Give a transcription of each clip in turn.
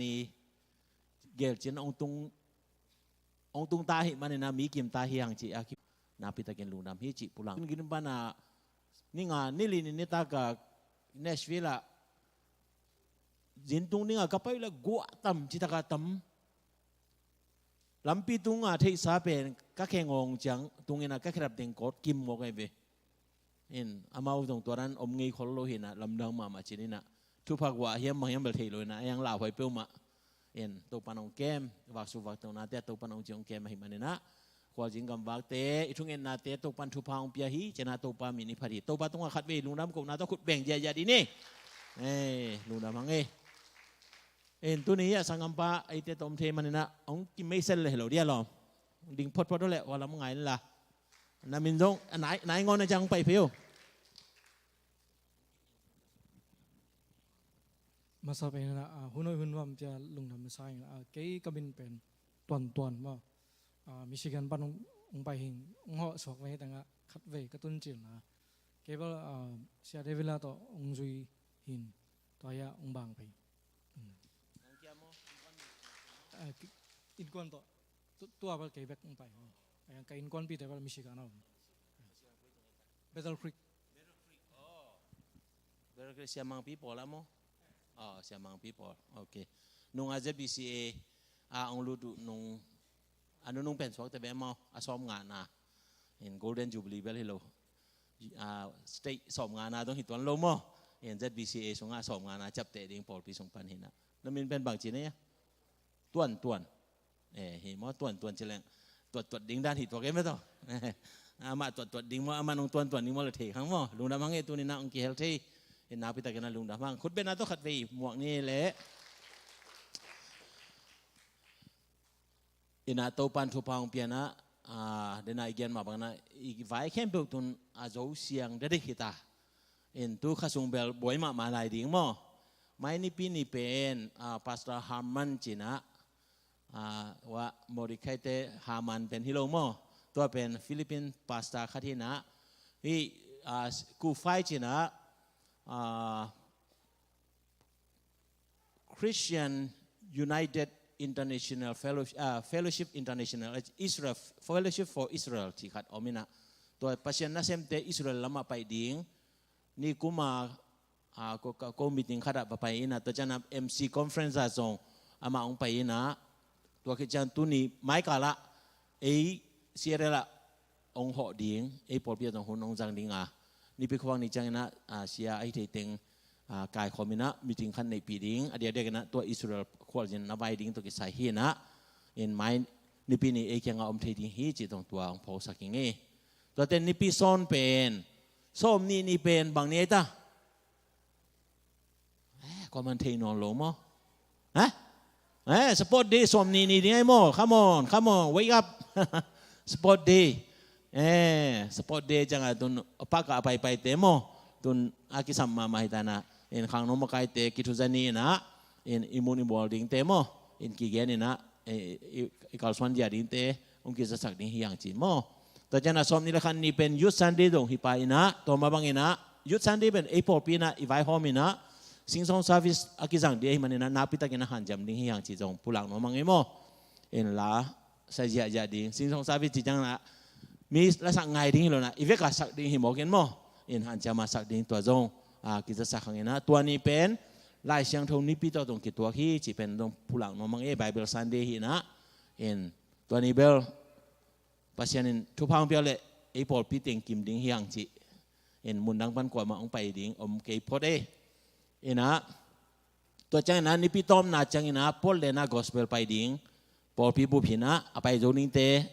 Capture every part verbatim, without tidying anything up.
ni gelcin ong tung, ong tung ta hi manin a mi kim ta hi hang ci a ki nakpi takin lungdam hi ci pulang. Gin pana ni nga ni li ni ni taka Nashville a zin tung ni nga ka pai la guah tam ci taka tam. Lampi tunga theihsa pen ka khe ngawng ciang tungin a ka khe dap teng kawt kim mawk ahi ve. In amau zong tua dan om ngei khol lo hi na lamdang mahmah cin in a thupha guah hiam bang hiam bel thei lo in a a yang lauhuai peuhmah. In Topan hong kem vaksuk vaktonate a Topan hong ci hong kem ahi manin a khualzin gamvakte i thungennate Topan thupha hong pia hi cin a Topa min i phat hi. Topa tungah khatvei lungdam kohna tawh khut beng ziahziah dih ni. Lungdam hang e. In tuni a sanggampa eite tawh om thei manin a hong kimeisel le hi lo dia lawm. Ding photphot uh leh ua lam ngai inla. Na min zong a nai, nai ngawn a ciang hong pai phei uh. Masa pen in a hun hoih hun nuam cia lungdam na sa in a kei ka min pen Tuan Tuan maw. Michigan pan hong pai hing hong hawh suak vei tengah khatvei ka tun cilna kei bel Sia David la tawh hong zui hin tua hia hong bang phei. Innkuan tawh tua bel kei bek hong pai. Ka innkuanpite bel Michigan a om. Battle Creek. Battle Creek, Siamang people a maw? Siamang people. Ok. Nung a Z B C A a hong lut uh nung a nunung pen suakte bek maw a sawm ngana in Golden Jubilee bel hi lo. State sawm ngana dong hi tuan lo maw? In Z B C A sungah sawm ngana ciapteh ding pawlpi sung pan hi na. Na min pen bang ci na ia? Tuan Tuan. Hi maw Tuan Tuan ci leng tuattuat ding dan hi tuak e mah tawh. Amah tuattuat ding maw amah nong Tuan Tuan ding maw le thei khang maw. Lungdam hang e tuni na hong kihel thei. In nakpi takin a lungdam hang khut beng na tawh khatvei muak ni le. In a Topan thupha hong pian a dena i gian mah bang na i vai khempeuh tun a zo siang dadik hi ta. In tu kha sung bel buai mahmah lai ding maw? Mai nipi ni pen Pastor Harman cin a, wa Mordecai te Haman pen hi lo maw? Tua pen Philippine pastor khat hi na, hi Kufai cin a, Christian United International Fellowship, Fellowship International Israel, Fellowship for Israel cih khat om in a, tua Pasian nasemte Israel lamah pai ding ni kuma ko meeting khatah va pai in a tua ciang a M C conference ah zong amah hong pai in a tua khit ciang tuni maikal ah ei Seattle ah hong hawh ding ei pawlpi ah zong hun hong zang ding a nipi khuavak ni ciangin a sia ahi thei teng kaikhawm in a meeting khat neihpih ding a diakdiak in a tua Israel khualzin na vai ding tua kisai hi in a in mai nipi ni ei kiangah om thei ding hi cih zong tua hong phawksak hi ngei. Tuate nipi sawn pen sawm nih ni pen bang ni ei ta? Kua man thei nawn lo maw? Sport day sawm nih ni ding ei maw? Come on, come on, wake up. Sport day. Sport day ciangah tun pakah a paipaite maw? Tun a kisam mahmah hi ta na in khangno makaite kithuza ni in a in i mun i bawl dingte maw? In kigen in a i kalsuan dia dingte hong kizasak ding hi hang ci maw? Tua ciang a sawm nih le khat ni pen Youth Sunday dong hi pa in a tua mah bang in a Youth Sunday pen ei pawlpi in a i vaihawm in a sing song service a kizang ding ahi manin a nakpi takin a hanciam ding hi hang ci zong pulak nuam hang ei maw? In la sa ziahziah ding sing song service ci ciang a mi lasak ngai ding hi lo na i vek a sak ding hi mawk in maw? In hanciam a sak ding tua zong kizasak hang in a tua ni pen Lai Siangtho nipi tawh zong kituak hi cih pen zong pulak nuam hang ei. Bible Sunday hi in a in tua ni bel Pasian in thupha hong piak leh ei pawlpi teng kim ding hi hang cih in mundang pan kuamah hong pai ding om kei phot ei. In a tua ciangin a nipi tawmna ciangin a Portland ah gospel pai ding pawlpi bup hi in a a pai zo dingte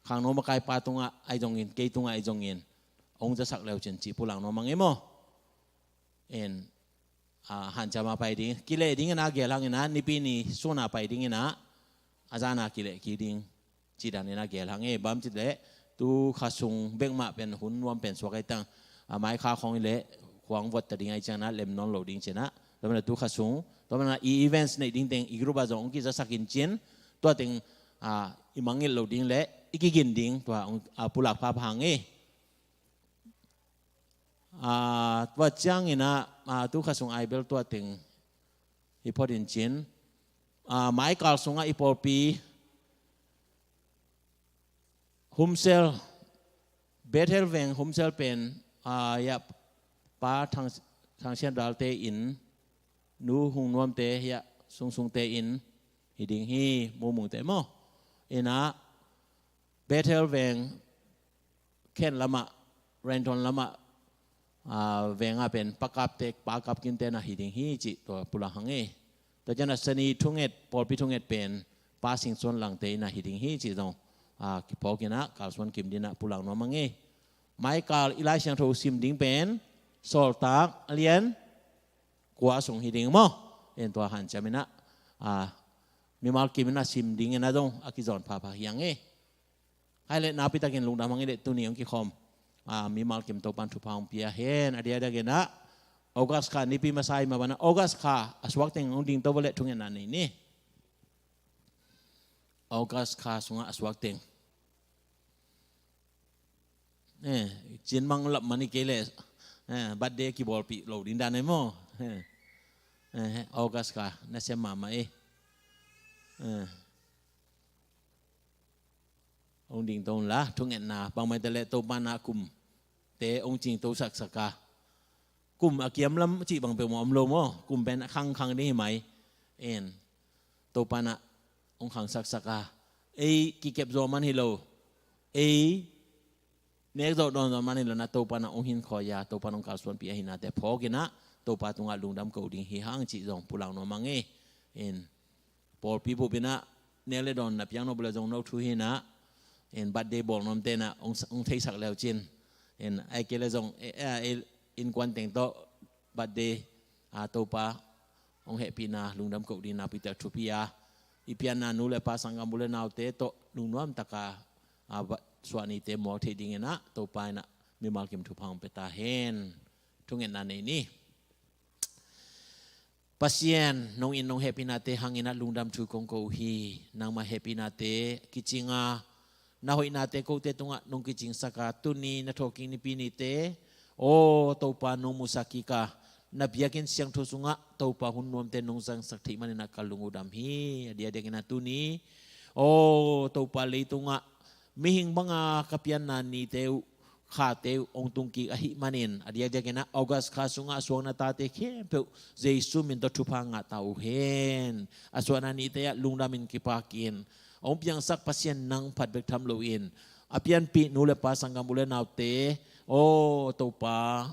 khangno makaipa tungah ahi zongin kei tungah ahi zongin hong zasak leu cin cih pulak nuam hang ei maw? In hanciam a pai ding kileh ding in a gel hang in a nipi ni sun a pai ding in a a zan a kileh kik ding cih dan in a gel hang ei. Bang ci leh tu kha sung bek mah pen hun nuam pen suak ahi tang a mai kha khawng i leh khuang vuat ta ding ahi ciang a lem nawn lo ding cin a tua man a tu kha sung tua man a i events neih ding teng i group ah zong hong kizasak in cin tua teng i mangngilh lo ding le i kigin ding tua pulak phapha hang ei. Tua ciangin a tu kha sung ai bel tua teng hi phot in cin Aa, maikal sungah i pawlpi Humsel, Bethel veng Humsel pen, aa, ya pa Thang, Thang Sian Dalte in, nu Hung Nuamte ya sungsungte in hi ding hi, mumungte maw. Inah Bethel veng khen lamah, Renton lamah, aa, vengah pen Pa Kap Tek, Pa Kap Kinte na hi ding hi cih tua pulak hang e. Tua cianah Sani thunget, pawlpi thunget pen Pa Sing Suan Langte inah hi ding hi cih zong, aa, kiphawk inah kalsuan kim dinah pulak nuam hang e. Maikal i Lai Siangtho sim ding pen Sawltak a lian kua sung hi ding maw. En tua hanciam inah, aa, mimal kim inah sim ding inah zong a kizawn phapha hi hang e. Hai le naupitakin lungdam hang i le tuni hong kikhawm, aa, mimal kim Topan thupha hong pia hen. A diakdiakin ah August kha nipi masa i mah banah August kha a suak teng hong dingto vua le thungetna nei ni. August kha sungah a suak teng, eh, cinmang lap man i kei le, eh, birthday kibawlpih lo ding dan ei maw. Eh, eh, August kha nasem mahmah i. Eh. Hong dingto unla, thungetna bangmah hi ta leh Topa na kumte hong cingto saksak a, kum a kiam lam cih bang peuhmah om lo maw. Kum pen a khangkhang ding hi mai. En, Topa na hong khang saksak a, ei kikep zaw man hi lo, ei nek zawh dawn zaw man hi lo na, Topa na hong hinkhua a, Topa na hong kalsuanpih ahi nate phawk inah Topa tungah lungdam ko ding hi hang cih zong pulak nuam hang e. En, pawlpi bup inah nek le dawn na piang nop le zong no thu hi inah, en, birthday bawl nuamte na hong, hong theisak leu cin. En, ai kei le zong, e, e, e, innkuan teng tawh birthday, a, Topa hong hehpihna lungdam ko ding na pitak thupi a, i pianna nu le pa, sanggam u le naute tawh lungnuam taka, a, suahnite muak theih ding inah Topa inah mimal kim thupha hong pia ta hen. Thungetna nei ni. Pasian, nong in nong hehpihnate hang inah lungdam thu kong ko uh hi. Nangmah hehpihnate kicing a, na hoihnate kote tungah nong kicingsak a, tuni na thawhkik nipi nite, aw Topa, nong musak kik a, na biakinn siangtho sungah Topa hun nuamte nong zangsak theih man inah ka lung uh dam hi. A diakdiak inah tuni, aw Topa, leitungah mihing banga ka pianna nite uh, khate uh hong tungkik ahih manin, a diakdiak inah August kha sungah a suakna tate khempeuh Jesu min tawh thupha ngah ta uh hen. A suahna nite ah lungdam in kipak in, hong piangsak Pasian nang phat bek tham loin, a pianpih nu le pa, sanggam u le naute, aw Topa,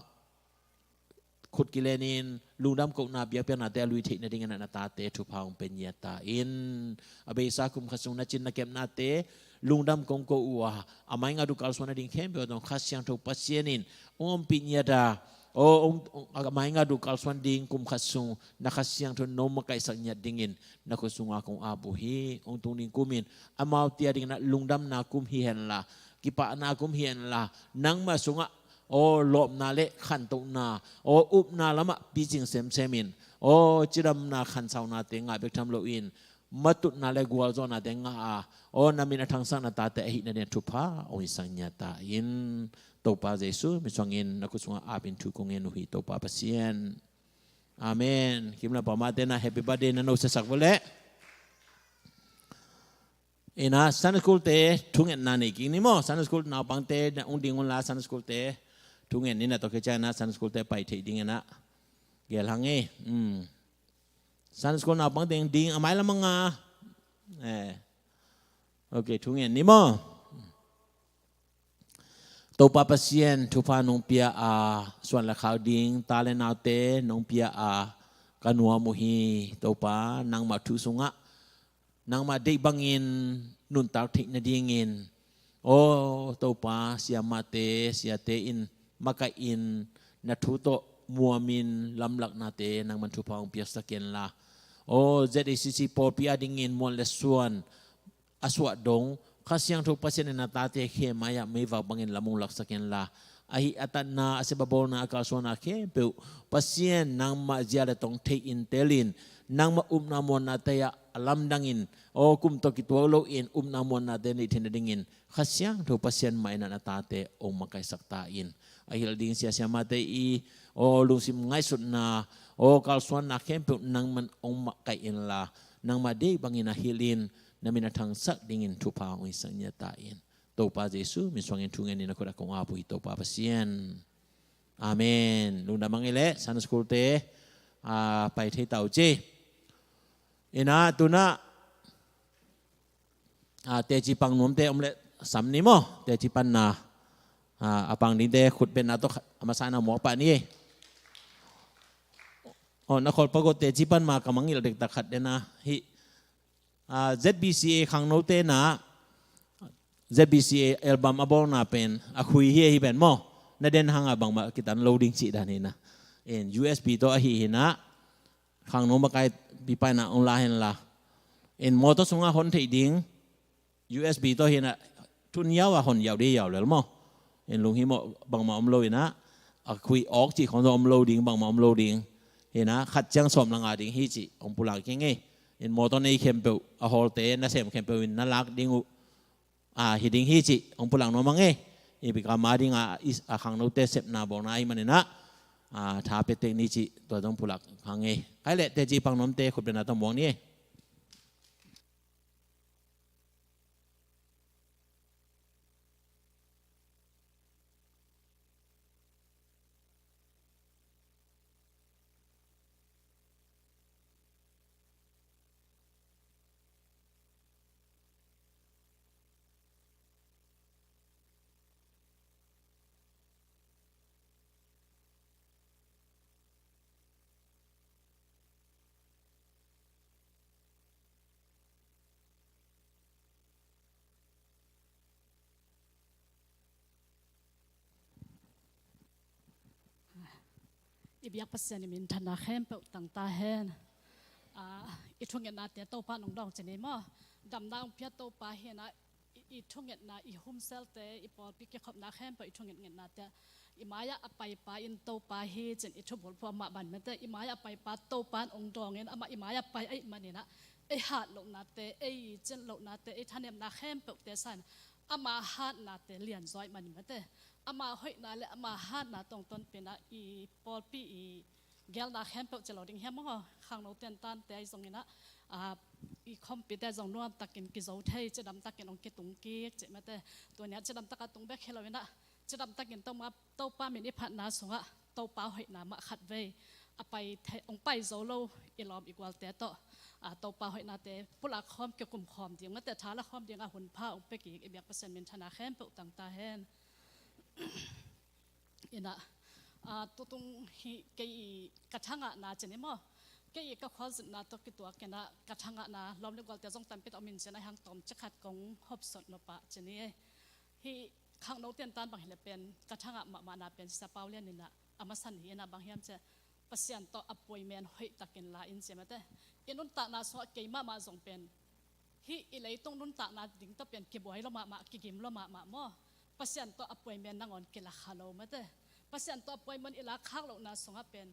khut kilenin lungdam kohna biakpiaknate a lui theih nadingin ah na tate thupha hong pia ngiat ta in. A beisa kum khat sung na cin na kepnate lungdam kong ko uh a, a mai ngat uh kalsuan nading khempeuh ah zong Kha Siangtho Pasian in hong ompih ngiat a, aw, hong, hong, a mai ngat uh kalsuan ding kum khat sung na Kha Siangtho nong makaihsak ngiat dingin na khut sunga kong ap uh hi. Hong tung ding kum in amaute a dingin ah lungdamna kum hi henla, kipahna kum hi henla, nangmah sungah aw lawpna le khantohna, aw upna lamah picing semsem in, aw cidamna khansaunate ngah bek tham loin, matutna le gualzawhnate ngah a, aw na min a thangsak na tate ahih nadingin thupha hong hisak ngiat ta in. Topa Jesu min suangin na khut sungah apin thu kong ngen uh hi, Topa Pasian. Amen. Kim le pamate na happy birthday na no siasak vua leh. Inah Sunday School te thungetna nei kik ni maw. Sunday School naupangte na hong ding unla, Sunday School te thunget ni na, tua khit ciang inah Sunday School te pai theih ding inah gel hang e. Um. Sunday School naupangte ding a mai lam a nga. Eh. Ok, thunget ni maw. Topa Pasian, thupha nong pia a, suan le khak ding ta le naute nong pia a, ka nuam uh hi. Topa, nangmah thu sungah nangmah deih bangin nuntak theih nadingin, aw Topa, siamahte, siate in makaih in na thu tawh muamin lamlaknate nangman thupha hong piaksak inla, aw Z A C C pawlpi a dingin muan le suan a suah dong, Kha Siangtho Pasian in na tate khe mai-ah meivak bangin lam hong laksak inla, ahi a tatna, a sep a bawlna, a kalsuanna khempeuh Pasian nangmah zia le tong thei in telin, nangmah upna muannate ah a lamdangin, aw kum tawh kituak loin upna muannate neih theih nadingin Kha Siangtho Pasian mah in ah na tate hong makaihsak ta in. A hilh ding sia siamahte i, aw lungsim ngaihsutna, aw kalsuanna khempeuh nangman hong makaih inla, nangmah deih bangin a hilhin, na min a thangsak dingin thupha hong hisak nia ta in. Topa Jesu min suangin thu ngenin a khut a kong ap uh hi Topa Pasian. Amen. Lungdam ang ei leh Sunday School te, ah, pai thei ta uh ci. Ina tuna, ah, teci pang nuamte om leh sam ni maw, teci panna, ah, a pang dingte khut betna tawh a masa in a muak pah ni. Oh, na khol pak uh teci pan ma ka mangngilh dektak khat den a hi. Ah, Z B C A khangnote na, Z B C A album a bawlna pen a khui hi ahi pen maw, na den hanga bangmah kitan lo ding cih dan hi na. In U S B tawh ahi hi na, khangno makai pipai na ong la hen la. In mawtaw sunga hon theih ding, U S B tawh hi na, thun yau a hon yau ding yau lel maw. In lunghimawh bangmah om lo hi na, a khui awk cih khong zong om lo ding, bangmah om lo ding. Hi na, khat ciang sawm la nga ding hi cih ong pulak keng ei. In mawtaw nei khempeuh, a hawlte nasem khempeuh in na lak ding uh, a, hi ding hi cih ong pulak nuam ang ei. I bika ma ding a, i, a khangnote sepna bawlna ahi manin a, a, tha pia tek ni cih tua zong pulak hang ei. Khai leh teci pang nuamte khut betna tawh muak ni ei. I biak Pasian i minthanna khempeuh tang ta hen. Ah, i thungetnate Topa nong dawng ci ni maw? Damna ong pia Topa hi na, i, i thungetna, i humselte, i pawlpi kikhopna khempeuh i thungetngetnate i mai-ah a paipa in Topa hi cin i thubulphuh amah ban mate, i mai-ah a paipa Topa in ong dawngin amah i mai-ah pai ahih manin a, ei hat lohnate, ei cin lohnate, ei thanemna khempeuhte san ama hatnate lianzaw ahih manin mate, ama hoihna le ama hatna tawh tonpih in a, i pawlpi i gelna khempeuh ci lo ding hiam maw, khangnote tante ahi zongin a, a, i khumpite zong nuamtakin kizo thei, cidamtakin ong kitung kik cih mate. Tuni a cidamtaka tung bek hi lo in a, cidamtakin Topa, Topa min i phatna sungah Topa hoihna mah khatvei a pai thei, ong pai zo lo i lawm i gualte tawh, a, Topa hoihnate pulak khawm, kikum khawm ding mate, tha la khawm ding a hun pha ong pia kik i biak Pasian minthanna khempeuh tang ta hen. Ina, a, tutung hi kei i ka thangahna ci ni maw? Kei i ka khualzinna tawh kituak in a ka thangahna lawm le gualte zong tampi tak om in cin a, hang tawm ci khat kong hopsot nop a ci ni. Hih khangnote tan bang hi leh pen ka thangah mahmahna pen Sia Pau Lian in a, a masa ni in a bang hiam ci a, Pasian tawh appointment hoihtakin la in ci mate. I nuntakna sungah kei mahmah zong pen hih i leitung nuntakna ding tawh pen kibuai lo mahmah, kigim lo mahmah maw? Pasian tawh appointment nangawn kilak kha lo mate. Pasian tawh appointment i lak khak lohna sungah pen,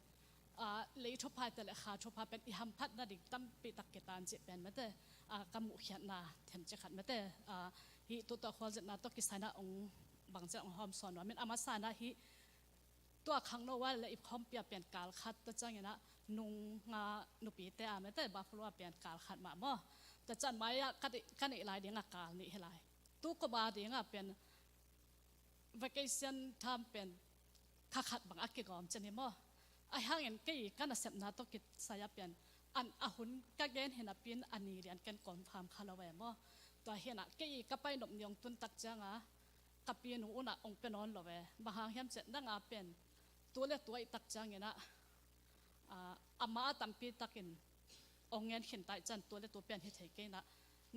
ah, lei thupha te le kha thupha pen i hamphat nading tampi tak kitan cih pen mate, ah, ka muhkhiatna themcik khat mate. Ah, hih tu tawh khualzinna tawh kisai in a ong bangci ong hawmsawn nuam in, a masa in a hih tua khangno a le i khawmpi a pen kal khat, tua ciangin a nung nga nupite a mate Buffalo a pen kal khat mah maw? Tua ciang mai-ah ka neih, ka neih lai ding a kal nih hi lai. Tu kum a ding a pen vacation time pen kha khat bang a kigawm ci ni maw? Ahi hangin kei ka nasepna tawh kisai a pen an a hun ka gen hi napi in a ni lian ken confirm kha lo e maw? Tua hi in a kei ka pai nop ni ong tun tak ciang a ka pinu un a ong pia nawn lo e. Bang hang hiam ci a, nang a pen tu le tu ahih tak ciangin a, a, ama a tampi takin ong ngen khin ta ahih ciang tu le tu pen hi thei kei in a,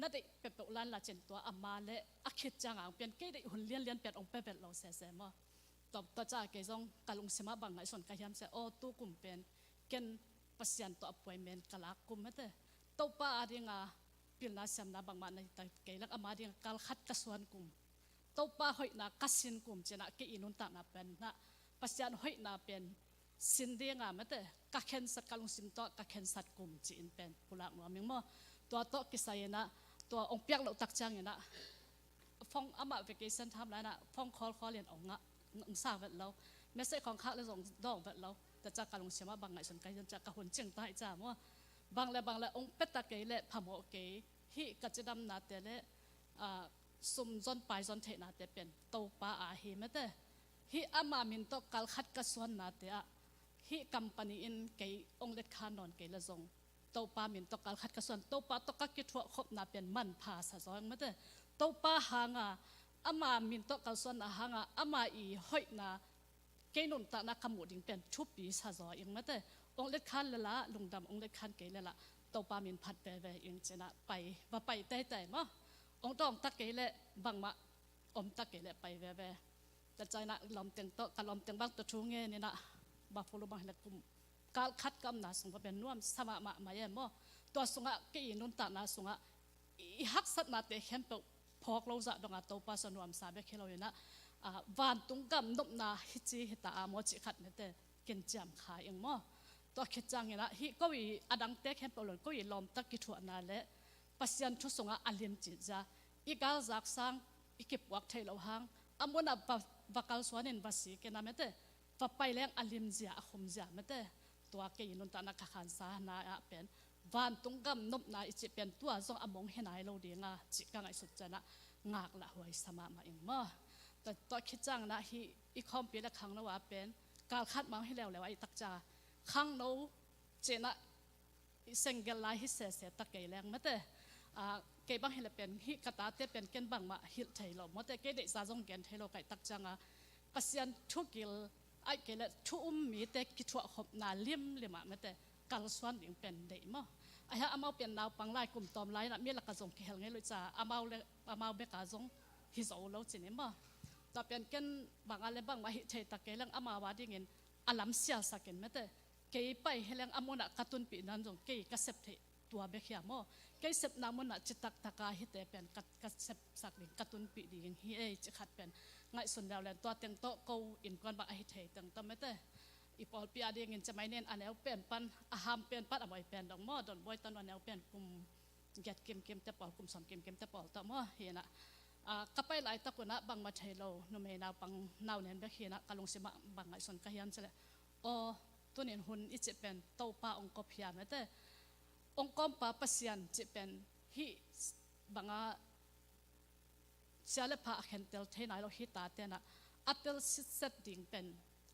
na deih peuhpeuh lan la cin tua ama le a khit ciang a ong pian, kei deih hun lianlian pen ong pia vet lo sese maw? Tua, tua ciang kei zong ka lungsim ah bang ngaihsun ka hiam ci a, aw, tu kum pen ken Pasian tawh appointment ka lak kum mate. Topa a ding a pilna siamna bangmah nei ta kei lak, ama ding a kal khat ka suan kum, Topa hoihna ka sin kum ci in a, kei i nuntakna pen in a Pasian hoihna pen sin ding a mate, ka khensat, ka lungsim tawh ka khensat kum ci in pen pulak nuam ing maw? Tua tawh kisai in a, tua ong piak loh tak ciangin a phone, amah vacation time lai in a phone call call in ong ngah, ong sak vet lo. Message khawng khak le zong dawng vet lo. Tua ciang ka lungsim ah bang ngaihsun ka hiam ci a, ka hun cing ta hi ci a maw? Bang le bang le ong pia ta kei leh phamawh kei. Hih ka cidamnate le, ah, sum zon pai zon theihnate pen Topa a hi mate. Hih ama min tawh kalkhat ka suannate ah hih company in kei ong letkhan nawn kei le zong Topa min tawh kalkhat ka suan, Topa tawh ka kithuah khopna pen manpha sa zaw ing mate. Topa hanga ama min tawh kalsuanna hanga ama i hoihna kei nuntakna ka muh ding pen thupi sa zaw ing mate. Ong letkhan le la lungdam, ong letkhan kei le la Topa min phat veve ing cinah pai, va pai teitei maw. Ong dawng ta kei leh bangmah om ta kei leh pai veve. Tua cianah lawmteng tawh, ka lawmteng bang tawh thu ngen inah Buffalo bang hileh kum kalkhat ka omna sung va pen nuamsa mahmah mai e maw. Tua sungah kei i nuntakna sungah i haksatnate khempeuh phawk lo zah dongah Topa sung nuamsa bek hi lo inah, ah, vantung gam nopna hici hita a maw cih khat mate kinciam kha ing maw. Tua khit cianginah hih ko i a dangte khempeuh lo ko i lawmta kithuahna le Pasian thu sungah a limcih zia i galzak sang i kipuak thei lo hang a munah va, va kalsuanin va sik inah mate, va pai leng a limzia a khumzia mate. Tua kei i nuntakna ka khansa na ah pen vantung gam nopna i cih pen tua zong a mong hi nai lo dinga cih ka ngaihsut cianah ngaklah huai sa mahmah ing maw. Tua, tua khit cianginah hih i khawmpi le khangno ah pen kalkhat mang hi leuleu a i takcia khangno cinah i senggel lai hi sese ta kei leng mate. Ah, kei bang hileh pen hih ka tate pen ken bangmah hilh thei lo mate, kei deihsa zong gen thei lo ka i takcianga Pasian thugil aih kei le thu um mite kithuah khopna limlimah mate kalsuan ding pen deih maw. Ahi a amau pen naupang lai kum tawm lai inah mi lakah zong kihel ngei lo i ca amau le amau beka zong hi zo lo cin i maw. Tua pen ken banga le bangmah hih thei ta kei leng amau a dingin a lam sialsakin mate. Kei pai hi leng a munah ka tunpih nan zong kei ka sep theih tua bek hi a maw. Kei sepna munah citak taka hite pen ka, ka sepsak ding ka tunpih ding hi ei cih khat pen ngaihsun leuleu tua teng tawh ko innkuan bang ahi thei teng tawh mate. I pawlpi a dingin cemai nen a neu pen pan a ham pen pan a moi pen dong maw, Don Bawi tanu a neu pen kum giat kimkim te pawl, kum sawm kimkim te pawl tawh maw hi inah. Ah, ka pai laitak unah bangmah thei lo numei naupang nau nen bek hi inah ka lungsimah bang ngaihsun ka hiam cileh, aw, tunin hun i cih pen Topa ong kop hiam mate. Ong kawmpa Pasian cih pen hih banga sia le pha a khentel thei nai lo hih ta tenah a tel sitset ding pen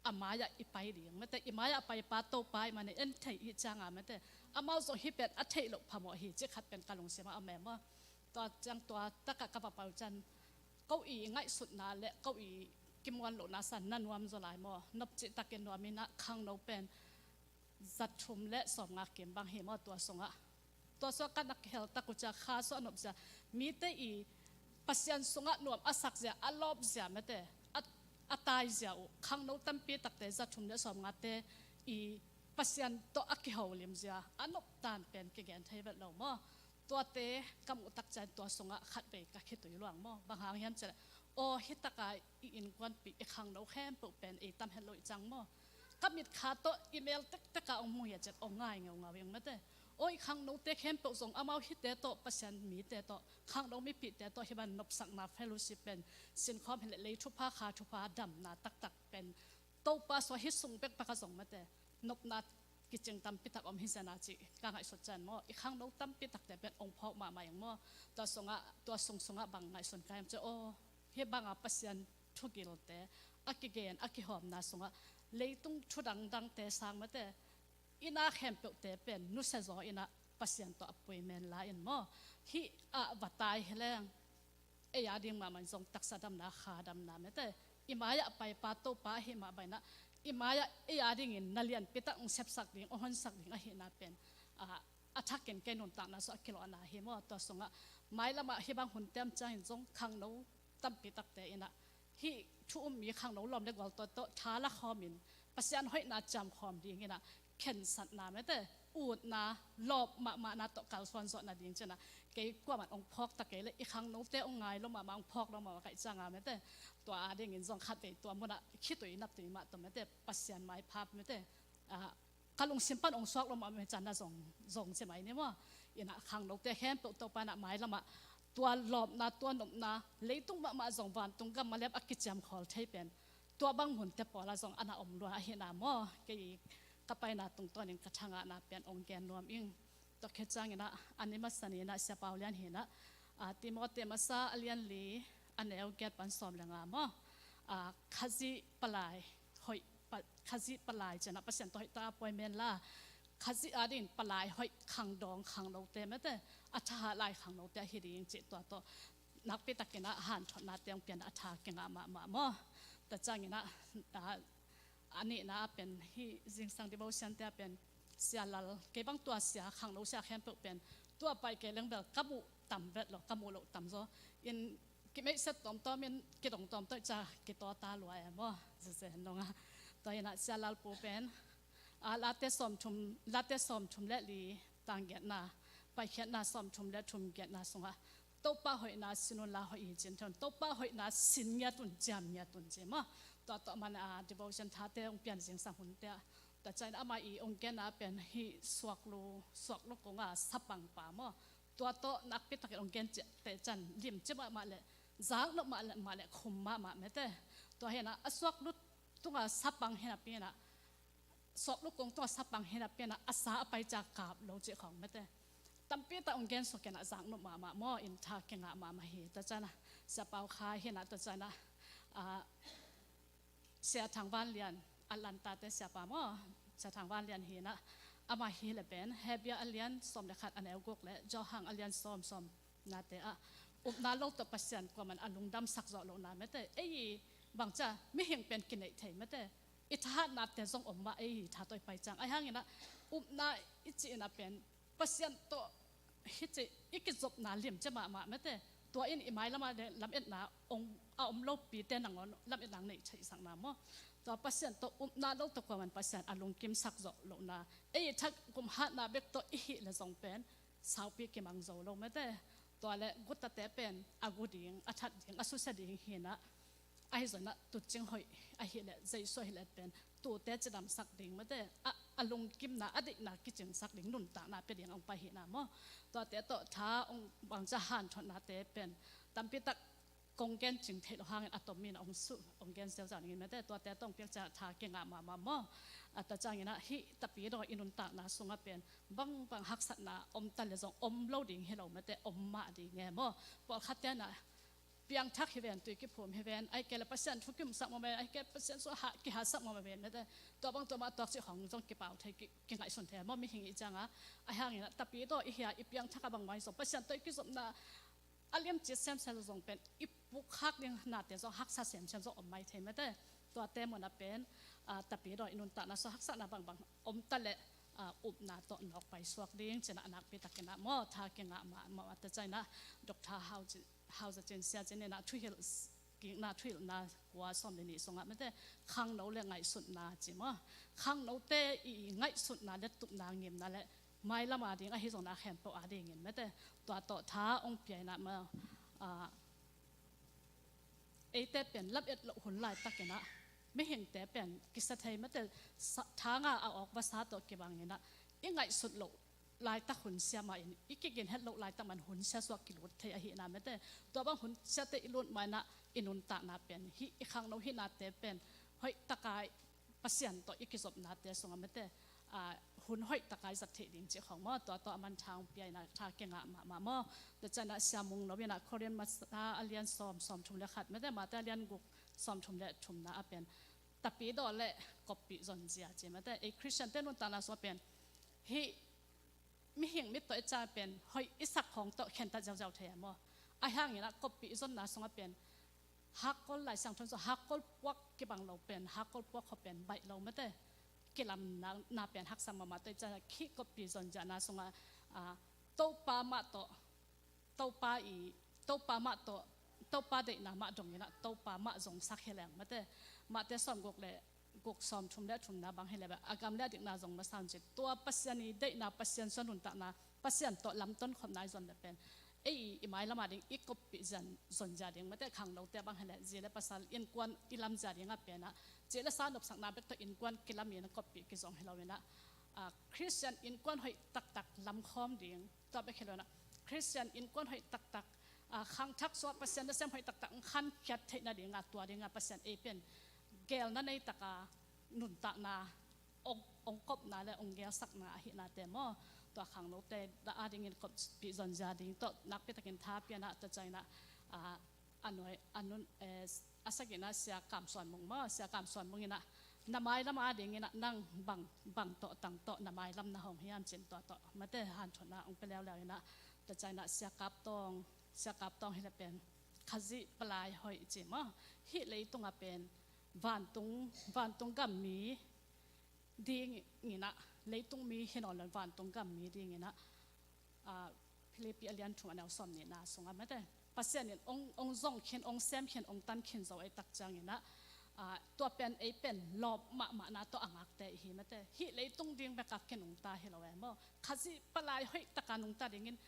a mai-ah i pai ding mate, i mai-ah a paipa Topa i man en thei i cianga mate. Amau zong hih pen a theih loh phamawh hi cih khat pen ka lungsimah a om e maw. Tua ciang tua takah ka va pau cian ko i ngaihsutna le ko i kimuan lohna san na nuam zaw lai maw. Nop cihtakin nuam inah khangno pen zathum le sawmnga kim bang hi maw tua sungah. Tua sungah ka na kihel tak uh cia kha sungah nop zia mite i Pasian sungah nuam a sak zia a lawp zia mate a, a tai zia uh khangno tampi takte zathum le sawmngate i Pasian tawh a kiholim zia a nop tan pen kigen thei vet lo maw. Tuate ka muh tak cian tua sungah khatvei ka khitui luang maw. Bang hang hiam cileh, aw, hih taka i innkuanpih i khangno khempeuh pen ei tam het lo i cang maw. Ka mitkha tawh i mel tektek a ong mu hi a cian ong ngai ngeungau ing mate. Aw, i khangnote khempeuh zong amau hihte tawh Pasian mite tawh khangno mipihte tawh hih ban nopsakna fellowship pen sinkhawm hileh lei thupha kha thupha damna taktak pen Topa sua hih sung bekbek a zong mate nopna kicing tampi tak om hi zena cih ka ngaihsut cian maw. I khangno tampi takte pen ong phawk mahmah ing maw. Tua sungah, tua sung sungah bang ngaihsun ka hiam ci, aw, hih banga Pasian thugilte a kigen a kihawmna sungah leitung thu dangdangte sang mate i na khempeuhte pen nusia zaw inah Pasian tawh a pui men la in maw. Hih ah va tai hi leng ei a ding mahmah in zong taksa damna kha damna mate i mai-ah paipa Topa ahi mah bainah i mai-ah ei a dingin na lianpi tak ong sepsak ding ong honsak ding ahihna pen, ah, a thakin kei nuntakna sungah a kilawhna hi maw. Tua sungah mailamah hih bang hun tem ciangin zong khangno tampi takte inah hih thu um mi khangno lawm le gualtawi tawh tha la khawmin Pasian hoihna ciamkhawm ding inah khensatna mate utna lawp mahmahna tawh kalsuan zawhna ding cinah kei kuaman ong phawk ta kei le i khangnote ong ngai lo mahmah ong phawk lo mahmah kaih cianga mate tua a dingin zong khatvei tua munah khitui naptui mah tawh mate Pasian maiphap mate, ah, ka lungsim pan ong suak lo mah mi canna zong, zong ci mai ni maw. Inah khangnote khempeuh Topa inah mailamah tua lawpna tua nopna leitung mahmah zong vantung gam malep a kiciamkhawl thei pen tua bang munte pawlah zong a na om lua ahihna maw. Kei ka paina tungtawnin ka thangahna pen ong gen nuam ing. Tua khit ciangin ah, a ni masa ni-in ah Sia Pau Lian hi-in ah, a, Timoti masa a lian li, a neu giat pan sawm le nga maw. A, Khazih palai hoih, pa, Khazih palai ci-in ah Pasian tawh hoih tak a poi men la, Khazih adingin palai hoih khangdawng khangnote mate, a thahat lai khangnote ahi ding cih tua tawh nakpi takin ah hanthotnate hong pia-in ah a tha kingah mahmah maw. Tua ciangin ah, a, a nihna ah pen hih zingsang devotion-te ah pen Sia Lal, kei bang tua sia, khangno sia khempeuh pen tua pai kei leng bel ka muh tam vet lo, ka muh loh tam zaw. In kimeihset tawmtawm in kidong tawmtawm ciang kitaw ta lua e maw, zezen nong a. Tua hi-in ah Sia Lal Pu pen, a, Late sawmthum, Late sawmthum le li, tang giatna, Paikhiatna sawmthum le thum, giatna sungah, Topa hoihna sin un la hoih hi ci-in, Topa hoihna sin ngiat un, ciam ngiat un ci maw. Tua tawh man, a, devotion thate hong pian zingsang hunte ah. Tua ciangin ama i hong genna pen hih suaklu, suaklu kung a sapang pa maw. Tua tawh nakpi takin hong gen ciahte ciang limci mahmah le, zaknop mahmah le, khum mahmah mate. Tua hi-in ah a suaklu tungah sapang hi napi-in ah, suaklu kung tungah sapang hi napi-in ah, a sa a pai ciang kap lo cih khawng mate. Tampi tak hong gen suk in ah, zaknop mahmah maw, in tha kingah mahmah hi. Tua ciangin ah Sia Pau Khai hi-in ah, tua ciangin ah, a, Sia Thang Van Lian, Atlanta-te siapa maw, Sia Thang Van Lian hi-in ah, amah hi leh pen Hebru a lian sawm le khat, a neu guk le Johan a lian sawm, sawmnate ah, upna lo tawh Pasian kuaman a lungdamsak zawh lohna mate. Ei bangci a, mihing pen kineih thei mate, i thahatnate zong om mah, ei tha tawh i pai ciang. Ahi hangin ah upna i cihna pen Pasian tawh hici i kizopna limci mahmah mate. Tua in i mailam ah le lametna hong, a om lopite nangawn lametna hong neih theihsakna maw. Tua Pasian tawh upna lo tawh kuaman Pasian a lungkimsak zawh lohna, ei thakum hatna bek tawh i hih leh zong pen saupi kimang zo lo mate. Tua leh gutate pen a gu ding, a that ding, a susia ding hi-in ah, ahi zongin ah tuucing hoih ahih leh, Jesu ahih leh pen tuute cidamsak ding mate, a, a lungkimna, a deihna kicingsak ding, nuntakna pia ding hong pai hi-in ah maw. Tuate tawh tha hong, bangci a, hanthotnate pen tampi tak kong gen cing theih loh hangin a tom in ah hong su, hong gen ziauziau ning in mate. Tuate tawh hong piak ciang tha kingah mahmah maw. A, tua ciangin ah hih Tapidaw i nuntakna sungah pen bangbang haksatna om ta leh zong om lo ding hi lo mate, om mah ding e maw. Pawlkhatte in ah piangthak hi ven, tui kiphum hi ven, ahih kei leh Pasian thu kiumsak mawk ven, ahih kei leh Pasian sungah ha, kihatsak mawk ven mate. Tua bang tua mah tuak cih khawng zong kipau thei, ki, kingaihsun thei maw, mihing i hih ciang a. Ahi hangin ah Tapidaw i hih a, i piangthak a bangmah hi zong, Pasian tawh i kizopna a limci semsem zong pen i pukkhak ding nate zong haksa semsem zong om mai thei mate. Tuate mun ah pen, a, Tapidaw i nuntakna sungah haksatna bangbang om ta leh, a, upna tawh nawk paisuak ding ci-in ah nakpi takin ah maw, tha kingah mahmah. Tua ciangin ah Doctor Hau Ci, Hau Za Cin, Sia Cin in ah thuhilh, Kikna Thuhilhna kua sawm le nih sungah mate, khangno le ngaihsutna ci maw. Khangnote i ngaihsutna le tupna, ngimna le mailam ading, ahi zongin a khempeuh adingin mate, tua tawh tha hong pia-in ah maw, a, eite pen lamet loh hun laitakin ah mihingte pen kisia thei mate, sa, thang a a awk vasa tawh kibangin ah i ngaihsut loh laitak hun sia mah in, i kigin het loh laitak mah in hun sia sungah kilut thei ahihna mate. Tua bang hun siate i lut ma-in ah i nuntakna pen, hih i khangno hihnate pen hoih tak a Pasian tawh i kizopnate sungah mate, a, hun hoih tak a i zat theih ding cih khawng maw, tua tawh a man tha hong pia-in ah tha kingah mahmah maw. Tua ciangin ah Sia Mung No in ah Korin masa a lian sawm, sawmthum le khat mate, Mate a lian guk, sawmthum le thumna ah pen Tapidaw le koppih zonzia ci mate. Ei Khristiante nuntakna sungah pen hih mihing mit tawh i cih pen hoih i sak khawng tawh khentat ziauziau thei a maw. Ahi hangin ah koppih i zonna sungah pen hakkol, Lai Siangtho in zong hakkol puak kibang lo pen, hakkol puak khawng pen baih lo mate. Kilamna, na pen haksa mahmah tawh i cih a, hih koppih zonziahna sungah, a, Topa mah tawh, Topa i, Topa mah tawh, Topa deihna mah dongin ah Topa mah zongsak hi leng mate. Mate sawmguk le guk, sawmthum le thumna bang hi leh bel, a gam le a dikna zong masa un ci. Tua Pasian i deihna, Pasian sung nuntakna, Pasian tawh lamton khopna i zon leh pen, ei i mailam ading i koppih zia, zonzia ding mate. Khangnote bang hi leh, zi le pasal innkuan i lamzia ding a pen ah, ci le sa nopsakna bek tawh innkuan kilamin koppih kizong hi loin ah, a, Khristian innkuan hoih taktak lamkhawm ding, tua bek hi loin ah Khristian innkuan hoih taktak, a, khangthak sungah Pasian nasem hoih taktak hong khankhiat theih nading a, tua ding a Pasian ei pen geelna nei tak a nuntakna hong, hong kopna le hong geelsakna ahihnate maw. tua khangnote adingin kopih zonzia ding tawh nakpitakin tha pia in ah, tua ciangin ah, a, a nuai, a nun, eh, a sagihna Sia Kam Suan Mung maw, Sia Kam Suan Mung in ah, na mailam adingin ah nang bang, bang tawh tang tawh na mailam na hong hiam ci-in tua tawh mate hanthotna hong pia leuleu in ah, tua ciangin ah Sia Kap Tawng, Sia Kap Tawng hi leh pen Khazih palai hoih ci maw, hih leitungah pen vantung, vantung gam mi dingin ah, leitung mi hi nawn lo vantung gam mi dingin ah, a, Philippi a lian thum a neu sawm nihna sungah mate, Pasian in ong, ong zong khin, ong sem khin, ong tan khin zo ei tak ciangin ah, a, tua pen ei pen lawp mahmahna tawh a ngakte i hi mate. Hih leitung ding bekah kinungta hi lo e maw. Khazih palai hoih taka nungta dingin,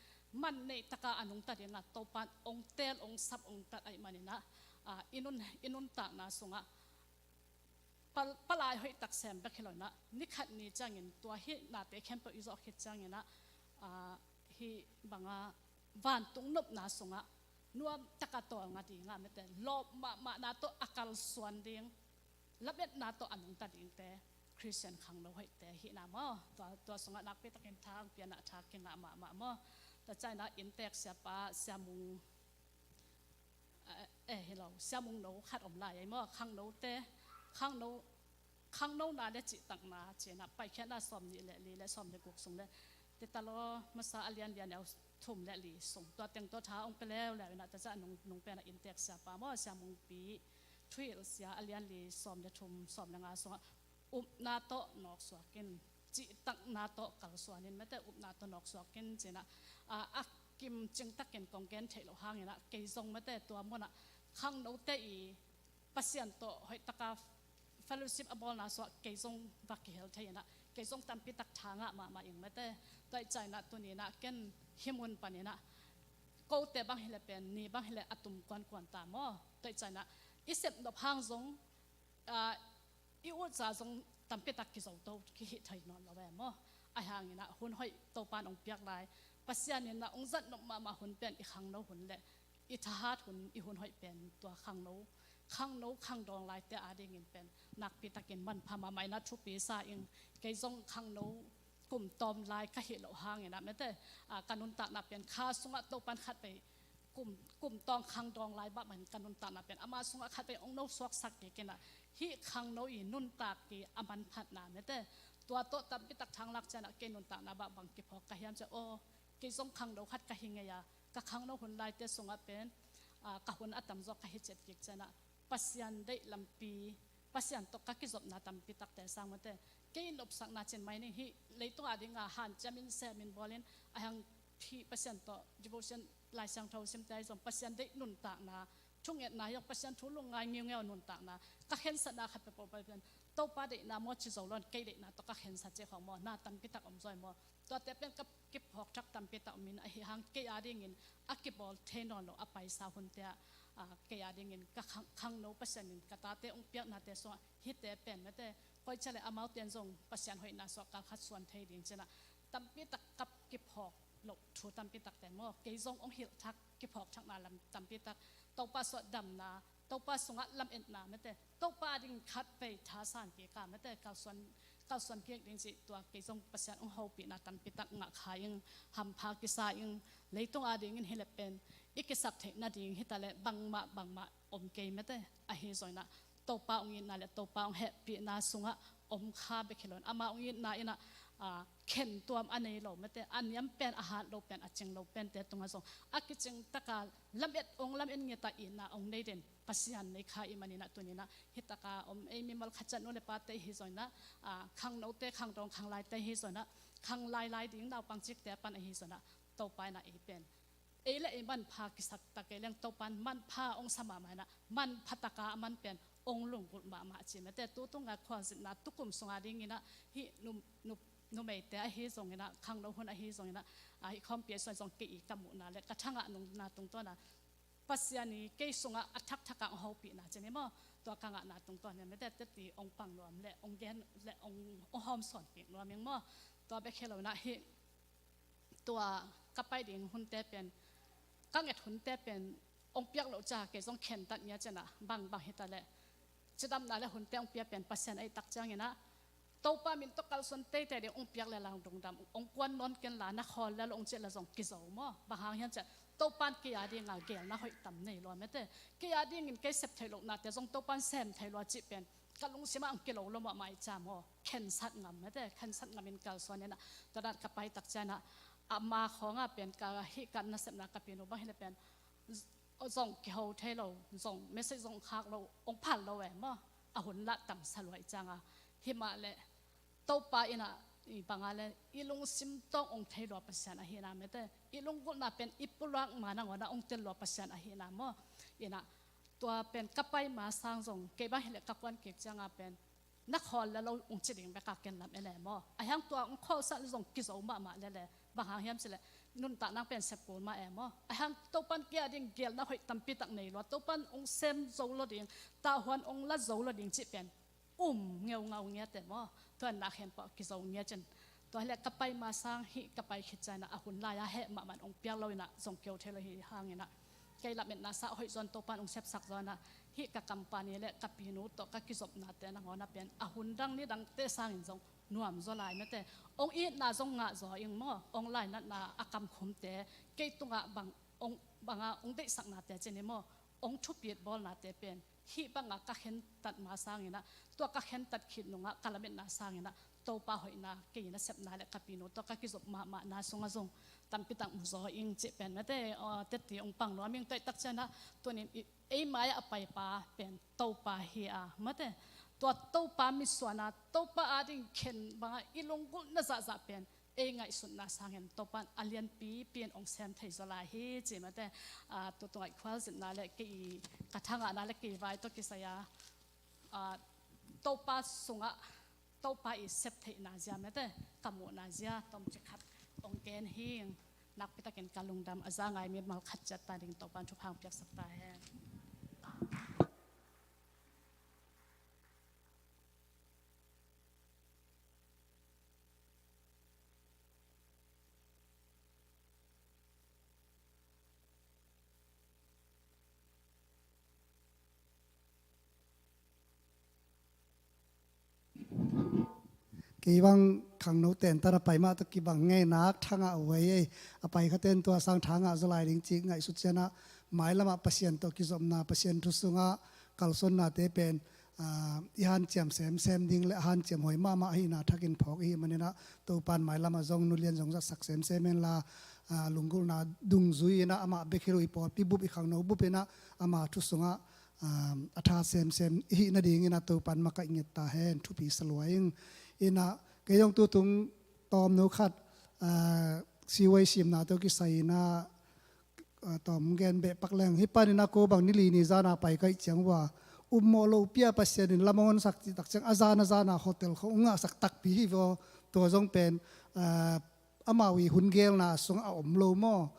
man neih taka a nungta dingah Topan ong teel, ong sap, ong tat ahih manin ah, a, i nun, i nuntakna sungah pal-, palai hoih tak sem bek hi lo in ah, ni khat ni ciangin tua hih nate khempeuh i zawh khit ciangin ah, a, hih banga vantung nopna sungah nuam taka tawlnga dingah mate, lawp mahmahna tawh a kalsuan ding, lametna tawh a nungta dingte Khristian khangno hoihte hihna maw. Tua, tua sungah nakpitakin tha hong pia in ah tha kingah mahmah maw. Tua ciangin ah inntek siapa Sia Mung, eh, eh, hi lo, Sia Mung no khat om lai ei maw, khangnote, khangno, khangnona le cihtakna ci-in ah Paikhiatna sawm nih le li le sawm le guk sung le, Titalaw masa a lian li a neu thum le li sung, tua teng tawh tha hong pia leuleu in ah, tua ciang nung, nung pen ah inntek siapa maw, Sia Mung Pi, Thuhilh Sia a lian li sawm le thum, sawm le nga sungah, upna tawh nawksuak in, cihtakna tawh kalsuan in mate, upna tawh nawksuak in ci-in ah, a, a kimcing takin kong gen theih loh hangin ah, kei zong mate tua munah khangnote i Pasian tawh hoih taka fellowship a bawlna sungah kei zong va kihel thei in ah, kei zong tampi tak tha ngah mahmah ing mate. Tua ahih ciangin ah tuni in ah ken hih mun panin ah, kote bang hi leh pen ni bang hi leh a tum kuankuan ta maw. Tua ahih ciangin ah i sep nop hang zong, a, i utza zong tampi tak kizo to, kihih thei nawn lo e maw. Ahi hangin ah hun hoih Topan ong piak lai, Pasian in ah ong zat nop mahmah hun pen i khangno hun le i thahat hun, i hun hoih pen tua khangno, khangno khangdawng laite adingin pen nakpi takin manpha mahmah in ah thupi sa ing. Kei zong khangno kum tawm lai ka hih loh hangin ah mate, a, ka nuntakna pen kha sungah Topan khatvei kum, kum tawng khangdawng lai bangmah in ka nuntakna pen ama sungah khatvei ong nosuaksak kik in ah, hih khangno i nuntak i a manphatna mate, tua tawh tampi tak tha ong lak ciangin ah kei nuntakna bang bang kiphawk ka hiam ci-a, aw, kei zong khangno khat ka hi ngei a, ka khangno hun laite sungah pen, a, ka hun a tamzaw ka hi ciat kik ciangin ah Pasian deih lampi, Pasian tawh ka kizopna tampi takte sang mate, kei nopsakna cin mai ning, hih leitung adinga hanciam in, sem in, bawl in, ahi hang hih Pasian tawh devotion, Lai Siangtho simte ahi zong, Pasian deih nuntakna, thungetna hi zong, Pasian thu lungngai ngiungeu nuntakna, ka khensatna khat peuhpeuh pen Topa deihna maw ci zo lo in, kei deihna tawh ka khensat cih khawng maw, na tampi tak om zaw hi maw. Tuate pen ka kiphawk thak tampi tak om in, ahi hang kei adingin a kibawl thei nawn lo a paisa hunte ah, a, kei adingin ka khang, khangno Pasian in ka tate ong piaknate sungah hihte pen mate, koi cia le amaute in zong Pasian hoihna sungah kal khat suan thei ding ci-in ah tampi tak ka kiphawk loh thu tampi takte maw, kei zong ong hilh thak, kiphawk thakna lam tampi tak, Topa sungah damna, Topa sungah lametna mate, Topa ading khatvei thasan kik a mate, kalsuan, kalsuan kik ding cih tua kei zong Pasian ong hopihna tampi tak ngah kha ing, hampha kisa ing. Leitung adingin hi leh pen i kisak theih nading hi ta leh bangmah bangmah om kei mate, ahi zongin ah Topa ong itna le Topa ong hehpihna sungah om kha bek hi lo in, ama ong itna in ah, a, khen tuam a nei lo mate, a niam pen, a hat lo pen, a cing lo pente tungah zong a kicing taka lamet, ong lamet ngit a itna ong nei den Pasian nei kha i hih manin ah tuni in ah hih taka om ei mimal khat ciat nu le pate hi zongin ah, a, khangnote, khangdawng khanglaite hi zongin ah, khanglai lai ding naupang cikte pan ahi zongin ah, Topa in ah ei pen ei le ei manpha kisak ta kei leng Topan manpha ong sa mahmah in ah, manpha taka a man pen ong lunggulh mahmah ci mate. Tutung a khualzinna tukum sung adingin ah hih nu, nu, numeite ahi zongin ah, khangno hun ahi zongin ah, a, hih khawmpi ahi zong kei i ka muhna le ka thangah nungna tungtawn a Pasian i kei sungah a thakthak a ong hopihna ci ni maw, tua ka ngahna tungtawn in ah mate, teti ong pang nuam le ong gen le ong, ong hawmsawn kik nuam ing maw. Tua bek hi lo in ah hih tua ka pai ding hunte pen, ka nget hunte pen ong piak loh ciang kei zong khentat ngiat ciang ah, bangbang hi ta leh cidamna le hunte ong pia pen Pasian ahih tak ciangin ah, Topa min tawh kalsuan teitei ding hong piak le lang lungdam, hong kuan nawn ken la, na khawl le lo hong cih le zong kizo maw? Bang hang hiam cih leh Topa in kei a dinga geelna hoih tam nei lua mate. Kei a dingin kei sep theih lohnate zong Topa in sem thei lua cih pen ka lungsimah hong kilo lo mahmah ih ciang maw? Khensat ngam mate, khensat ngamin kalsuan inah, tua dan ka pai tak ciangah, ama khawngah pen ka hih ka nasepna ka pinu bang hi le pen zong kiho thei lo, zong message zong khak lo, hong phal lo e maw? A hun lah tamsa lua ih cianga, himah le Topa inah i banga le i lungsim tawng hong thei lua Pasian ahihna mate, i lunggulhna pen i pulak ma nangawnah hong tel lua Pasian ahihna maw? Inah tua pen ka pai ma sang zong kei bang hi le ka kuan kik cianga pen na khawl le lo hong ci ding beka ken lam e le maw? Ahi hang tua hong khawlsah le zong kizo mahmah le le, bang hang hiam cih leh nuntak nang pen sep kul mah e maw? Ahi hang Topa in kei a ding geelna hoih tampi tak nei lua, Topa in hong sem zo lo ding, tahuan hong la zo lo ding cih pen um ngeungau ngiat e maw? Tua in na khempeuh kizo ngiat cin. Tua hi le ka pai ma sang hih ka pai khit ciangah a hun lai-a heh mahmah hong piak lo inah zong kio thei lo hi hanginah kei lametna sah hoih zawn Topa in hong sepsak zaw inah hih ka kampani le ka pinu tawh ka kizopnate nangawnah pen a hun dang ni dangte sangin zong nuam zaw lai mate. Hong itna zong ngah zaw ing maw? Hong lainatna a kamkhumte kei tungah bang hong, banga hong deihsaknate cin hi maw? Hong thupit bawlnate pen hih banga ka khentat ma sanginah, tua ka khentat khit nungah ka lametna sanginah Topa hoihna, kei nasepna le ka pinu tawh ka kizop mahmahna sungah zong tampi tak mu zaw ing cih pen mate, aw, teti hong pang nuam ing. Tua ih tak ciangah tunin i, ei mai-ah a paipa pen Topa hi a mate. Tua Topa mitsuana, Topa a ding khen banga i lunggulhna zahzah pen ei ngaihsutna sangin Topa in a lianpipi in hong sem thei zaw lai hi ci mate. Ah, tu tungah i khualzinna le kei ka thangahna le kei vai tawh kisai-a, ah, Topa sungah Topa i sep theihna zia mate, ka muhna zia tomcik khat hong gen hi. Nakpitakin ka lungdam, a za ngai mimal khat ciat ta ding Topa in thupha hong piaksak ta hen. Kei bang khangno tentan a pai mah tawh kibang ngei nak thangah uh ei, a pai khaten tua sang thangah zaw lai ding cih ngaihsut cianah mailamah Pasian tawh kizopna, Pasian thu sungah kalsuannate pen, aa, i hanciam semsem ding le a hanciam huai mahmah ahihna thakin phawk ihi maninah Topan mailamah zong nulian zong zatsak semsem henla, aa, lunggulhna dungzui inah amah bek hi lo i pawlpi bup i khangno bup inah ama thu sungah, aa, a tha semsem ihi nadinginah Topan makaih nget ta hen, thupi sa lua ing. Inah kei zong tutung tawmno khat, aa, siwai simna tawh kisai inah, aa, tawm gen beh pak leng. Hih paninah ko bang ni li ni zana pai kaih ciang uh a, upmawh lopi a Pasian in lam hong honsak cih tak ciang a zana zana hotel khong hong ngahsak takpi hi vaw. Tua zong pen, aa, amau i hun gelna sung a om lo maw?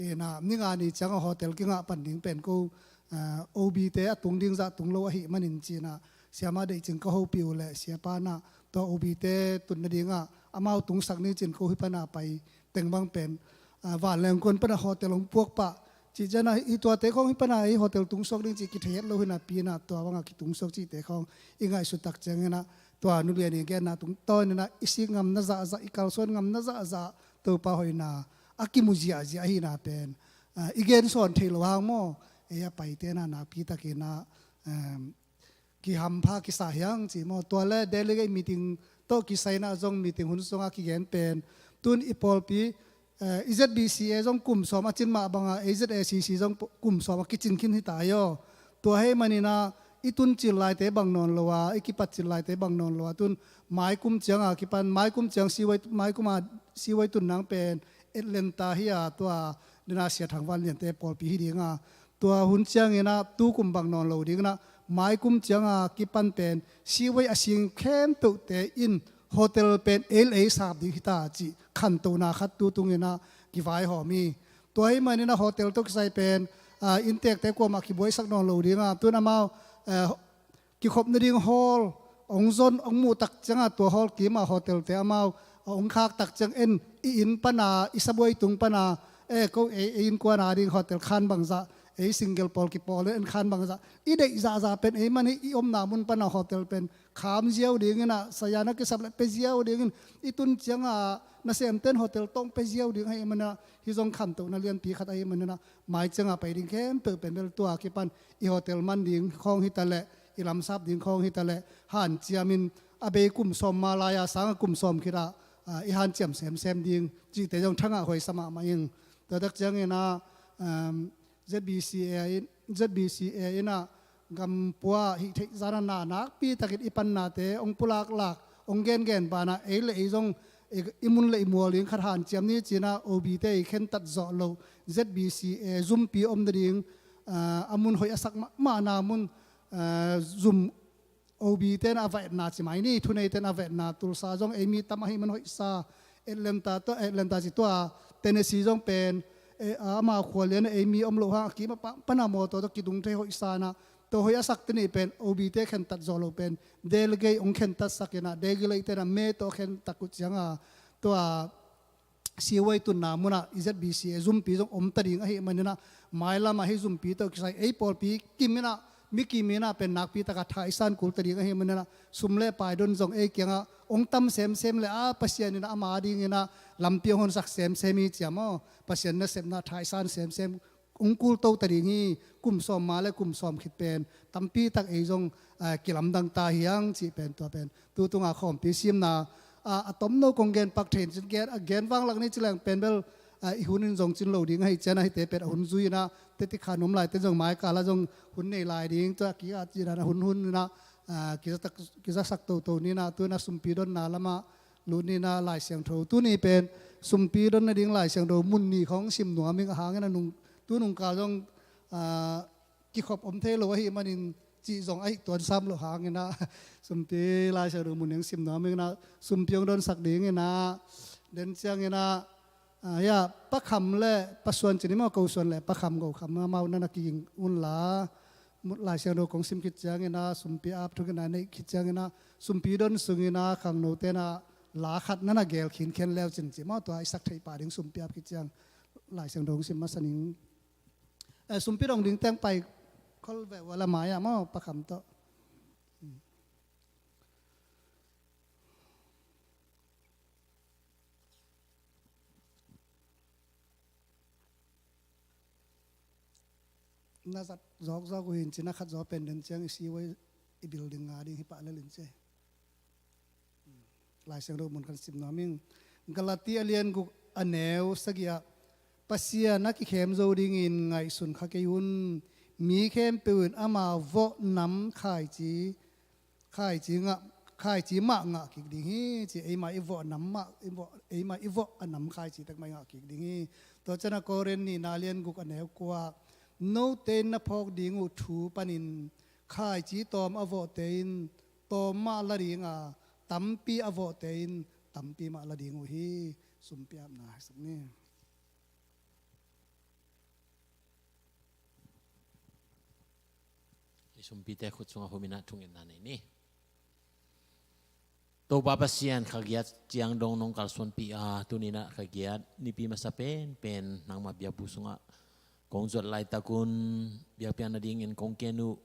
Inah ni nga ni ciang a hotel kingah pan ding pen ko, aa, O B te a tung ding zah tung lo ahih manin cinah siama deih cing ka hopih uh leh siapa inah tua O B te tun nadingah amau tungsak ni cin ko hih pana pai teng bang pen, aa, vanleng kuan pana hotel hong puak pah. Cih cianah hih tuate khong hih pana hih hotel tungsuak ding cih kithei het lo hi napi inah tua bangah kitungsuak cihte khong i ngaihsut tak cianginah tua nulian i genna tungtawn inah i sik ngamna zahzah, i kalsuan ngamna zahzah Topa hoihna a kimu ziahziah ahihna pen, aa, i gensawn theih loh hang maw? Ei a paite inah nakpi takinah, em, kihampha kisa hiang ci maw? Tua le delegate meeting tawh kisai inah zong meeting hun sungah kigen pen tun i pawlpi, eh, i Z B C A zong kum sawm a cin mah banga A Z A C C zong pu-, kum sawm a kicin khin hita hi aw. Tua hei maninah i tun cil laite bang nawn lo a, i kipat cil laite bang nawn lo a, tun maikum cianga kipan, maikum ciang siwai, maikum a siwai tun nang pen Atlanta hi a, tua dena Sia Thang Van Liante pawlpi hi dinga. Tua hun cianginah tukum bang nawn lo dinginah maikum cianga kipan pen siwai a sing khempeuhte in hotel pen ei le ei sap ding hita cih khantohna khat tutunginah kivaihawm hi. Tua hih maninah hotel tawh kisai pen, aa, inntekte kuamah kibuaisak nawn lo dinga. Tun amau, aa, kikhop nading hall hong zon, hong muh tak cianga tua hall kimah hotelte amau, aa, hong khak tak ciang en i inn pana, i sabuai tung pana, e, ko ei, ei innkuana ding hotel khan bangzah Ei single pawl kipawl in en khan bangzah i deih zahzah pen ei man hi. I omna mun pana hotel pen kham ziau dingin ah, saya na kisap le pia ziau dingin, i tun cianga nasemten hotel tawng pia ziau ding ahih manin ah, hih zong khantohna lianpi khat ahih manin ah, mai cianga pai ding khempeuh pen bel tua kipan i hotel man ding khawng hi ta leh, i lamsap ding khawng hi ta leh, hanciamin a bei kum sawm ma lai-a sanga kum sawm khit ah, ah, i hanciam semsem ding cihte zong thangah huaisa mahmah ing. Tua tak ciangin ah, um, Z B C A in, Z B C A in ah gampua hih theih zana nakpi takin i pannate hong pulaklak, hong gengen banah ei le ei zong i, i mun le i mual ding khat hanciam ni cinah O B te i khentat zawh loh, Z B C A zumpi om nading, ah, a mun hoih a sak mahmahna mun, ah, zum O B ten a va etna ci mai ni, thuneiten a va etna, Tulsa zong ei mi tam ahih man hoihsa, Atlanta tawh, Atlanta ci tua, Tennessee zong pen, eh, ama khua lian ei mi om loh hang, a kim a pang pana mawtaw tawh kidung thei hoihsa na, tua hoih a sak te nih pen, O B te khentat zawh loh pen, delegate hong khentat sak inah, delegate tenah me tawh khentat kut cianga, tua, siwai tunna munah i Z B C A zumpi zong om ta ding ahih maninah, mailamah hih zumpi tawh kisai ei pawlpi kim inah, mi kim inah pen nakpi takah thaisan kul ta ding ahih maninah, sum le pai don zong ei kiangah hong tam semsem le a, Pasian inah ama dinginah lampi hong honsak semsem hi ciam aw. Pasian nasepna thaisan semsem hong kul to ta ding hi. Kum sawm ma le kum sawm khit pen tampi tak ei zong, ah, kilamdang ta hiang cih pen tua pen tu tunga khawmpi simna, ah, a tomno kong gen pak thei in cin gen, a gen vanglak ni ci leng pen bel, ah, i hun in zong cin lo ding ahi cian ahite pen a hun zui inah, teti kha nuam lai ten zong mai kala zong hun nei lai ding, tua ki a ci dan a hun hun inah, ah, kizasak, kizasak toto ni inah, tu inah sumpi donna lamah lut ni inah Lai Siangtho. Tuni pen sumpi don nading Lai Siangtho mun ni khawng sim nuam ing, a hang inah nung, tu nungkal zong, ah, kikhop om thei lo ahih manin cih zong ahih tuan sam loh hang inah sumpi Lai Siangtho mun ni hong sim nuam ing inah, sumpi hong donsak ding inah, den ciang inah, ah, ya, Pa Kham le Pa Suan ci ni maw, Ko Suan le Pa Kham, Ko Kham amau nana kiging unla, Lai Siangtho kong sim khit ciang inah, sumpi ap thuk inah neih khit ciang inah, sumpi don sung inah khangno tenah la khat nana gel khinkhen leu cin ci maw, tua i sak theih pah ding sumpi ap khit ciang Lai Siangtho kong sim masa ning. Eh, sumpi dong ding teng pai khol veh ua la mai ah maw, Pa Kham tawh. Na zat zawkzawk uh hin cin a khat zaw pen den ciang i siwai i building nga ding hi pah lel in ci. Lai Siangtho mun kan sim nuam ing. Galati a lian guk a neu sagih ah, Pasian a kikhem zo dingin ngaihsun kha kei un. Mi khempeuh in ama vawh nam khaici, khaici ngah, khaici mah ngah kik ding hi ci. Eima i vawh nam mah, i vawh, eima i vawh a nam khaici tek mah i ngah kik ding hi. Tua ciang a Korin nihna lian guk a neu kua, note in na phawk ding uh thu panin khaici tawm a vawhte in tawm mah la ding a, tampi a vawhte in tampi mah la ding uh hi. Sumpi apna haisak ni. I sumpite khut sungah huminah thungetna nei ni. Topa Pasian, kha giat ciang dong nong kalsuanpih a, tuninah kha giat nipi masa penpen nangmah biakbu sungah kong zuat laitakun biakpiakna dingin kong ken uh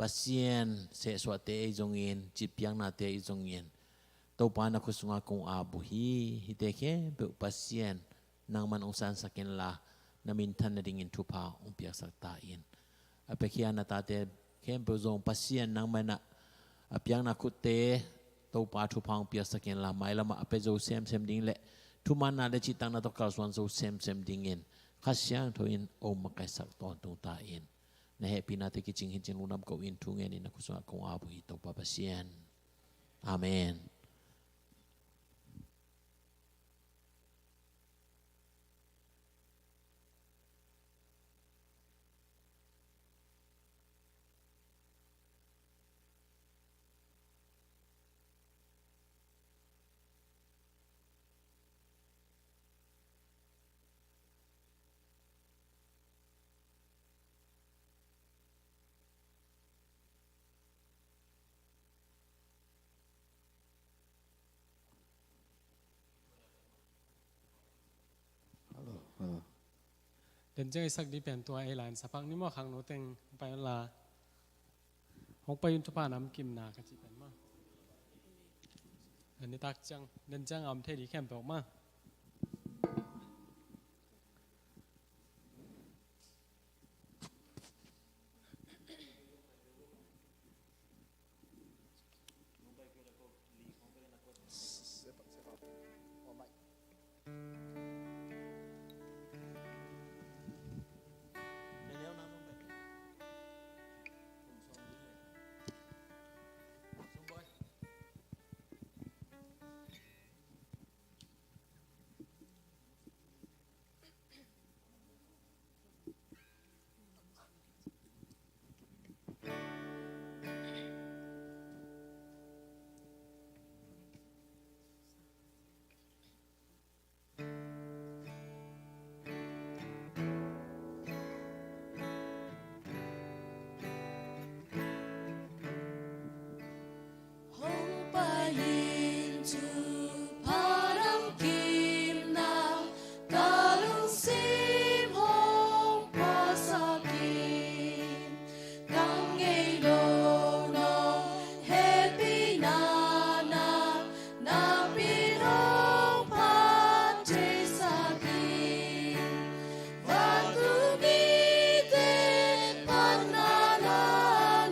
Pasian, sehsuahte ei zongin, citpiaknate ei zongin, Topa na khut sungah kong ap uh hi. Hihte khempeuh Pasian nangman hong sansak inla, na minthan nadingin thupha hong piaksak ta in. A piakhia na tate khempeuh zong Pasian nangman ah a piakna khutte Topa thupha hong piaksak inla, mailamah a pia zo semsem ding le thumanna le cihtakna tawh kalsuan zo semsem dingin Kha Siangtho in hong makaihsak tawntung ta in. Na hehpihnate kicing hi cin lungdam ko in thu ngenin na khut sungah kong ap uh hi Topa Pasian. Amen. Den ciang i sak ding pen tua ei la in sa phak ni maw, khangno teng hong pai un la. Hong pai un thupha nam kim na ka cih pen maw. A nitak ciang, den ciang a om thei ding khempeuh maw. Hong pai in thupha nam kim na, ka lungsim hong puaksak in. Ka ngei lo nong hehpihna na, nakpi hong phat theisak in. Vantung mite phatna na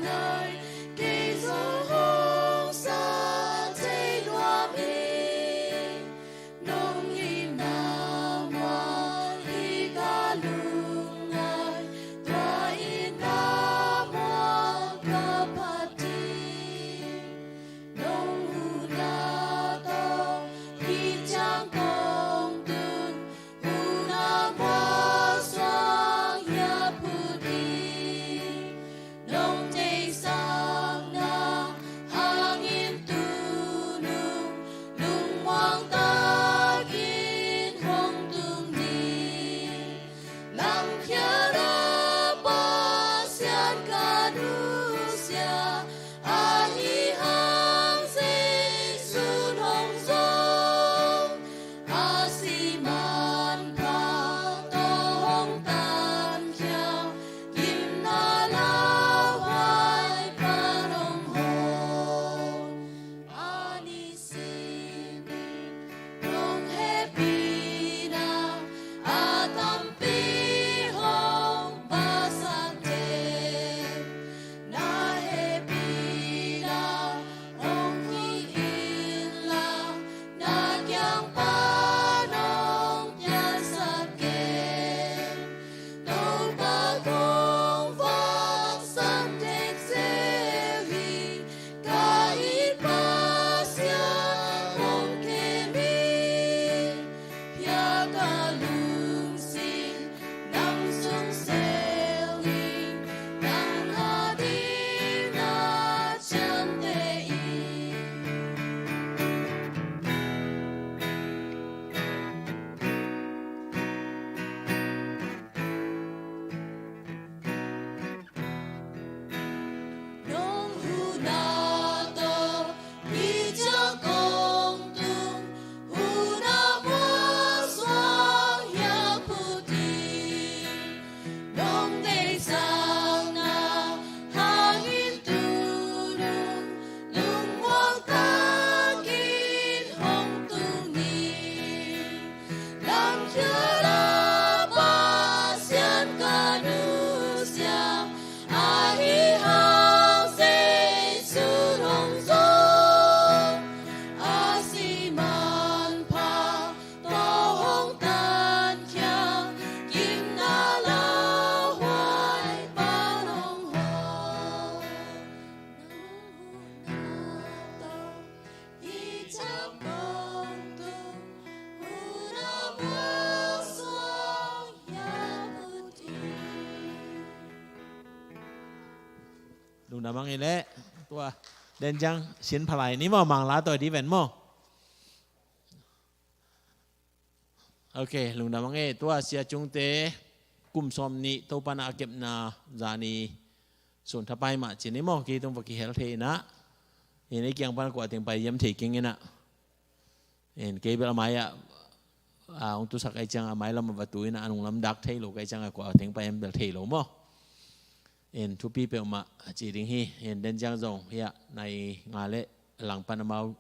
ngai, kei zong hong sa thei nuam ing. Nong itna muang hi ka lungngai, tua itna muang ka phat ding. Nong huhna tawh hih ciang kong tun, huhna muang suang hiah phut ing. Nong deihsakna hangin tu nung, lungmuang takin hong tung ni. Langkhia-in Pasian ka nusia, ahih hang Jesu in hong zong. A si manpha tawh hong tankhia, gimna lauhuai pan hong hawm. A nisim in nong hehpihna a tampi hong paisak teh, na hehpihna hong hilh in la, na kiang pan hong piangsak in. Topa kong vak sam tek zel hi, ka it Pasian hong kem hi. Hiah ka lungsim nang sung sel ning, nang a ding na ciamteh ing. Nong huhna tawh hih ciang kong tun, huhna muang suang hiah phut ing. Nong deihsakna hangin tu nung, lungmuang takin hong tung ni. Langkhia-in Pasian ka nusia, ahih hang Jesu in hong zong. A si manpha tawh hong tankhia, gimna lauhuai pan hong hawm. Lungdam hang ei leh, tua den ciang sin phalai ni maw, Mangla tawi ding ven maw. Ok, lungdam hang ei, tua Sia Cung te kum sawmnih Topa in a kepna zani sun thapai mah ci ni maw, kei tung va kihel thei in ah. In ei kiang pan kua teng pai hiam thei keng in ah. In kei bel a mai-ah a, hong tusak ahih ciangin a mailam a va tu in a nunglam dak thei lo ka hih ciangin a kua teng pai hiam bel thei lo maw. In thupi peuhmah a ci ding hi. In den ciang zong hiah nai nga le langpan amau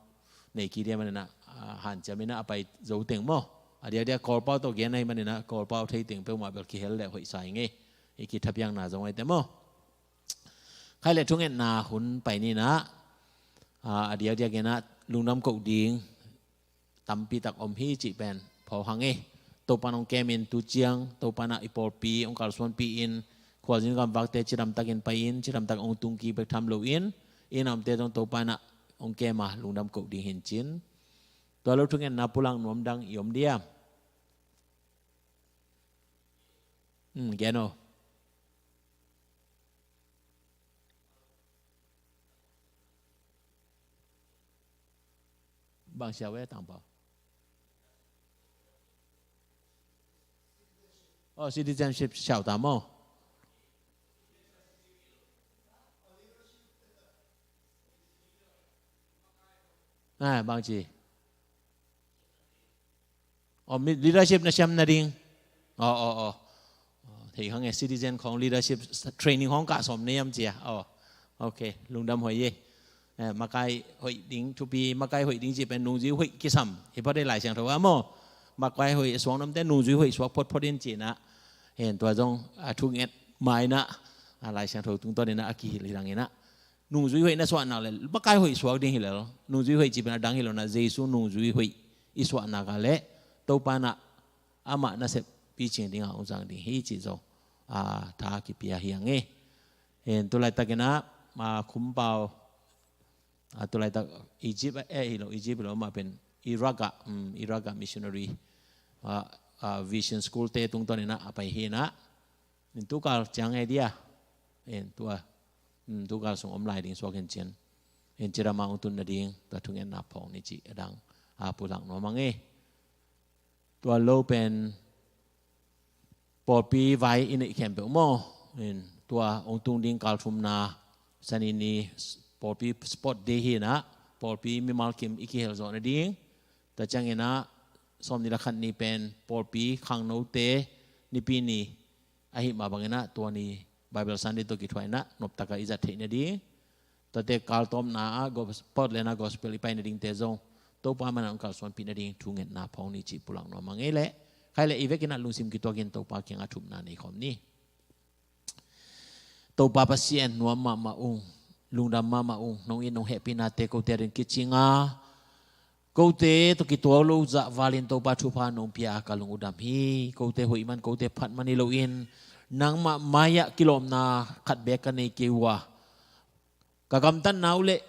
nei kik ding ahih manin a, a, hanciam in a pai zo teng maw. A diakdiak Kawlpau tawh gen ahih manin a Kawlpau thei teng peuhmah bel kihel le hoih sa ing ei. Hih kithapiakna zong ahih teh maw. Khai le thungetna hun pai ni in a, a, a diakdiak in a lungdam koh ding tampi tak om hi cih pen phawk hang ei. Topa in hong kem in tu ciang Topa in a i pawlpi hong kalsuanpih in, khualzin gamvakte cidam takin pai in, cidam tak hong tung kik bek tham lo in, inn a omte zong Topa in a hong kem a lungdam koh ding hi in cin. Tua lo thungetna pulak nuam dang i om diam? Hmm, gen aw. Bang siau e tangpa. Oh, citizenship siau ta maw. Ah, bang ci. Oh, mi-, leadership na siam nading. Oh, oh, oh. Oh, thei hang e, citizen khong leadership training khong kah sawm ni hiam cia. Oh, ok, lungdam hoih e. Eh, makai hoih ding thupi, makai hoih ding cih pen nungzui hoih kisam. Hi phot e, Lai Siangtho ah maw. Makai hoih suak nuamte nungzui hoih suak photphot in ci in a. Hen tua zong a thunget mai in a, a Lai Siangtho tungtawn in a a kihilh hi dang in a. Nungzui hoih na suah nak le makai hoih suak ding hi lel. Nungzui hoih cih pen a dang hi lo in a, Jesu nungzui hoih i suah nak a le Topa in a amah nasep picing ding a hong zang ding hi cih zong, a, tha kipia hi hang e. Hen tu laitak in a, a, Khumpau, a, tu laitak Egypt, eh, hi lo, Egypt hi lo, mah pen Iraq ah, um, Iraq ah missionary, a, a, Vision School te tungtawn in a a pai hi in a. In tukal ciang e dia. In tua, in tukal sung om lai ding suak in cin. In cidam a hong tun nading tua thungetna phawk ni cih a dang a pulak nuam hang e. Tua lo pen pawlpi vai i neih khempeuh maw. In tua hong tung ding kal thumna Sani ni pawlpi sport day hi in a, pawlpi mimal kim i kihel zawh nading. Tua ciangin a sawmnih le khat ni pen pawlpi khangnote nipi ni ahih mah bangin a tua ni Bible Sunday tawh kithuah in a noptak a i zat theih nading. Tuate kaltawpna ah gos-, Portland ah gospel i pai nadingte zong Topa mah in a hong kalsuanpih nading thungetna phawk ni cih pulak nuam hang e. Leh khai leh i vekin a lungsim kituakin Topa kiangah thupna nei khawm ni. Topa Pasian nuam mahmah ung, lungdam mahmah ung, nong it nong hehpihnate kote adingin kicing a, kote tawh kituak lo zah valin Topa thupha nong pia a ka lung uh dam hi. Kote hoih man, kote phat man hi loin nangmah mai-ah kilawmna khat beek ka nei kei uh a, ka gamtatna uh leh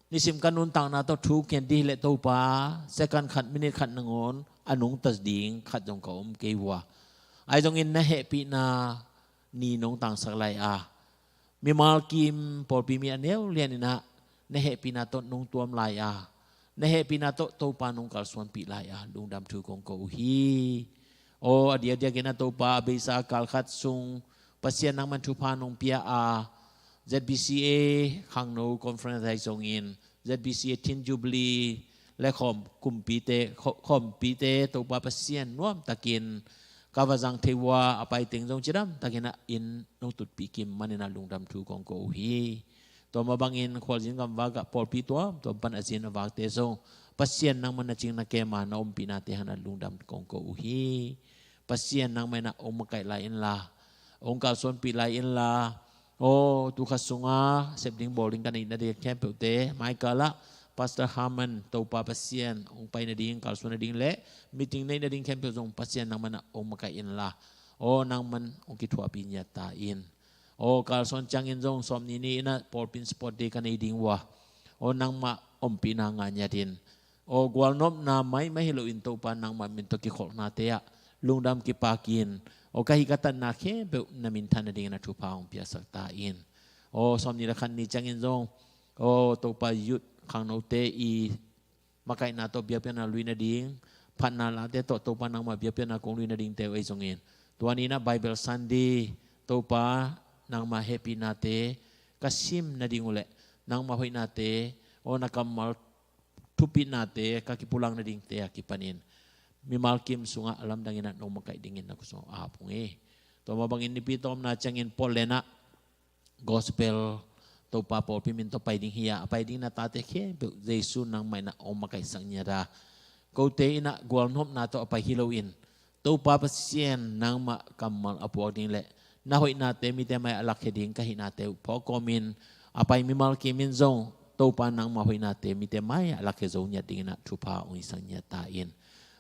nisim ka nuntakna tawh thu ken dih leh Topa, second khat, minute khat nangawn a nungta ding khat zong ka om kei uh a, ahi zongin na hehpihna ni nong tangsak lai a, mimal kim pawlpi mi a neu lianin ah na hehpihna tawh nong tuam lai a, na hehpihna tawh Topa nong kalsuanpih lai a lungdam thu kong ko uh hi. Aw, a diakdiakin ah Topa, a beisa kal khat sung Pasian nangman thupha nong pia a, Z B C A khangno conference ahi zongin, Z B C A Tin Jubilee le khawm kumpite, khaw-, khawmpite Topa Pasian nuamtakin ka va zang thei uh a, a paiteng zong cidamtakin ah inn nong tutpih kim manin ah lungdam thu kong ko uh hi. Tua mah bangin khualzin gamvak ah pawlpi tuamtuam pan a zin a vakte zong Pasian nangman na cing na kem a na ompihnate hangin ah lungdam kong ko uh hi. Pasian nangmah in ah hong makaih lai inla, hong kalsuanpih lai inla. Aw, tu kha sunga sep ding bawl ding ka neih nading khempeuhte, Michael ah Pastor Harmon, Topa Pasian hong pai nading, kalsuan nading le meeting neih nading khempeuh zong Pasian nangmah in ah hong makaih inla, aw, nangman hong kithuahpih ngiat ta in. Aw, kalsuan ciangin zong sawmnih ni in ah pawlpi in sport day ka nei ding uh a, aw, nangmah ompihna ngah ngiat in. Aw, gualnopna maimai hi loin Topa nangmah min tawh kikholhnate ah lungdam kipak in, aw, ka hih ka tatna khempeuh na minthan nadingin ah thupha hong piaksak ta in. Aw, sawmnih le khat ni ciangin zong, aw, Topa youth khangnote i makaihna tawh biakpiakna lui nading, phatna late tawh Topa nangmah biakpiakna kong lui nadingte uh ahi zongin, tua ni in ah Bible Sunday Topa nangmah hehpihnate ka sim nading uh leh nangmah hoihnate, aw, na kammal thupihnate ka kipulak nadingte a kipanin mimal kim sungah a lamdang in ah nong makaih dingin na khut sungah ap ung hi. Tua mah bangin nipi tawmna ciangin Portland ah gospel Topa pawlpi min tawh pai ding hi a, a pai ding na tate khempeuh Jesu nangmah in ah hong makaihsak ngiat a, kote in ah gualnopna tawh a pai hi loin Topa Pasian nangmah kammal a puak ding le na hoihnate mite mai-ah a lakkhia ding ka hihnate uh phawk kawmin a pai mimal kim in zong Topa nangmah hoihnate mite mai-ah a lakkhia zo ngiat dingin ah thupha hong hisak ngiat ta in.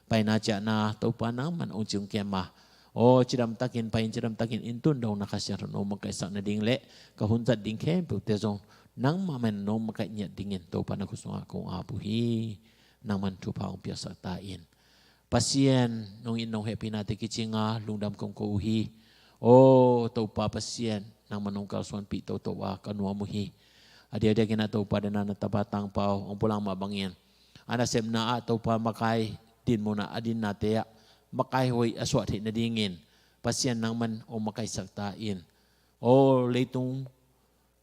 Paina ciahna Topa nangman hong ci hong kem a, aw cidamtakin pai-in cidamtakin inn tun dong na Kha Siangtho nong makaihsak nading le ka hun zat ding khempeuhte zong nangmah man nong makaih ngiat dingin Topa na khut sungah kong ap uh hi. Nangman thupha hong piaksak ta in. Pasian, nong it nong hehpihnate kicinga lungdam kong ko uh hi. Aw Topa Pasian, nangman nong kalsuanpih toto a ka nuam uh hi. A diakdiakin ah Topa dana na tapa Tangpau hong pulak mah bangin a nasepna ah Topa makai dinmun ah a dinnate ah makai hoih a suah theih nadingin Pasian nangman hong makaihsak ta in. Aw leitung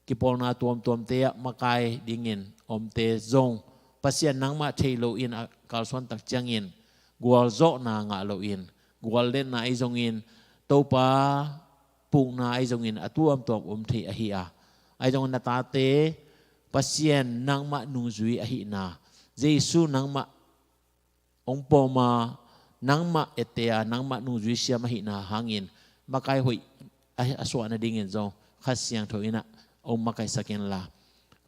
kipawlna tuamtuamte ah makai dingin omte zong Pasian nangmah thei loin a kalsuan tak ciangin gualzawhna ngah loin gualletna ahi zongin Topa pukna ahi zongin a tuamtuam om thei ahi a, ahi zongin na tate Pasian nangmah nungzui ahihna, Jesu nangmah hong pawm a, nangmah ette a, nangmah nungzui siam ahihna hangin makai hoih a, a suah nadingin zong Kha Siangtho in ah hong makaihsak inla,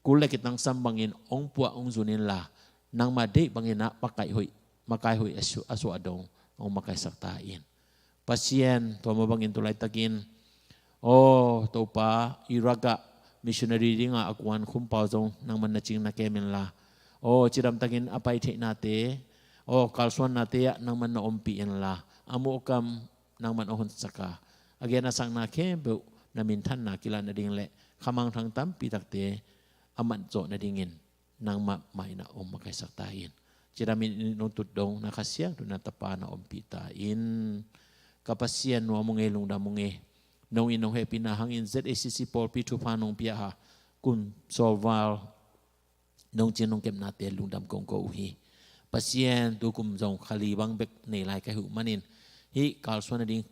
kul le kitangsam bangin hong puah hong zun inla, nangmah deih bangin ah makai hoih, makai hoih a su-, a suah dong hong makaihsak ta in. Pasian, tua mah bangin tu laitakin aw Topa, Iraq ah missionary dinga a kuan Khumpau zong nangman na cing na kem inla, aw cidamtakin a pai theihnate, aw kalsuannate ah nangman na ompih inla, a muhkam nangman a honsak a, a gen a sakna khempeuh na minthanna kilah nading le khamangthang tampi takte a mat zawh nadingin nangmah mah in ah hong makaihsak ta in. Cidamin nong tut dong na Kha Siangtho na tapa na ompih ta in. Ka Pasian, nuam ung ei, lungdam ung ei. Nong it nong hehpihna hangin Z A C C pawlpi thupha nong pia a, kum sawlval nong cin nong kepnate lungdam kong ko uh hi. Pasian, tu kum zong kha li bang bek nei lai ka hih uh manin hih kalsuan nading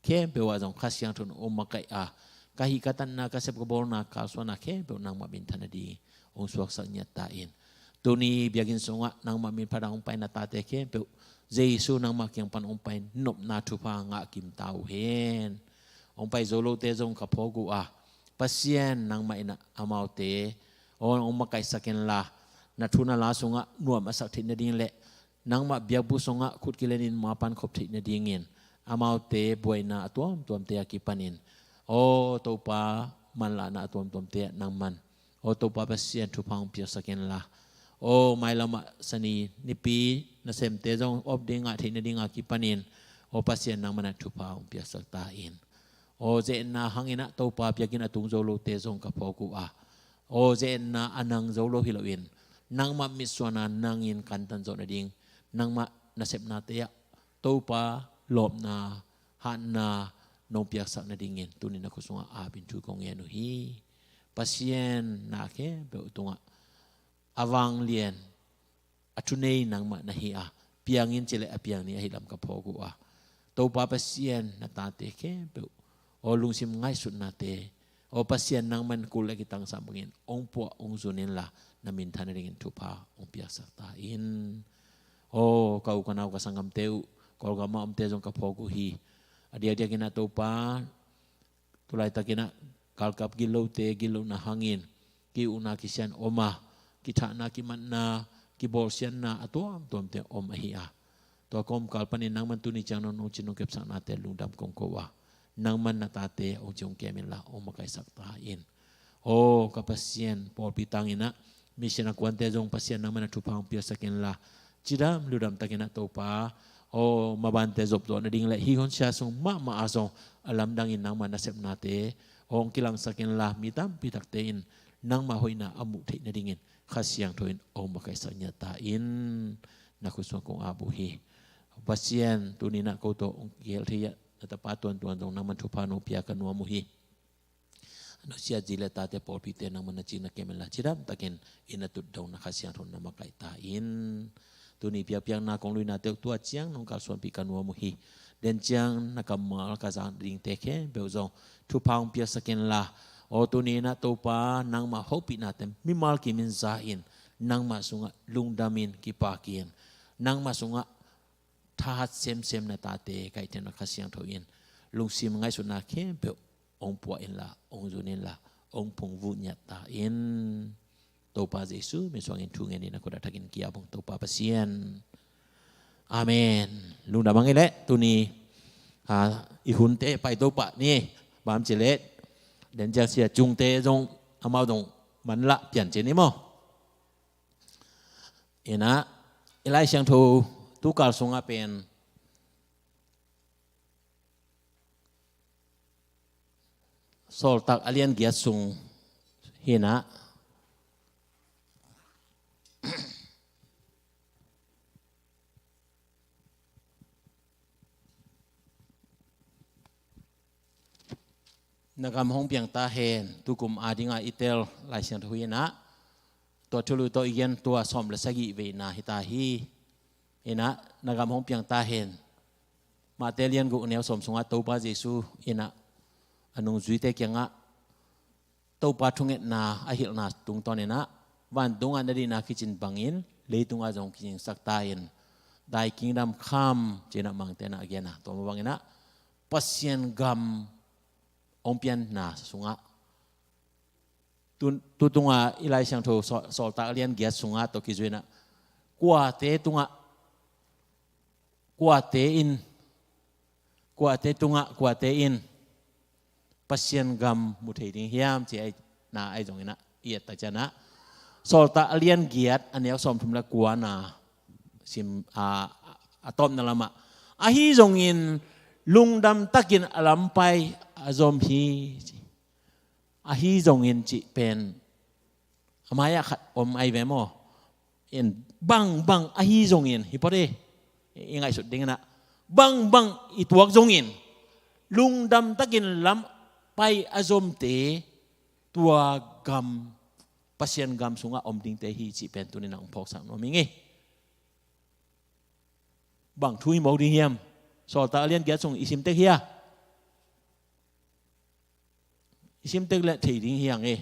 khempeuh ah zong Kha Siangtho in hong makaih a, ka hih ka tanna, ka sep ka bawlna, kalsuanna khempeuh nangmah minthan nading hong suaksak ngiat ta in. Tuni biakinn sungah nangmah min phat a hong pai na tate khempeuh Jesu nangmah kiang pan hong pai nopna thupha ngah kim ta uh hen. Hong pai zo lote zong ka phawk uh a, Pasian nangmah in ah amaute aw hong makaihsak inla, na thu na la sungah nuam a sak theih nading le nangmah biakbuk sungah khut kilenin ma pan khop theih nadingin amaute buaina a tuamtuamte a kipanin aw Topa, manlahna a tuamtuamte ah nangman aw Topa Pasian thupha hong piaksak inla, aw mailam ah sani nipi nasemte zong off day ngah theih nading a kipanin aw Pasian nangman ah thupha hong piaksak ta in. Aw ze-etna hangin ah Topa biakinn a tung zo lote zong ka phawk uh a, aw ze-etna a nang zo lo hi loin nangmah mitsuanna nangin kantan zawh nading, nangmah nasepnate ah Topa lawpna, hatna nong piaksak nadingin tuni na khut sungah apin thu kong ngen uh hi. Pasian, na khempeuh tungah a vanglian a thunei nangmah na hi a, piangin ci le a piang ni ahi lam ka phawk uh a, Topa Pasian, na tate khempeuh aw lungsim ngaihsutnate aw Pasian nangman kul le kitangsam bangin hong puah hong zun inla, na minthan nadingin thupha hong piaksak ta in. Aw ka u ka nau ka sanggamte uh, Kawlgam ah omte zong ka phawk uh hi. A diakdiakin ah Topa, tu laitakin ah galkap gitlote gitlohna hangin ki-ukna kisian om a, kithahna kimatna kibawlsiatna a tuamtuamte om ahi a, tua kawmkal panin nangman tuni ciang nong nong cin nong kepsaknate lungdam kong ko a, nangman na tate hong ci hong kem inla hong makaihsak ta in. Aw ka Pasian, pawlpi tangin ah mission a kuante zong Pasian nangman a thupha hong piaksak inla, cidam ludam takin ah Topa aw mabante zopzawh nading le hih hun sia sung mahmah ah zong a lamdangin nangmah nasepnate hong kilangsak inla, mi tampi takte in nangmah hoihna a muh theih nadingin Kha Siangtho in hong makaihsak ngiat ta in. Na khut sungah kong ap uh hi. Pasian, tuni in ah ko tawh hong kihel thei ah na tapa tuantuan zong nangman thupha nong pia ka nuam uh hi. A nusia zi le tate pawlpite nangman na cing na kem inla, cidam takin inn a tut dong na Kha Siangtho na makaih ta in. Tuni piakpiakna kong luinate uh tua ciang nong kalsuanpih ka nuam uh hi. Den ciang na kammal ka zak dingte khempeuh zong thupha hong piaksak inla, aw tuni in ah Topa nangmah hopihnate mimal kimin za in, nangmah sungah lungdamin kipakin, nangmah sungah thahat semsem na tate kaihte na Kha Siangtho in lungsim ngaihsutna khempeuh hong puah inla, hong zun inla, hong phungvuh ngiat ta in. Topa Jesu min suangin thu ngen in a kut a thakin kiabong Topa Pasian. Amen. Lungdam ang i leh tuni, ah, i hunte pai Topa ni bam ci leh den ciang sia cungte zong amau zong manlah pian ci ni maw? Inah i Lai Siangtho tukal sungah pen Sawltak a lian giat sung hinah na gam hong piang ta hen, tukum a dinga i tel Lai Siangtho hinah tua thulu tawh i gen tua sawm le sagih veina hita hi. Inah na gam hong piang ta hen. Mate lian guk neu sawm sungah Topa Jesu inah a nungzuite kiangah Topa thungetna a hilhna tungtawn inah vantungah na dihna kicin bangin leitungah zong kicingsak ta in, Thy kingdom come, ci inah Mangte inah a gen a, tua mah bang inah Pasian gam hong pianna sungah tu, tu tunga i Lai Siangtho Saw-, Sawltak a lian giat sungah tawh kizui inah kuate tungah, kuate in, kuate tungah, kuate in Pasian gam mu thei ding hiam ci ai na ai zong inah i et ta cianah Sawltak a lian giat a neu sawm thum le kuana sim a, a tawpna lamah ahi zongin lungdam takin a lampai a zom hi. Ahi zongin cih pen a mai-ah khat om ai ve maw? In bangbang ahi zongin hi pawt e, i ngaihsut ding inah bangbang i tuak zongin lungdam takin lampai a zomte tua gam, Pasian gam sungah om dingte hi cih pen tuni inah hong phawksak nuam ing e. Bang thu hi mawk ding hiam? Sawltak a lian giat sung i sim tek hia? I sim tek leh thei ding hi ang e.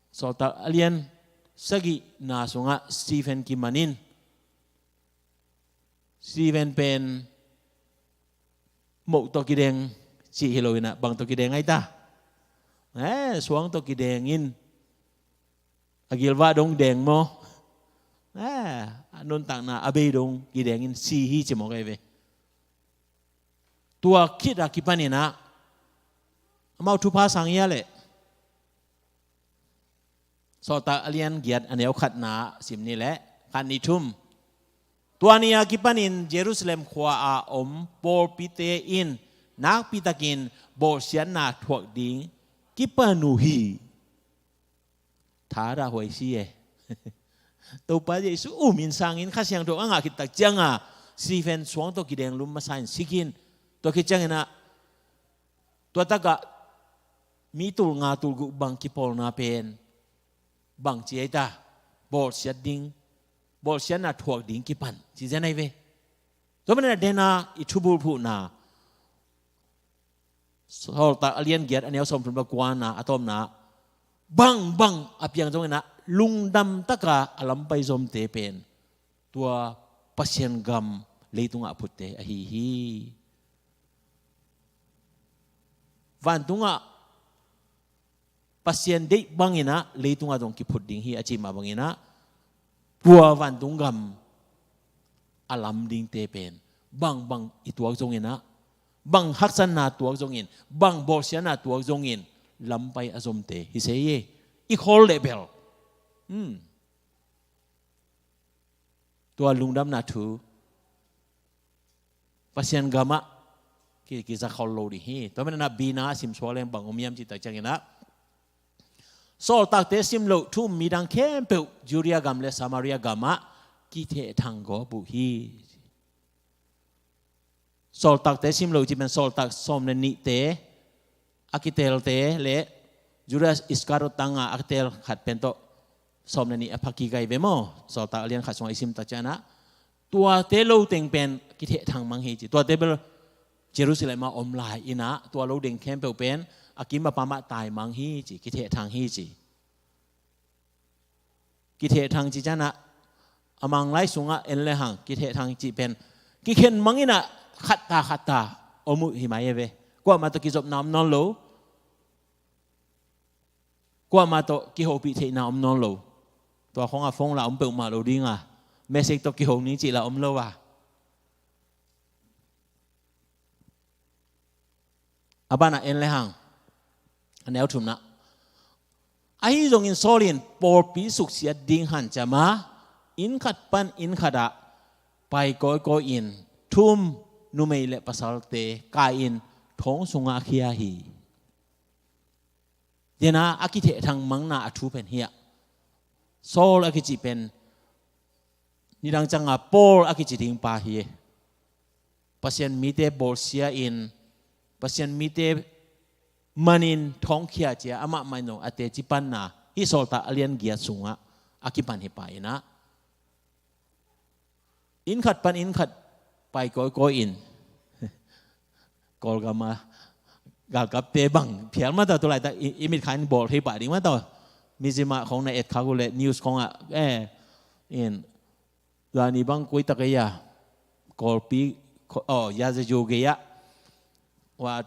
Sawltak a lian sagihna sungah Stephen kiman in, Stephen pen moh tawh kideng cih hi lo inah bang tawh kideng ai ta? Eh, suang tawh kideng in a gilvah dong deng maw? Eh, a nuntakna a bei dong kideng in si hi ci mawk ai ve. Tua khit a kipan inah amau thupha sang hia leh? Sawltak a lian giat a neu khatna sim ni leh khat ni thum. Tua ni a kipanin Jerusalem khua a om pawlpite in nakpitakin bawlsiatna thuak ding kipan uh hi. Tha dah huai si e. Topa Jesu um in sangin Kha Siangtho a ngah khit tak cianga Stephen suang tawh kideng lum masa in si khin. Tua khit ciangin ah tua takah mi tul nga tul guk bang kipawlna pen bang ci ai ta? Bawlsiat ding, bawlsiatna thuak ding kipan ci zen ai ve. Tua manin a dena i thubulphuhna Sawltak a lian giat a neu sawmthum le kuana a tawpna bangbang a piang zongin ah lungdam taka a lampai zomte pen tua Pasian gam leitungah a phutte ahi hi. Vantungah Pasian deih bangin ah leitungah zong kiphut ding hi a cih mah bangin ah tua vantung gam a lam dingte pen bangbang i tuak zongin ah, bang haksatna tuak zongin, bang bawlsiatna tuak zongin lampai a zomte hi se hi. I khawl leh bel. Hmm. Tua lungdamna thu Pasian gamah ki, kiza khol lo ding hi. Tua manin ah bina a simsuak leng bang om hiam cih tak ciangin ah sawltakte sim loh thu um midang khempeuh Judea gam le Samaria gamah kithehthang gawp uh hi. Sawltakte sim loh cih pen sawltak sawm le nihte a kitelte le Judas Iskariot tanga a kitel khat pen tawh sawm le nih a pha kik ahi ve maw. Sawltak a lian khat sungah i sim tak ciangin ah, tuate lo teng pen kithehthang mang hi ci. Tuate bel Jerusalem ah om lai in ah, tua lo teng khempeuh pen a kim a pam ah tai mang hi ci, kithehthang hi ci. Kithehthang ci ciangin ah, a Manglai sungah en le hang kithehthang cih pen kikhen mang in ah, khat ta khat ta om uh hi mai e ve. Kuamah tawh kizopna om nawn lo. Kuamah tawh kihopih theihna om nawn lo. Tua khawngah phone lah om peuhmah lo ding a, message tawh kiho ni cih lah om lo a. A banah en le hang, a neu thumna. Ahi zongin Saul in pawlpi suksiat ding hanciam a, inn khat pan inn khat ah pai kawikawi in, thu-um numei le pasalte kai-in thong sungah a khia hi. Dena a kithehthang mangna a thu pen hi a. Saul a kici pen nidang ciangah Paul a kici ding pa hi. Pasian mite bawlsia in, Pasian mite manin thongkhia cia amah mah in zong a teci panna, hih Sawltak a lian giat sungah a kipan hi pa in ah, inn khat pan inn khat pai kawikawi in, Kawlgam a galkapte bang phial mah tawh, tu laitak i, i mitkha in bawl thei pah ding mah tawh. Mizim ah khawng na et khak uh leh news khawngah, eh, in, zani bang koi tak ei a, Kawlpi, aw, Yazayo gei ah, wa,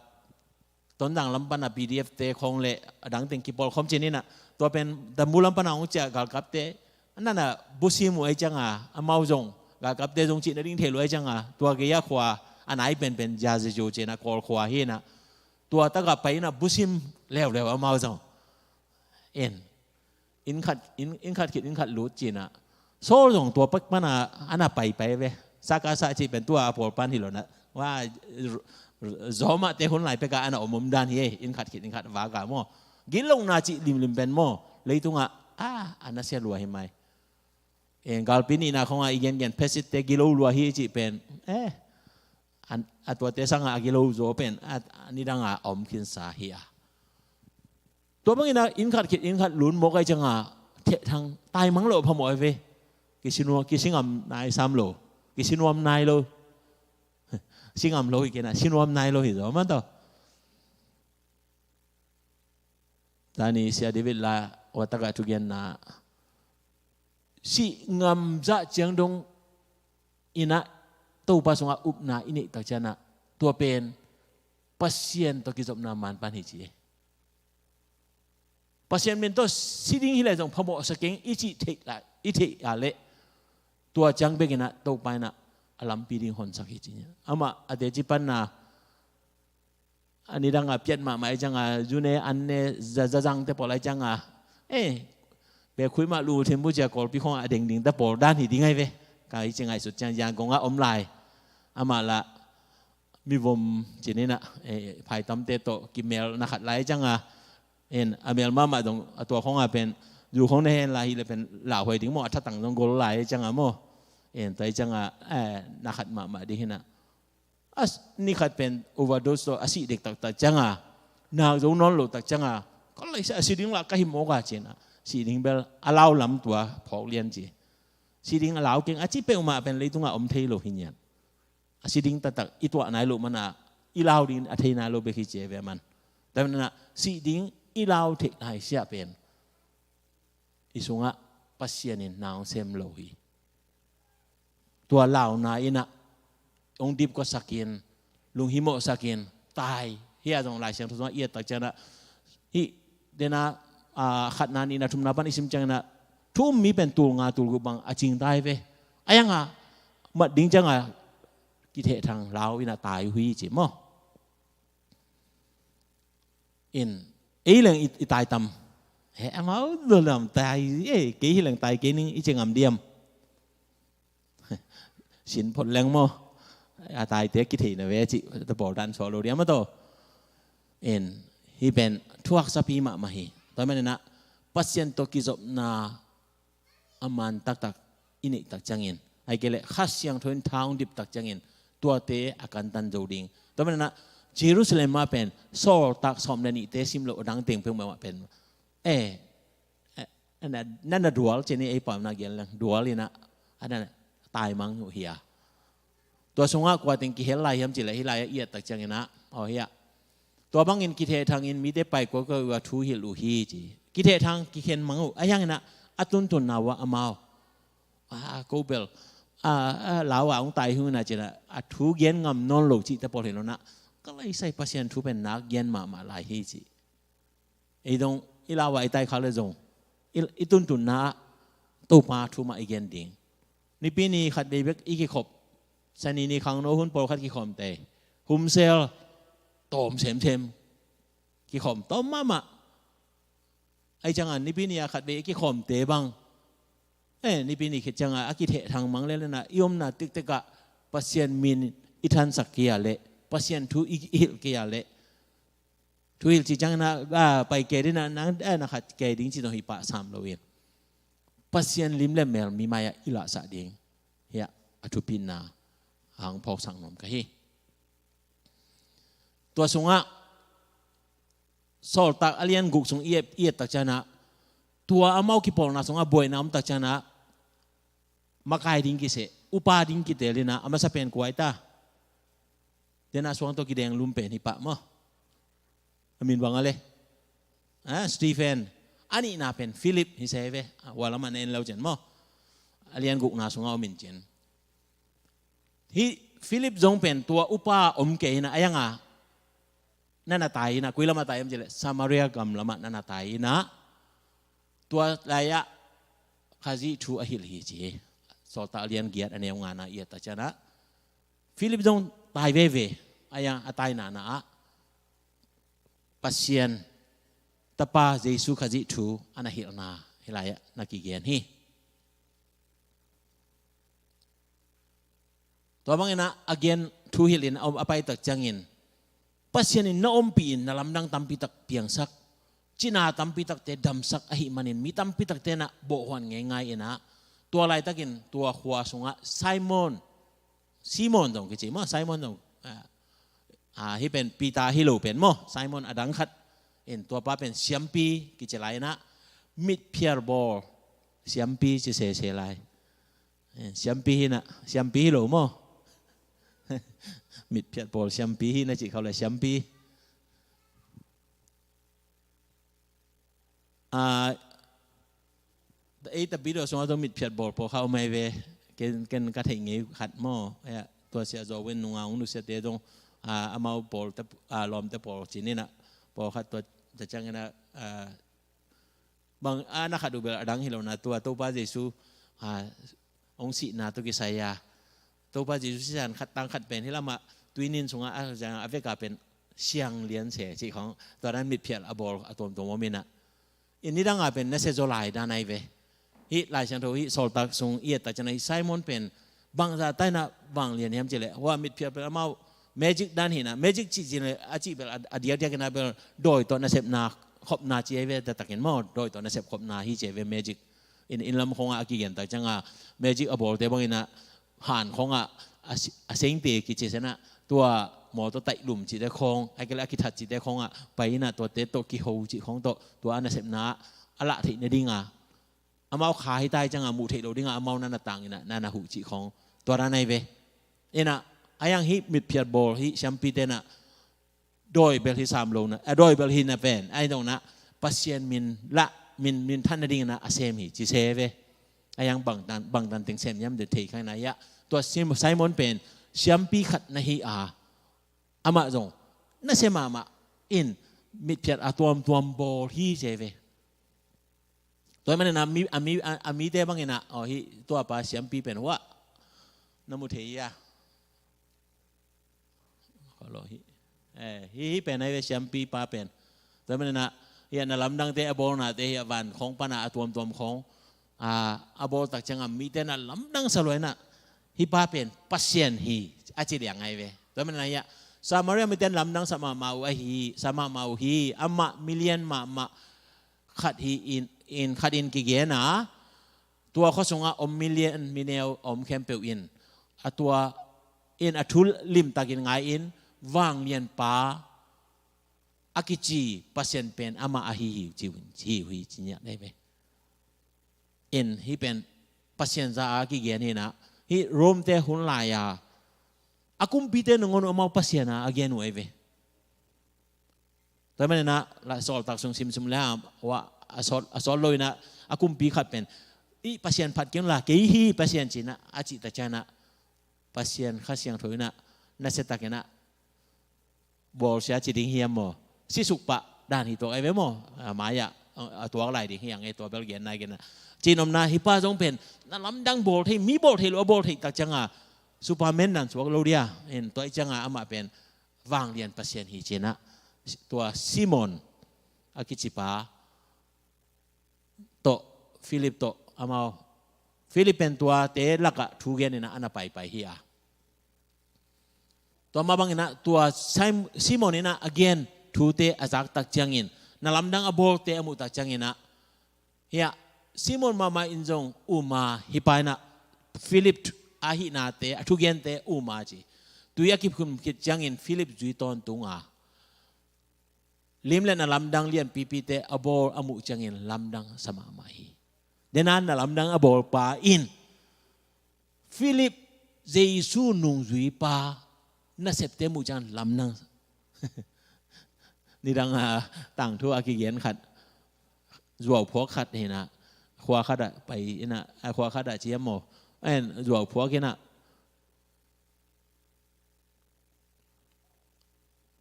Tonzang lam pan a P D F te khawng le a dang teng kipawl khawm cin in ah, tua pen Dambu lam pan a hong ciah galkapte, a nan a busim uh ahih ciangin, amau zong galkapte zong cihna ding thei lua ahih ciangin, tua gei a khua a nai penpen Yazayo ci in ah, Kawl khua hi in ah, tua tak ah pai in ah busim leuleu amau zong. En, inn khat, inn, inn khat khit inn khat lut ci in ah, Saul zong tua pak pan a, a na paipai ve. Sakasa cih pen tua a pawl pan hi lo in ah, wa, Roma te hun lai pek a a na om om dan hi e, inn khat khit inn khat vak a maw. Gilo na cih limlim pen maw, leitungah a, a na sia lua hi mai. En, galpi nihna khawngah i gengen, Phasit te gilo lua hi cih pen, eh, a, a tuate sangah a gilo zaw pen a, a nidang a om khinsa hi a. Tua bangin ah inn khat khit inn khat lut mawk ahih ciangin, thehthang, taimang lo phamawh hi ve. Kisi nuam, kisi ngam nai sam lo, kisi nuam nai lo. Si ngam lo hi kei in ah, si nuam nai lo hi zaw mah tawh. Tuni Sia David la, wa tak ah thugenna, si ngam zah ciang dong in ah Topa sungah upna i neih tak ciangin ah, tua pen Pasian tawh kizopna man pan hi ci e. Pasian min tawh si ding hi leh zong phamawhsa keng i cih theih lai, i theih a leh, tua ciang bek in ah Topa in ah a lampi ding honsak hi ci. Amah a teci panna, a nidang a piat mahmah ahih ciangin, zu ne an ne, za, zazang te pawl ahih ciangin, eh, bekhui mah lu thim bu cia Kawlpi khawngah a deng ding ta pawl dan hi ding ahi ve. Ka i ci ngaihsut ciang Yangon ah om lai. Amah lah mivom cin in ah, eh, phaitamte tawh kimel na khat lai ciangin, en, a mel mahmah dong, a tua khawngah pen, zu khawng na hen lai hi leh pen lauhuai ding maw, a thatang dong gol lai ciangin maw. En, tua hi ciangin, eh, na khat mahmah ding hi in ah. A s-, ni khat pen overdose tawh a sih dektak tak ciangin, nak zo nawn lo tak ciangin, ka lai sa a si ding lah ka hi mawk a ci in ah, si ding bel a lau lam tua phawk lian ci. Si ding a lau keng a ci peuhmah pen leitungah om thei lo hi nian. A si ding taktak i tuah nai loh man a, i lau ding a thei nai lo bek hi ci e ve man. Tua man in ah, si ding i lau theih lai siah pen i sungah Pasian in na hong sem lo hi. Tua launa in ah hong dipkuasak in, lunghimawhsak in, tai. Hih a zong Lai Siangtho sungah i et tak ciangin ah, hih, dena, ah, khatna nihna thumna pan i sim ciangin ah, thu-um mi pen tul nga tul guk bang a cing tai ve. A yang a mat ding ciang a kithehthang lau in ah tai uh hi ci maw. In, ei leng i, i tai tam. He, amau do lam tai, eh, kei hi leng tai kei ning i ci ngam diam. Sin phot leng maw. A taite kitheihna ve cih ta pawl dan suak lo diam a tawh. In, hih pen thuaksapi mahmah hi. Tua man in ah Pasian tawh kizopna a man taktak i neih tak ciangin, ahih kei leh Kha Siangtho in tha hong dip tak ciangin, tuate a kantan zo ding. Tua man in ah Jerusalem ah pen Sawltak sawm le nihte sim loh a dang teng peuhmah pen, eh, eh, Na, na, na dual ci-in ei pau na gen leng dual in ah, a na taimang uh hi a. Tua sungah kua teng kihel lai hiam cih leh hih lai-ah i et tak ciangin ah, aw hi a. Tua bangin kithehthangin mite pai kuakua uh a thu hilh uh hi ci. Kithehthang kikhen mang uh, ahi hangin ah a tuntunna uh ah amau, a, ko bel, a, a, lau a hong tai hi ung na ci-in ah, a thu gen ngam nawn lo cihte pawl hi lo in ah, ka laisai Pasian thu pen nak gen mahmah lai hi ci. Ei dong i lau a i tai khak leh zong i, i tuntunna ah Topa thu mah i gen ding. Nipi ni khat vei bek i kikhop. Sani ni khangno hun pawlkhat kikhawmte. Humsel tawm semsem. Kikhawm tawm mahmah. Ahih ciangin nipi ni a khat vei i kikhawmte bang, eh, nipi ni khit ciangin a kithehthang mang lel in ah i omna tektek ah Pasian min i thansak kei a leh, Pasian thu i, i hilh kei a leh, thu hilh cih ciangin ah, a, pai kei ding in ah, nang, a, na khat kei ding cih zong hi pah sam lo in, Pasian lim le mel mi mai-ah i lahsak ding hi a, a thupina hong phawksak nuam ka hi. Tua sungah Sawltak a lian guk sung i et, i et tak ciangin ah, tua amau kipawlna sungah buaina om tak ciangin ah, makai ding kiseh, upa ding kiteel in ah, a masa pen kua hi ta? Dena suang tawh kideng lum pen hi pah maw? A min bang a le, a, Stephen. A nihna pen Philip hi se ve. A, hua lamah na en lo ciang maw? A lian gukna sungah om in cin. Hih Philip zong pen tua upa om kei in ah, a yang a na na tai in ah, koi lamah tai om cih leh Samaria gam lamah na na tai in ah, tua lai-ah Khazih thu a hilh hi ci hi. Sawltak a lian giat a neu ngana i et tak ciangin ah, Philip zong tai veve. A yang a taina na ah Pasian Tapa Jesu Khazih thu a na hilhna hih lai-ah na kigen hi. Tua bangin ah a gen thu hilh in a, a pai tak ciangin, Pasian in na ompih in na lamdang tampi tak piangsak, cina tampi takte damsak ahih manin mi tampi takte na bawhhuan ngeingai in ah, tua laitakin tua khua sungah Simon, Simon zong kici maw, Simon zong, a, a, hih pen Peter hi lo pen maw, Simon a dang khat in, tua pa pen siampi kici lai in ah, mitphiat bawl siampi ci sese lai. Eh, siampi hi na, siampi hi lo maw? Mitphiat bawl siampi hi na cih khauh leh siampi. Ah, ei tapidaw sungah zong mitphiat bawl pawlkhat om ahi ve. Ken, ken ka theih ngei khat maw? Tua Sia Zo Wen nunga hong nusiate zong, ah, amau pawlte, ah, lawmte pawl cih in ah, pawlkhat tua ta ciangin ah, ah, bang, a na khat uh bel a dang hi lo in ah, tua Topa Jesu, ah, hong sihna tawh kisai a, Topa Jesu sisan khat tang khat pen hih lamah tuinin sungah a, a vek a pen siang lian se cih khawng, tua dan mitphiat a bawl a tuamtuam om in ah, in nidang a pen nasia zaw lai dan ahi ve. Hih Lai Siangtho hih Sawltak sung i et tak ciangin ah, hih Simon pen bangzah ta in ah vanglian hiam cih leh, hua mitphiat pen amau magic dan hi in ah, magic cih cih leh a cih bel a, a diakdiak in ah bel dawi tawh nasepna khopna ci ahi ve, taktakin maw, dawi tawh nasep khopna hi ci ahi ve magic. In, inn lam khawngah a kigen tak ciangin ah, magic a bawlte bangin ah, han khawngah a, a sengte kici sen ah, tua mawtaw taih lum cihte khawng, ahih kei leh a kithat cihte khawngah pai in ah, tuate tawh kiho cih khawng tawh, tua a nasepna ah a lah theih nading a, amau kha hi ta hi ciangin ah muh theih lo ding a, amau na na tang in ah, na na huh cih khawng, tua dan ahi ve. In ah, a yang hih mitphiat bawl hih siampite in ah, dawi bel hi sam lo in ah, a, dawi bel hi na pen, ahi zongin ah Pasian min lah, min, min than nading in ah a sem hi ci se ve. A yang bangtan, bangtan teng sem hiam de thei kha in ah, hiah tua Sim-, Simon pen siampi khat na hi a, amah zong nasia mahmah in mitphiat a tuamtuam bawl hi se ve. Tua ahih manin ah mi, a mi, a, a mite bangin ah, aw, hih tua pa siampi pen hua na mu thei hi a. Khaw lo hi. Eh, hih, hih pen ahi ve siampi pa pen. Tua ahih manin ah, hih a na lamdangte a bawlnate hih a van khawng pan a, a tuamtuam khawng, a, a bawl tak ciangin ah mite na lamdang sa lua in ah, hih pa pen Pasian hi a ci liang ahi ve. Tua ahih manin ah hih a Samaria mite na lamdang sa mahmah uh ahi, sa mahmah uh hi, amah milian mahmah khat hi in, in khat in kigen a, tua khua sungah om milian mineu a om khempeuh in, a tua in a thu limtakin ngai in, vanglianpa a kici Pasian pen amah ahi hi, ci, hi uh hi ci ngiat ahi ve. In hih pen Pasian za a kigen hi in ah, hih Rome-te hun lai-a a kumpite nangawn uh amau pasian a a gen uh ahi ve. Tua manin ah, la Sawltak sung simsim le ah, a sawt, a sawt lo in ah, a kumpi khat pen, "Hih pasian phat keng la, kei hi pasian," ci-in ah a cih tak ciangin ah, Pasian Kha Siangtho in ah nasia takin ah bawlsia ci ding hiam maw? Sisuk pah dan hi tuak ahi ve maw? A mai-ah a tuak lai ding hi hang e, tua bel gen nai kei in ah. Cinopna, hih pa zong pen na lamdang bawl thei, mi bawl thei lo a bawl thei tak ciangin ah Superman dan suak lo dia. In tua ahih ciangin ah amah pen vanglian pasian hi ci-in ah, tua Simon a kicipa tawh, Philip tawh amau, Philip pen tuate lakah thu gen in ah a na paipai hi a. Tua mah bangin ah tua Sim-, Simon in ah a gen thute a zak tak ciangin, na lamdang a bawlte a muh tak ciangin ah, hiah Simon mahmah in zong um a, hih pa in ah Philip thu-, a hihnate, a thugente um a ci. Tui a kiphum khit ciangin Philip zui tawntung a, lim le na lamdang lianpipite a bawl a muh ciangin lamdang sa mahmah hi. Dena na lamdang a bawlpa in Philip, Jesu nungzuipa nasepte muh ciang lamdang. Nidang a tangthu a kigen khat, zuauphuak khat hi in ah, khua khat ah pai in ah, a khua khat ah ciam maw, en zuauphuak in ah,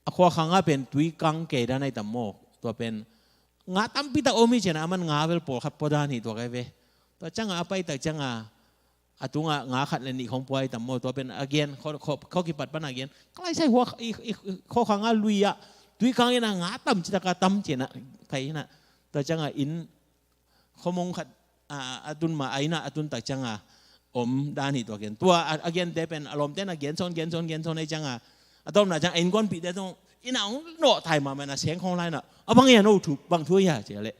a khua khangah pen tui kang kei dan ahi tam maw? Tua pen nga tampi tak om hi ci-in ah, aman nga bel pawlkhat pua dan hi tuak ahi ve. Tua ciangin a pai tak ciangin a tungah nga khat le nih khong pua ahi tam maw? Tua pen a gen, khaw, khaw, khaw kipat pan a gen, ka laisai khua, i, i, i khua khangah lui-ah tui kang in ah nga tam citak a tam ci-in ah pai in ah. Tua ciangin inn khuamong khat, a, a tun mah, a inn ah a tun tak ciangin om dan hi tuak in. Tua a, a gente pen a lawmte in a gen sawn, gen sawn, gen sawn ahih ciangin, a tawpna ciang a innkuanpihte zong inn ah hong nawhtai mahmah in a seng khawng lai in ah, "A bang hia no thu, bang thu hia?" ci a leh,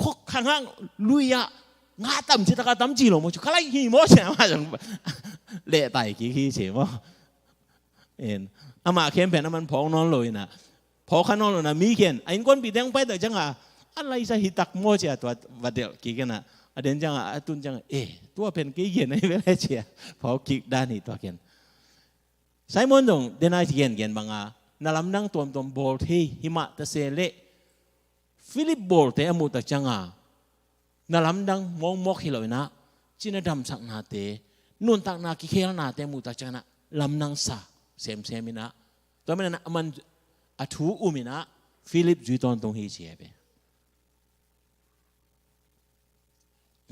"Khua khangah lui-ah nga tam citak a tam ci lo maw?" ci, "Ka laih hi maw?" ci a, amah zong lehtai kik hi ci maw. En, amah khempeuh in aman phawk nawn lo in ah, phawk kha nawn lo in ah, mi khempeuh, a innkuanpihte hong pai tak ciangin a, "A laisa hi tak maw?" ci a tua va delh kik in ah, a den ciangin a, a tun ciangin, "Eh, tua pen kei gen ahi ve leh," ci a phawk kik dan hi tuak in. Simon zong dena gengen bangin, na lamdang tuamtuam bawl thei hi mah ta se leh, Philip bawlte a muh tak ciangin, na lamdang mawkmawk hi lo in ah, cina damsaknate, nuntakna kikhelnate a muh tak ciangin ah, lamdang sa semsem in ah. Tua manin ah, aman a thu um in ah, Philip zui tawntung hi ci hi ve.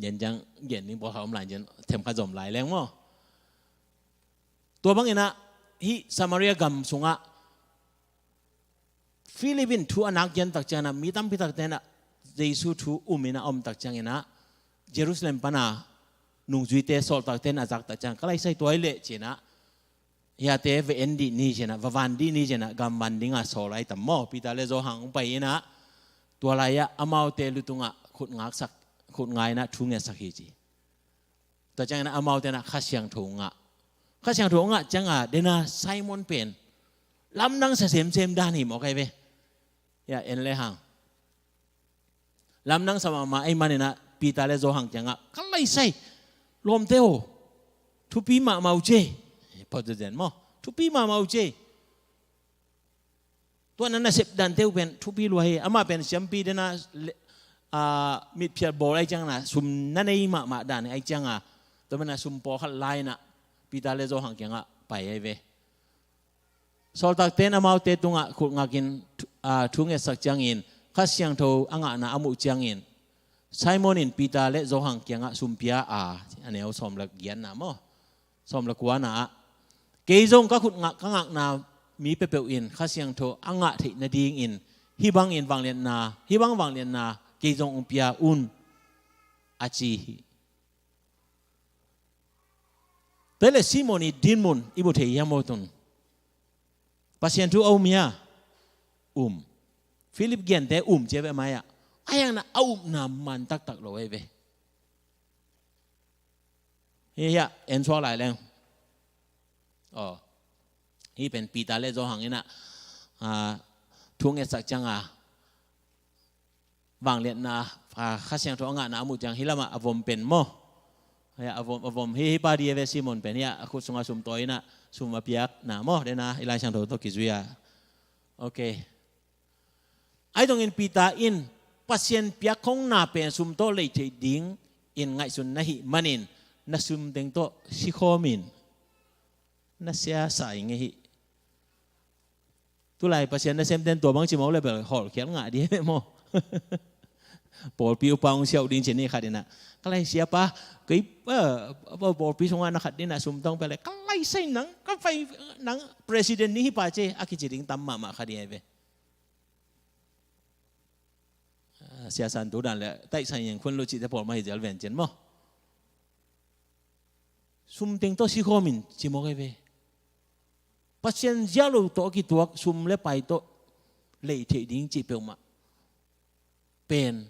Gen ciang, gen ding pawlkhat om lai, gen themkhat zom lai leng maw. Tua bangin ah, hih Samaria gam sungah Philip in thu a nak gen tak ciangin ah, mi tampi takte in ah Jesu thu um in a om tak ciangin ah, Jerusalem pan a nungzuite, sawltakte in a zak tak ciangin, "Ka laisai tua hi leh," ci-in ah, "Hiate va en dih ni," ci-in ah, "va van dih ni," ci-in ah, gam van ding a sawl ahi tam maw, Peter le Johan hong pai in ah, tua lai-ah amaute lu tungah khut ngaksak, khut nga in ah thu ngetsak hi ci. Tua ciangin ah amaute in ah Kha Siangtho ngah. Kha Siangtho ngah ciangin, dena Simon pen lamdang sa semsem dan hi mawk ahi ve. Hiah en le hang. Lamdang sa mahmah ahih manin ah Peter le Johan kiangah, "Ka laisai, lawmte aw, thupi mahmah uh ce." Pawt zenzen maw? "Thupi mahmah uh ce. Tua na nasep dante uh pen thupi lua hi." Amah pen siampi dena le, a, mitphiat bawl ahih ciangin ah, sum na nei mahmah dan ahih ciangin ah, tua manin ah sum pawlkhat la in ah Peter le Johan kiangah pai ahi ve. Sawltakte in amaute tungah khut ngakin thu, a, thu ngetsak ciangin, Kha Siangtho a ngahna a muh ciangin, Simon in Peter le Johan kiangah sum pia a, a neu sawm le giatna maw, sawm le kuana ah, "Kei zong ka khut ngak, ka ngakna mi peuhpeuh in Kha Siangtho a ngah theih nadingin, hih bangin vangliatna, hih bang vangliatna kei zong hong pia un," a ci hi. Tua leh Simon i dinmun i mu thei hiam maw tun? Pasian thu a um hia? Um. Philip gente um ci a ve mai-ah. Ahi hangin a upna man taktak lo ahi ve. Hih hiah en suak lai leng. Aw. Hih pen Peter le Johan in ah, a, thu ngetsak ciangin, Vangliatna, a, Kha Siangtho a ngahna a muh ciang hih lamah a vom pen maw? Hia, a vom, a vom hi, hih pa dih a ve, Simon pen hia, a khut sungah sum tawi in ah, sum a piakna maw? Dena i Lai Siangtho tawh kizui a. Ok. Ahi zongin Peter in Pasian piak khong na pen sum tawh lei theih dingin ngaihsun na hih manin na sum teng tawh sikhawm in. Na siasa ing e hih. Tulai Pasian nasemten tua bang ci mawk le bel hawlkhial ngah dih e maw? Pawlpi upa hong siauh ding ci ni khat in ah, ka lai siapa, kei, eh, pawlpi sungah na khat ding in ah sum tawh pia le, ka lai sai nang, ka pai nang, president ni hi pa ci, a kici ding tam mahmah kha dih e ve. Ah, siasan tu dan le taih sai ing khun lo cihte pawl mah hi zel ven cin maw? Sum teng tawh sikhawm in ci mawk e ve. Pasian zia lo tawh a kituak sum le pai tawh lei theih ding cih peuhmah pen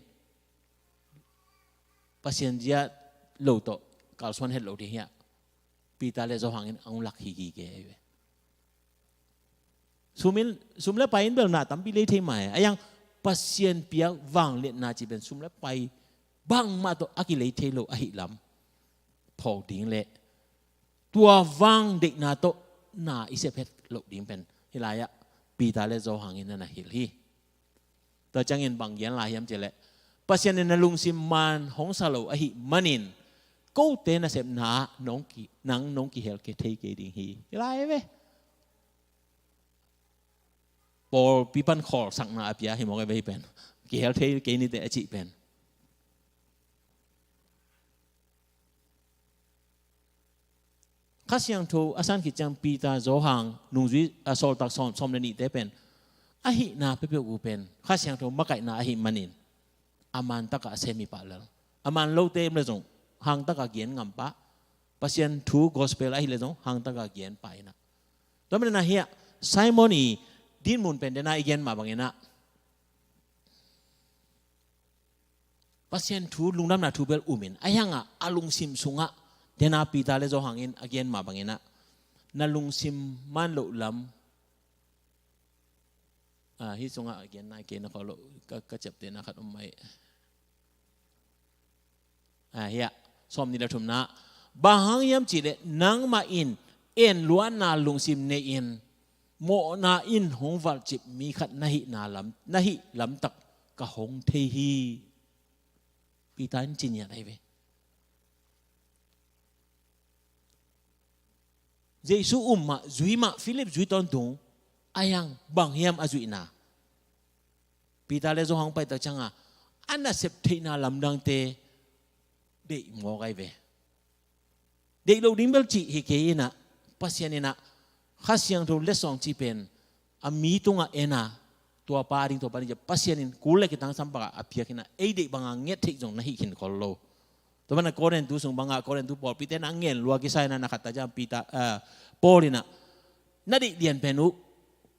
Pasian zia lo tawh kalsuan het lo ding hi a, Peter le Johan in a hong lak hi gige e ve. Sum in, sum le pai in bel na tampi lei thei mah e. A yang Pasian piak vangliatna cih pen sum le pai bangmah tawh a kilei thei lo ahih lam phawk ding le tua vang deihna tawh na i sep het loh ding pen hih lai-ah Peter le Johan in na na hilh hi. Tua ciangin bang gen lai hiam cih leh, Pasian in na lungsim man hong sa lo ahih manin kote nasepna ah nong ki, nang nong kihel kei thei kei ding hi. Hih lai ve. Pawlpi pan khawlsakna a pia hi mawk e ve hih pen. Kihel thei kei nite a cih pen. Kha Siangtho a san khit ciang Peter, Johan, nungzui, a, sawltak sawm, sawm le nihte pen a hihna peuhpeuh uh pen Kha Siangtho makaihna ahih manin a man takah a sem hi pah lel. A man lote om le zong hang takah gen ngam pah. Pasian thu gospel ahih le zong hang takah gen pah in ah. Tua manin ah hiah Simon i dinmun pen dena i gen mah bangin ah Pasian thu, lungdamna thu bel um in, a hiangah a lungsim sungah dena Peter le Johan in a gen mah bangin ah na lungsim man loh lam, a, hih sungah a gen nai kei na khawh loh, ka, ka ciaptehna khat om mai. A, hiah sawm nih le thumna, bang hang hiam cih leh nangmah in en luatna lungsim nei-in mawhna in hong valhcip mi khat na hihna lam, na hih lamtak ka hong thei hi. Peter in ci ngiat ahi ve. Jesu um mah, zui mah, Philip zui tawntung, a hiang bang hiam a zuihna? Peter le Johan hong pai tak ciangah a nasep theihna lamdangte deih mawk ahi ve. Deih loh ding bel cih hi kei in ah, Pasian in ah Kha Siangtho letsong cih pen a mi tungah en a, tua pa ding, tua pa ding ci-a Pasian in kul le kitangsam bangah a piak in ah, ei deih banga nget theih zong na hih khin khol lo. Tua manin ah Korintu sung bangah, Korintu pawlpite na ngen lua kisa in ah, na khat tak ciang Peter, ah, Paul in ah na deih lian pen uh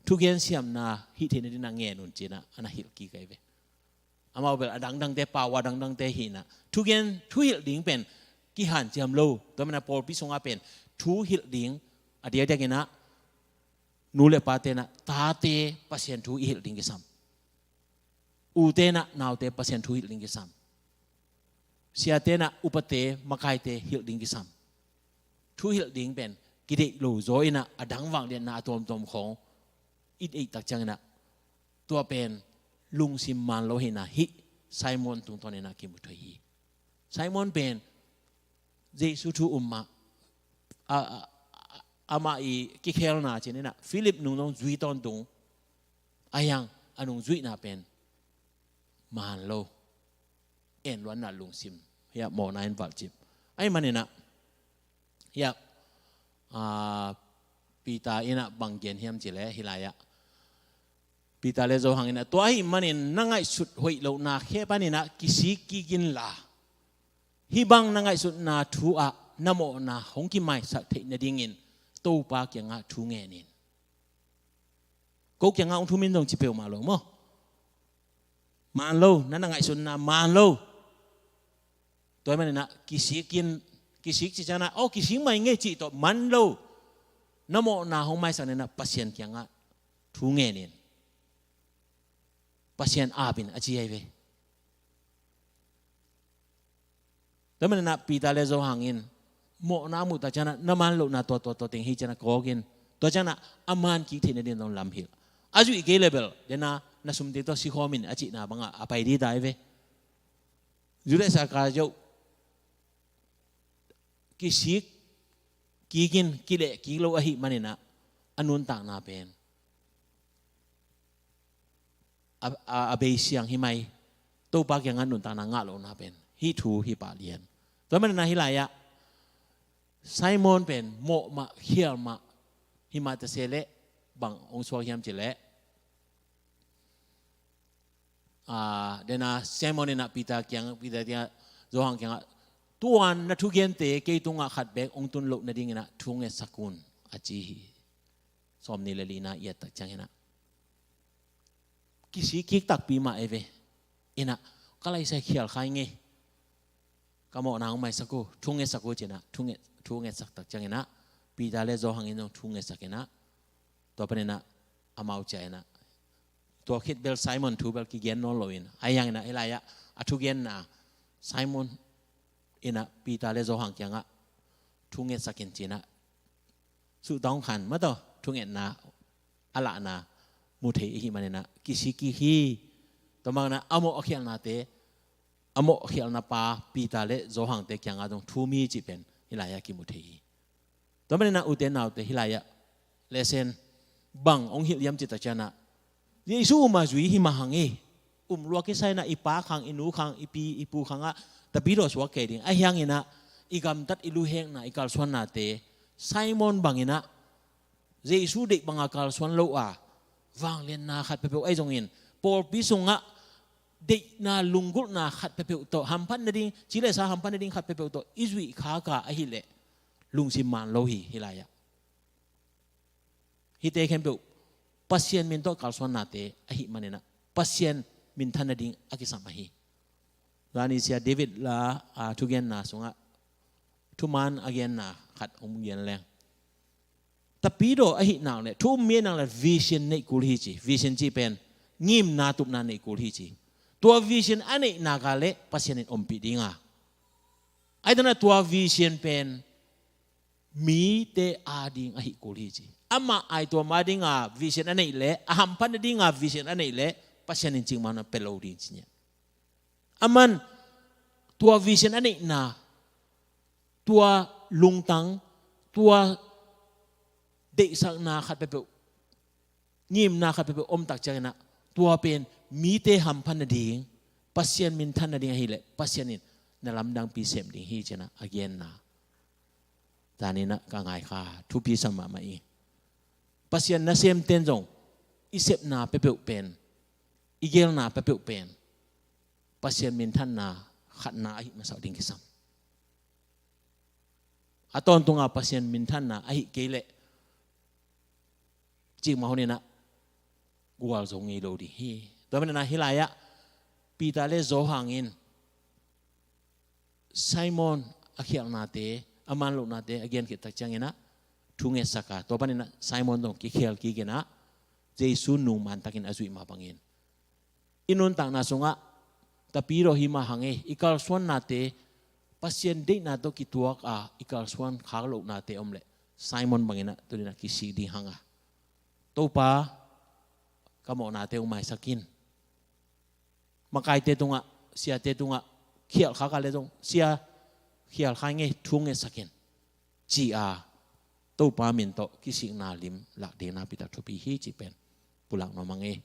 thugen siamna hih theih nading na ngen un ci-in ah a na hilh kik ahi ve. Amau bel a dangdangte, pau a dangdangte hi in ah thugen, thuhilh ding pen kihanciam lo. Tua manin ah pawlpi sungah pen thuhilh ding a diakdiak in ah nu le pate in ah tate Pasian thu i hilh ding kisam. Ute in ah naute Pasian thu hilh ding kisam. Siate in ah upate, makaite hilh ding kisam. Thuhilh ding pen kideih lo zaw in ah a dang vangliatna a tuamtuam khawng i deih tak ciangin ah tua pen lungsim man lo hi in ah hih Simon tungtawn in ah kimu thei hi. Simon pen Jesu thu um mah, a, a, a, amah i kikhelna ci-in ah Philip nung zong zui tawntung, a hiang a nungzuihna pen man lo, en luatna lungsim, hiah mawhna in valhcip. Ahih manin ah hiah, a, Peter in ah bang gen hiam cih leh hih lai-ah Peter le Johan in ah, tua ahih manin na ngaihsut hoih lohna khe panin ah kisik kik inla, hih bang na ngaihsutna thu ah na mawhna hong kimaisak theih nadingin Topa kiangah thu ngen in. Ko kiangah hong thum in zong ci peuhmah lo maw? Man lo, na na ngaihsutna man lo. Tua ahih manin ah kisik in, kisik cih ciangin ah, aw, kisik mai ing e cih tawh man lo. Na mawhna hong maisak nadingin ah Pasian kiangah thu ngen in. Pasian ap in a ci ahi ve. Tua manin ah Peter le Johan in mawhna a muh tak ciangin ah na man lohna tua tua tua teng hi ci-in ah kawk in, tua ciangin ah a man kik theih nading zong lam hilh. A zuih kei leh bel, den a na sum teng tawh si khawm in a cihna bangah a pai ding ta hi ve. Judas Iskariot kisik kik in kileh kik lo ahih manin ah a nuntakna pen a, a, a bei siang hi mai. Topa kiangah nuntakna ngah lohna pen hih thu hi pah lian. Tua manin ah hih lai-ah Simon pen mawh mah, khial mah, hih mah ta se leh bang hong suak hiam cih leh, a, den a Simon in ah Peter kiang, Peter kiangah, Johan kiangah, "Tuan na thugente kei tungah khat beek hong tun loh nadingin ah thu ngetsak un," a ci hi. Sawmnih le lina i et tak ciangin ah kisik kik takpi mah e ve. In ah, "Ka laisai khial kha ing ei. Ka mawhna hong maisak uh, thu ngetsak uh," ci-in ah thu nget, thu ngetsak tak ciangin ah Peter le Johan in zong thu ngetsak in ah, tua panin ah amau ciah in ah, tua khit bel Simon thu bel kigen nawn lo in, ahi hangin ah hih lai-ah a thugenna, Simon in ah Peter le Johan kiangah thu ngetsak in ci-in ah suhtawng khan mah tawh thungetna a lahna mu thei ahih manin ah kisik kik hi. Tua manin ah a mawh a khialnate, a mawh a khialna pa Peter le Johan-te kiangah zong thum hi cih pen hih lai-ah kimu thei hi. Tua manin ah ute naute, hih lai-ah lesson bang hong hilh hiam cih tak ciangin ah, Jesu um a zui hi mah hang ei. Um lua kisai in ah i pa khang, i nu khang, i pi i pu khangah Tapidaw suak kei ding. Ahi hangin ah i gamtat, i luhekna, i kalsuannate Simon bangin ah Jesu deih banga kalsuan lo a, vangliatna khat peuhpeuh ahi zongin, pawlpi sungah deihna, lunggulhna khat peuhpeuh tawh hamphat nading, ci le sa hamphat nading khat peuhpeuh tawh i zuih khak a ahih leh lungsim man lo hi, hih lai-ah. Hihte khempeuh Pasian min tawh kalsuannate ahih manin ah Pasian minthan nading a kisam ahi. Zani Sia David la, a, thugenna sungah thuman a genna khat hong gen leng, Tapidaw ahih nak leh, thu um mi ahih nak leh vision neih kul hi ci. Vision cih pen ngimna, tupna neih kul hi ci. Tua vision a neih nak leh Pasian in ompih ding a, ahi hangin ah tua vision pen mite ading ahih kul hi ci. Amah a, tua ma dinga vision a neih leh, a hamphat nadinga vision a neih leh, Pasian in cikmah hun ah pia lo ding ci-in ah. Aman tua vision a neihna, tua lungtang, tua deihsakna khat peuhpeuh, ngimna khat peuhpeuh om tak ciangin ah, tua pen mite hamphat nading, Pasian minthan nading ahih leh Pasian in na lamdangpi sem ding hi ci-in ah a genna, zanin ah ka ngai kha, thupi sa mahmah hi. Pasian nasemte'n zong i sepna peuhpeuh pen, i gelna peuhpeuh pen Pasian minthanna khatna ahih masa ding kisam. A tawntunga Pasian minthanna ahih kei leh, cikmah hun in ah gualzo ngei lo ding hi. Tua manin ah hih lai-ah Peter le Johan in Simon a khialhnate, a man lohnate a gen khit tak ciangin ah thu ngetsak a, tua panin ah Simon zong kikhial kik in ah Jesu nung mantakin a zuih mah bangin, i nuntakna sungah Tapidaw hi mah hang ei, i kalsuannate Pasian deihna tawh kituak a i kalsuan khak lohnate om leh Simon bangin ah tuni-in ah kisik ding hang a, Topa, ka mawhnate hong maisak in. Makaite tungah, siate tungah khial khak a leh zong, Sia, khial kha ing ei, thu ngetsak in, ci a, Topa min tawh kisikna lim lak ding nakpi tak thupi hi cih pen pulak nuam ing ei.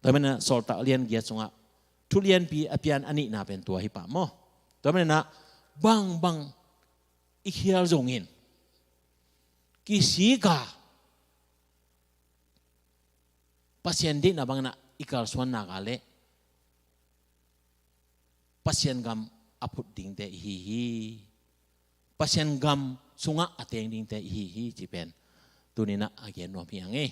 Tua manin ah Sawltak lian giat sungah thu lianpi a pian a nihna pen tua hi pah maw. Tua manin ah bangbang i khial zongin, kisik a, Pasian deihna bangin ah i kalsuan nak leh Pasian gam a phut dingte i hi hi. Pasian gam sungah a teng dingte i hi hi cih pen tuni-in ah a gen nuam hi ing ei.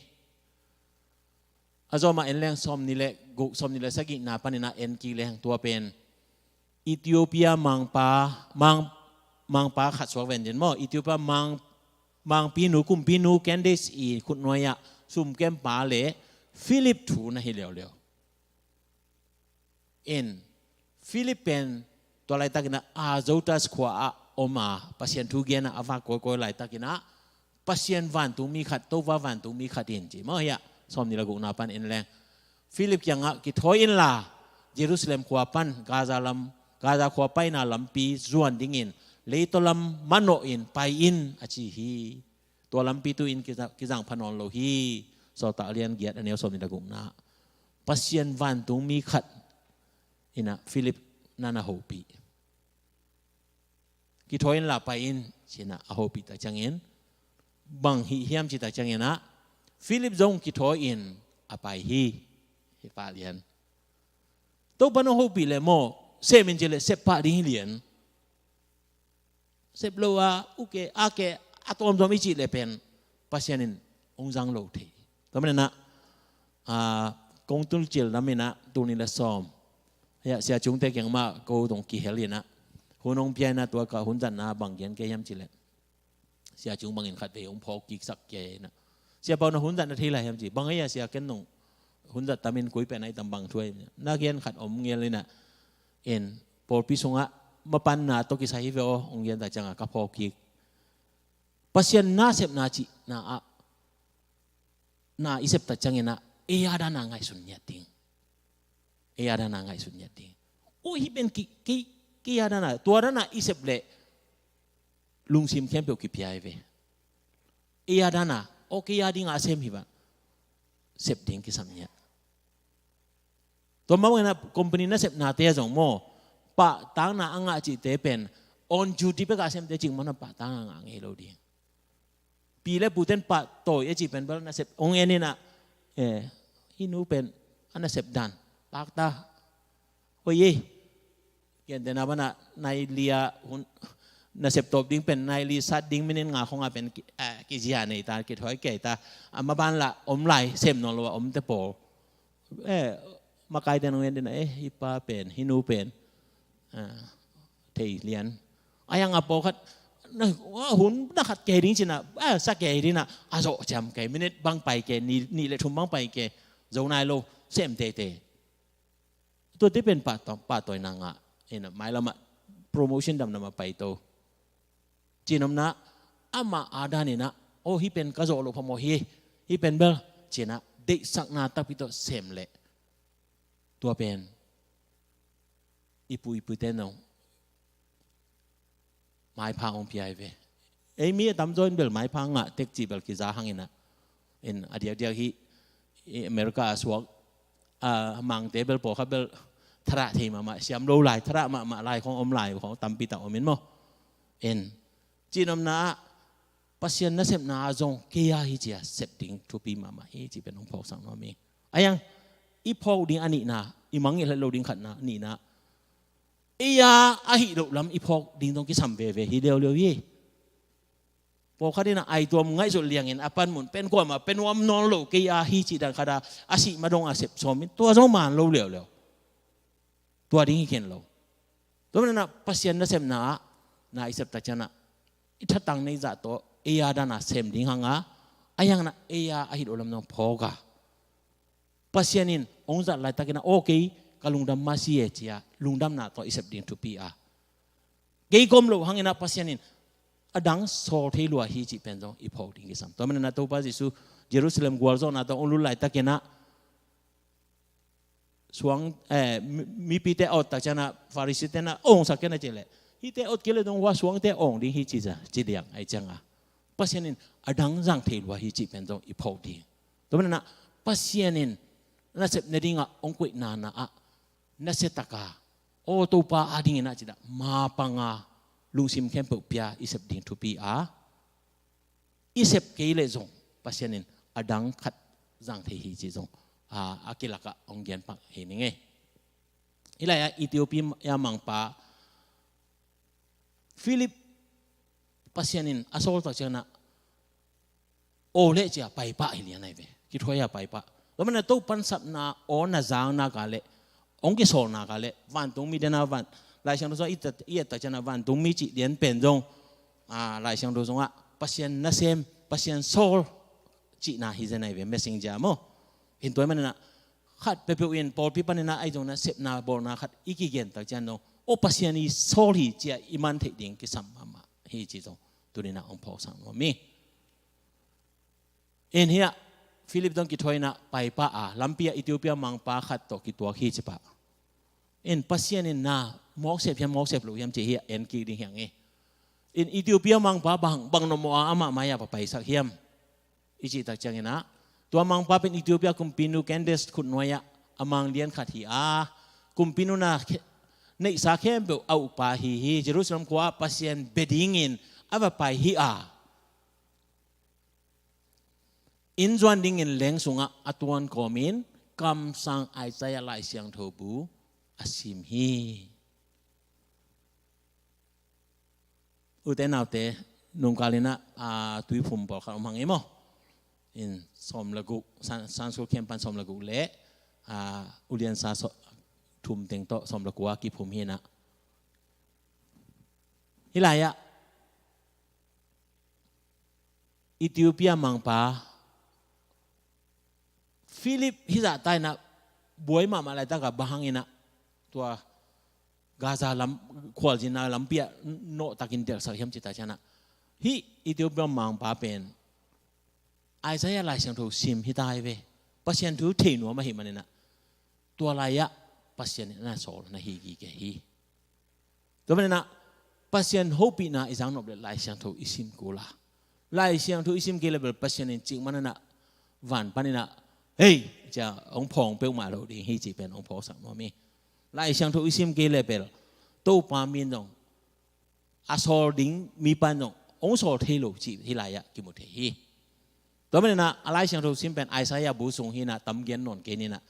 A zawmah en leng sawmnih le guk, sawmnih le sagihna panin ah en kik leng, tua pen Ethiopia mangpa, mang, mangpa khat suak ven ding maw. Ethiopia mang, mangpinu, kumpinu Candace i khutnuai-ah sumkempa le Philip thu na hi leuleu. In, Philip pen tua laitakin ah Azotus khua ah om a, Pasian thu gen a a vak kawikawi laitakin ah Pasian vantungmi khat, Topa vantungmi khat in ci maw, hiah sawmnih le gukna pan en leng, Philip kiangah, "Kithawi inla Jerusalem khua pan Gaza lam, Gaza khua paina lampi zuan dingin leitaw lam manawhin pai in," a ci hi. Tua lampi tu-in kiza-, kizang pha nawn lo hi. Sawltak a lian giat, a neu sawmnih le gukna. Pasian vantungmi khat in ah Philip na na hopih. "Kithawi inla pai in," ci-in ah a hopih tak ciangin, bang hih hiam cih tak ciangin ah, Philip zong kithawi-in a pai hi. Hi pah lian. Topa nong hopih leh maw, sem in cih leh sep pah ding hi lian. Sep lo a, u ke, a ke, a tawmzawm i cih leh pen Pasian in hong zang lo thei. Tua manin ah, a, kong tul cil lam in ah, tul nih le sawm, hiah sia Cung te kiang mah ko dong kihel in ah, hun hong pia in ah, tua ka hun zatna bang gen kei hiam cih leh, sia Cung bangin khatvei hong phawk kiksak kei in ah, "Sia Pau, na hun zat na thei lai hiam?" ci. "Bang ei a sia, ken nong hun zat tam in, koi pen a i tam, bang thu ei?" "Na gen khat om ngel in ah, en, pawlpi sungah mapanna tawh kisai hi ve aw," hong gen tak ciangah ka phawk kik. Pasian nasepna cihna ah, na i sep tak ciangin ah, ei a dana ngaihsun ngiat ding. Ei a dana ngaihsun ngiat ding. O, hih pen kei, kei, kei a dana, tua dana i sep leh lungsim khempeuh kipia hi ve. Ei a dana, o, kei a dinga a sem hi va, sep ding kisam ngiat. Tua mah bangin ah company nasepnate ah zong maw, pahtakna a ngah cihte pen on duty bek a semte cik mah na pahtakna a ngah ngei lo ding. Pi le puten pahtawi a cih pen bel nasep hong en in ah, eh, hih nu pen a nasep dan pakta hoih ei. Gentehna banah nai li a hun, nasep tawp ding pen nai li sat ding minute nga khong a pen ki, eh, kizia nei ta, kithawi kei ta. A maban lah om lai, sem nawn lo a omte pawl. Eh, makaite nong en ding ah, eh, hih pa pen, hih nu pen, ah, thei lian. A yang a pawlkhat, na, ah, hun na khat kei ding ci-in ah, ah, sa kei ding ah, a zawh ciam kei, minute bang pai kei, nih, nih le thum bang pai kei, zo nai lo, sem teitei. Tuate pen pahtaw-, pahtawina ngah, in ah, mailam ah promotion damdam ah paito. Cinopna, amah a dan in ah, o, hih pen ka zawh loh phamawh hi, hih pen bel, ci-in ah, deihsakna takpi tawh sem leh, tua pen i pu i pute nong maipha hong pia hi ve. Ei mi a tamzaw in bel maipha ngah tek cih bel kiza hang in ah, in a diakdiak hih, i America a suak, a, Mangte bel pawlkhat bel thadah thei mahmah, siam lo lai, thadah mahmah lai khong om lai khong tampi tak om in maw. In, cinopna ah, Pasian nasepna ah zong kei a hi ci-a sep ding thupi mahmah hi cih pen hong phawksak nuam hi. A yang, i phawk ding a nihna, i mangngilh het loh ding khatna, nihna, ei a ahih loh lam i phawk ding zong kisam veve hi leuleu hi. Pawlkhat in ah aituam ngaihsut liangin a panmun pen kuamah pen nuam nawn lo, kei a hi cih dan khat a, a sih madong a sep sawm in, tua zong man lo leuleu. Tua ding hi khin lo. Tua manin ah Pasian nasepna ah, na i sep tak ciangin ah, i thatang neih zah tawh ei a dana sem ding hang a, a yang in ah ei a ahih loh lam zong phawk a, Pasian in hong zat laitakin ah, aw, kei ka lungdam mah si e, ci-a lungdamna tawh i sep ding thupi a, kei ka om loh hangin ah Pasian in a dang sawl thei lua hi cih pen zong i phawk ding kisam. Tua manin ah Topa Jesu Jerusalem gualzawhna tawh hong lut laitakin ah, suang, eh, mi-, mipite a awt tak ciangin ah, Pharisee-te in ah awngsak kei na ci leh, hihte awt kei leh zong hua suangte awng ding hi ci za, ci liang ahih ciangin ah, Pasian in a dang zang thei lua hi cih pen zong i phawk ding. Tua manin ah Pasian in nasep nadingah hong koihna-ah, nasia taka, aw, Topa adingin ah, ci-in ah mapanga lungsim khempeuh pia i sep ding thupi a, i sep kei leh zong Pasian in a dang khat zang thei hi cih zong, a, a kilakah hong gen pak hi ning ei. Hih lai-ah Ethiopia mangpa Philip Pasian in a sawl tak ciangin ah, aw leh, ci-a paipah hi lian ahi ve. Kithuai a paipah. Tua manin ah Topa sapna aw na zang nak leh, hong kisawl nak leh, vantungmi den a van, Lai Siangtho sungah i et tak ciangin ah vantungmi cih lian pen zong, a, Lai Siangtho sungah Pasian nasem, Pasian sawl cihna hi zen ahi ve, messenger maw. Hi, tua manin ah khat peuhpeuh in pawlpi panin ah ahi zongin ah sepna bawlna khat i kigen tak ciang zong, O Pasian i sawl hi ci-a i man theih ding kisam mahmah hi ci zong tuni-in ah hong phawksak nuam hi. In hiah Philip zong kithawi-in ah paipah a, lampi ah Ethiopia mangpa khat tawh kituak hi ci pah. In Pasian in na mawksep hiam mawksep lo hiam ci hiah en kik ding hi hang hi. In Ethiopia mangpa bang, bang na mawh a amah mai-ah va paisak hiam i cih tak ciangin ah, tua mangpa pen Ethiopia kumpinu Candace khutnuai-ah a mang lian khat hi a, kumpinu na khe-, neihsa khempeuh a ukpa hi hi. Jerusalem khua-ah Pasian bia dingin a va pai hi a, inn zuan dingin leng sungah a tuan kawmin kamsang Isaiah Lai Siangtho bu a sim hi. Ute naute, nungkal-in ah, a, tuiphum pawlkhat om hang ei maw. In sawm le guk, Sun-, Sunday School camp pan sawm le guk le, a, uliansa so-, thum teng tawh sawm le kua kiphum hi-in ah. Hih lai-ah Ethiopia mangpa Philip hih zahta-in ah buai mahmah laitak ah bang hangin ah tua Gaza lam, khualzinna lampi ah nawhtakin delhsak hiam cih tak ciangin ah, hih Ethiopia mangpa pen Isaiah Lai Siangtho sim hi ta hi ve. Pasian thu thei nuam ahih manin ah tua lai-ah Pasian in a na sawl na hi gige hi. Tua manin ah Pasian hopihna i zang nop leh Lai Siangtho i sim kul a, Lai Siangtho i sim kei leh bel Pasian in cik manin ah van panin ah, "Hei," ci-a hong phawng peuhmah lo ding hi cih pen hong phawksak nuam hi. Lai Siangtho i sim kei leh bel Topa min zong a sawl ding mipa in zong hong sawl thei lo cih hih lai-ah kimu thei hi. Tua manin ah a Lai Siangtho sim pen Isaiah bu sung hi-in ah tam gen nawn kei ni-in ah.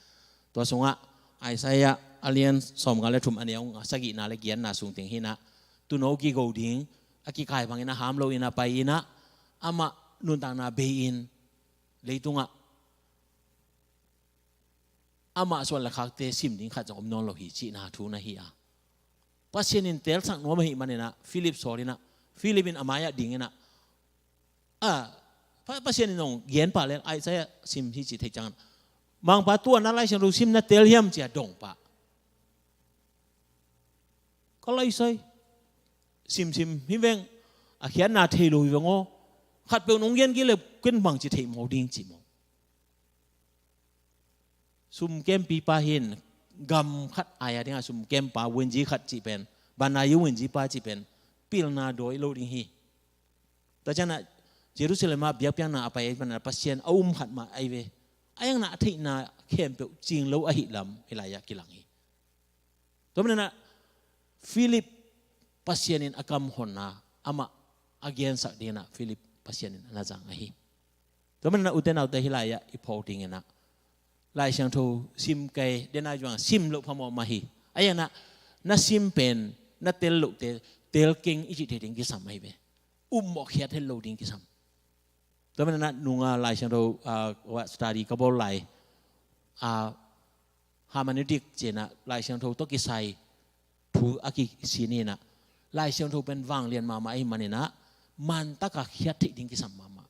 Tua sungah Isaiah a lian sawmnga le thum, a neu sagihna le giatna sung teng hi-in ah, tuuno kigo ding, a kikai bangin a ham loin a pai-in ah, amah nuntakna bei-in leitungah amah suan le khakte sim ding khat zong om nawn lo hi cihna thu na hi a, Pasian in teelsak nuam ahih manin ah Philip sawl-in ah, Philip in a mai-ah dingin ah, a, Pa-, Pasian in hong gen pah leh Isaiah sim hi cih theih ciangin, "Mangpa, tua na Lai Siangtho sim na teel hiam?" ci-a dong pah. "Ka lai sai, simsim hi veng, a khiatna thei lo hi veng aw. Khatpeuh nong gen kei leh ken bangci theih mawk ding," ci maw. Sumkempipa hi-in gam khat ai-a dingah sumkempa, wunji khat cih pen, bana yu wunjipa cih pen pilna dawi lo ding hi. Tua ciangin ah Jerusalem ah biakpiakna a pai ahih manin ah Pasian a um khat mah ahi ve. Ahi zongin ah a theihna khempeuh cing lo ahih lam hih lai-ah kilang hi. Tua manin ah Philip Pasian in a kamhonna amah a gensak dingin ah Philip Pasian in a na zang ahi. Tua manin ah ute naute, hih lai-ah i phawk dingin ah Lai Siangtho sim kei, den a zuang sim loh phamawh mah hi. Ahi zongin ah na sim pen na teel lohte teel keng i cih thei ding kisam ahi ve. Upmawh khiat het lo ding kisam. Tua manin ah nunga Lai Siangtho, ah, study ka bawl lai, ah, hermeneutic ci-in ah Lai Siangtho tawh kisai thu a kisin hi-in ah, Lai Siangtho pen vanglian mahmah ahih manin ah mantak a khiat theih ding kisam mahmah.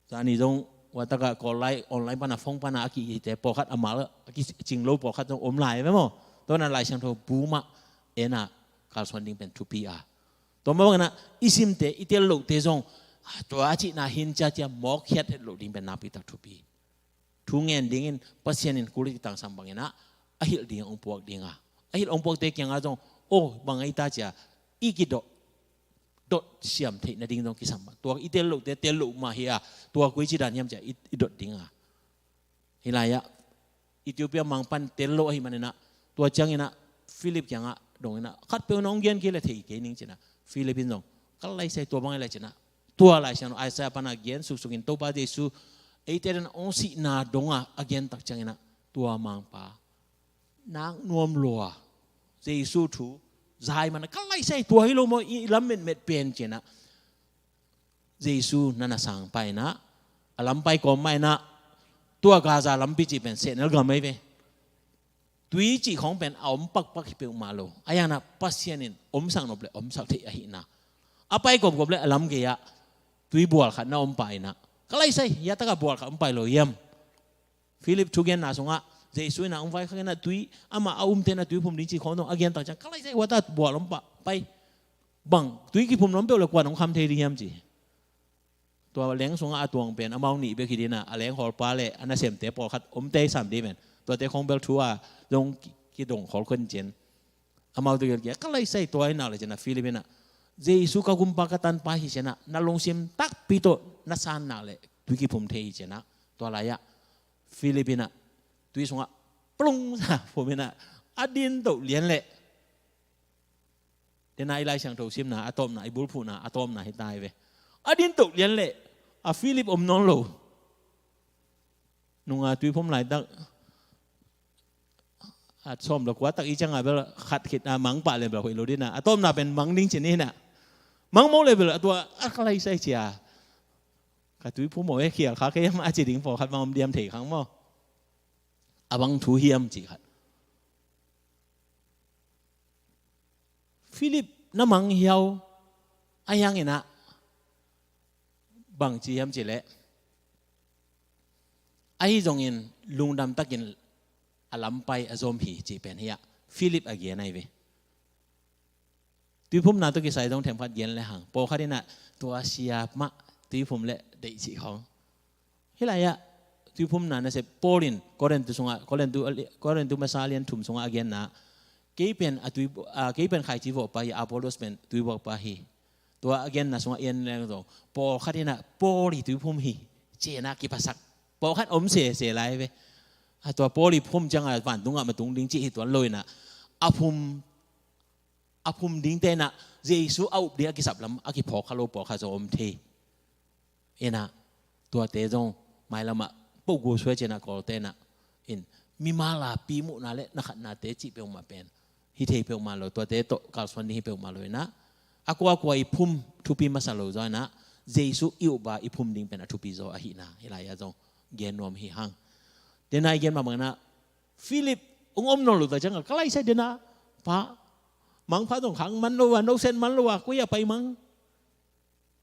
Zani zong watak a call lai, online pan a, phone pan a a kihihte pawlkhat a mal a kicing lo pawlkhat zong om lai ve maw. Tua manin ah Lai Siangtho bu mah en a kalsuan ding pen thupi a, tua mah bangin ah i simte, i teel lohte zong, ah, tua a cihna hi-in ci-a ci-a mawk khiat het loh ding pen nakpi tak thupi. Thu ngen dingin Pasian in kul i tangsam bangin ah a hilh ding hong puak ding a, a hilh hong puakte kiangah zong, "Aw, bang ahi ta?" ci-a i kidot, dot siam theih nading zong kisam mah. Tua i teel lohte teel loh mah hi a, tua koi ci dan hiam ci-a i, i dot ding a. Hih lai-ah Ethiopia mangpa'n teel lo ahih manin ah, tua ciangin ah Philip kiangah dongin ah, "Khatpeuh nong gen kei leh thei kei ning," ci-in ah, Philip in zong, "Ka lai sai, tua bang ahi leh," ci-in ah, tua Lai Siangtho Isaiah pan a gen suksuk in Topa Jesu eite adingin hong sihna dong a a gen tak ciangin ah, tua mangpa nak nuam lua, Jesu thu za ahih manin ah, "Ka lai sai, tua hi lo maw i lam metmet pen," ci-in ah Jesu na na sang pah in ah, a lampai kawm mah in ah, tua Gaza lampi cih pen sehnel gam ahi ve. Tui cih khawng pen a om pakpak hi peuhmah lo. Ahi zongin ah Pasian in omsak nop leh omsak theih ahihna, a pai kawmkawm leh a lam gei-ah tui bual khat na om pah in ah, "Ka lai sai, hiah tak a bual khat om pah hi lo hiam?" Philip thugenna sungah Jesu in ah hong vaikhak in ah tui, amah a umte in ah tui phum ding cih khawng dong a gen tak ciang ka laisai, hua ta bual om pah pai. Bang tui kiphum nuam peuh le kuan hong kham thei ding hiam ci. Tua leng sungah a tuang pen amau nih bek hi ding ah, a leng hawlpa le a nasemte pawlkhat om tei sam ding pen, tuate khawng bel thu a zong ki, kidong khol khon cin. Amau tu gelkia ka laisai tua in nak le cin ah Philip in ah, Jesu ka gumpa ka tanpa hi cin ah, na lungsim takpi tawh na san nak le tui kiphum thei hi cin ah, tua lai-ah Philip in ah tui sungah plung sa phum in ah, a din toh lian leh. Tena i Lai Siangtho simna a tawpna, i bulphuhna a tawpna hi ta hi ve. A din toh lian leh a Philip om nawn lo. Nunga tui phum laitak a sawm le kua tak i cianga bel khat khit a mang pah le bel hoih lo ding a, a tawpna pen mang ding cin hi na. Mang mo le bel a tua a ka laisai cia. Ka tui phum aw e, khial kha kei hiam a ci ding pawlkhat bang om diam thei khang maw. A bang thu hiam ci khat. Philip na mang hiau a hiang in ah bang ci hiam ci leh, ahi zongin lungdam takin a lampai a zom hi ci pen hi ah Philip a gen ahi ve. Tuiphumna tawh kisai zong themkhat gen le hang. Pawlkhat in ah tua siap mah tuiphum le deih cih khawng. Hih lai-ah tuiphumna nasep Paul in Korintu sungah, Korintu, Korintu masa lian thum sungah a genna, kei pen a tui, a, kei pen khaici vawhpa hi, Apollos pen tui vawhpa hi. Tua a genna sungah i en leng zong pawlkhat in ah Paul hi tuiphum hi ci-in ah kiphasak pawlkhat om sese lai ve. A tua Paul hi phum ciangah vantungah matung ding cih hi tuan lo in ah a phum a phum dingte in ah Jesu a up ding a kisap lam a kiphawk kha lo pawlkhat zong om thei. In ah tuate zong mailamah poh gul suai ci-in ah Kawlte in ah in mimal a pi muhna le na khatnate cih peuhmah pen hi thei peuhmah lo, tuate tawh kalsuan ding hi peuhmah lo in ah a kuakua i phum thupi masa lo zaw in ah Jesu i up a i phum ding pen a thupi zaw ahihna hih lai-ah zong gen nuam hi hang. Tena i gen mah bang in ah Philip hong om nawn lo ta ciangah ka laisai dena pa mangpha zong khang man lo a, no sen man lo a, koi a pai mang.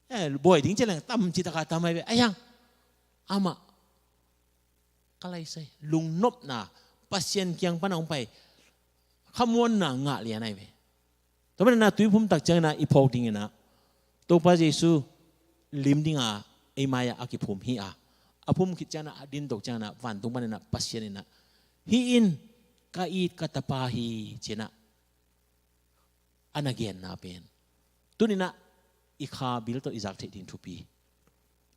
Eh, buai ding ci leng tam ci taka tam ai ve. A hiang amah ka laisai lungnopna Pasian kiang pan a hong pai khamuanna ngah lian ai ve. Tua manin ah tuiphum tak ciangin ah i phawk dingin ah Topa Jesu lim dinga ei mai-ah a kiphum hi a, a phum khit ciangin ah a din tok ciangin ah vantung panin ah Pasian in ah hih in ka it ka tapa hi ci-in ah a na genna pen tuni-in ah i kha bil tawh i zak theih ding thupi.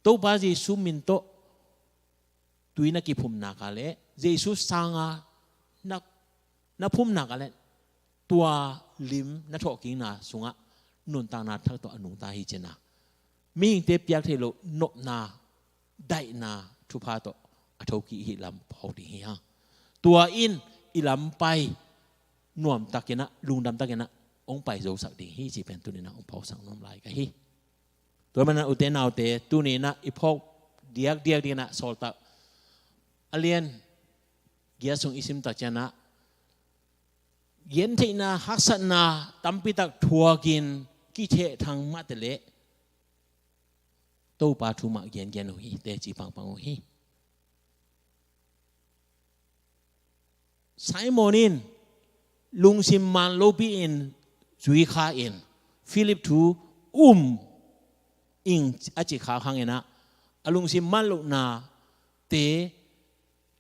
Topa Jesu min tawh tui na kiphum nak a le Jesu sanga na, na phum nak a le tua lim na thawhkikna sungah nuntakna thak tawh a nungta hi ci-in ah mihingte piak theih loh nopna, daihna thupha tawh a thokik hih lam phawk ding hi hang. Tua in i lampai nuam takin ah, lungdam takin ah hong pai zosak ding hi cih pen tuni-in ah hong phawksak nuam lai ka hi. Tua manin ah ute naute, tuni-in ah i phawk diakdiak dingin ah Sawltak a lian giat sung i sim tak ciangin ah gentheihna, haksatna tampi tak thuakin kithehthang mah teh leh Topa thu mah gengen uh hi, teci pangpang uh hi. Simon in lungsim man lopi-in zui kha in Philip thu um ing a ci kha hangin ah a lungsim man lohnate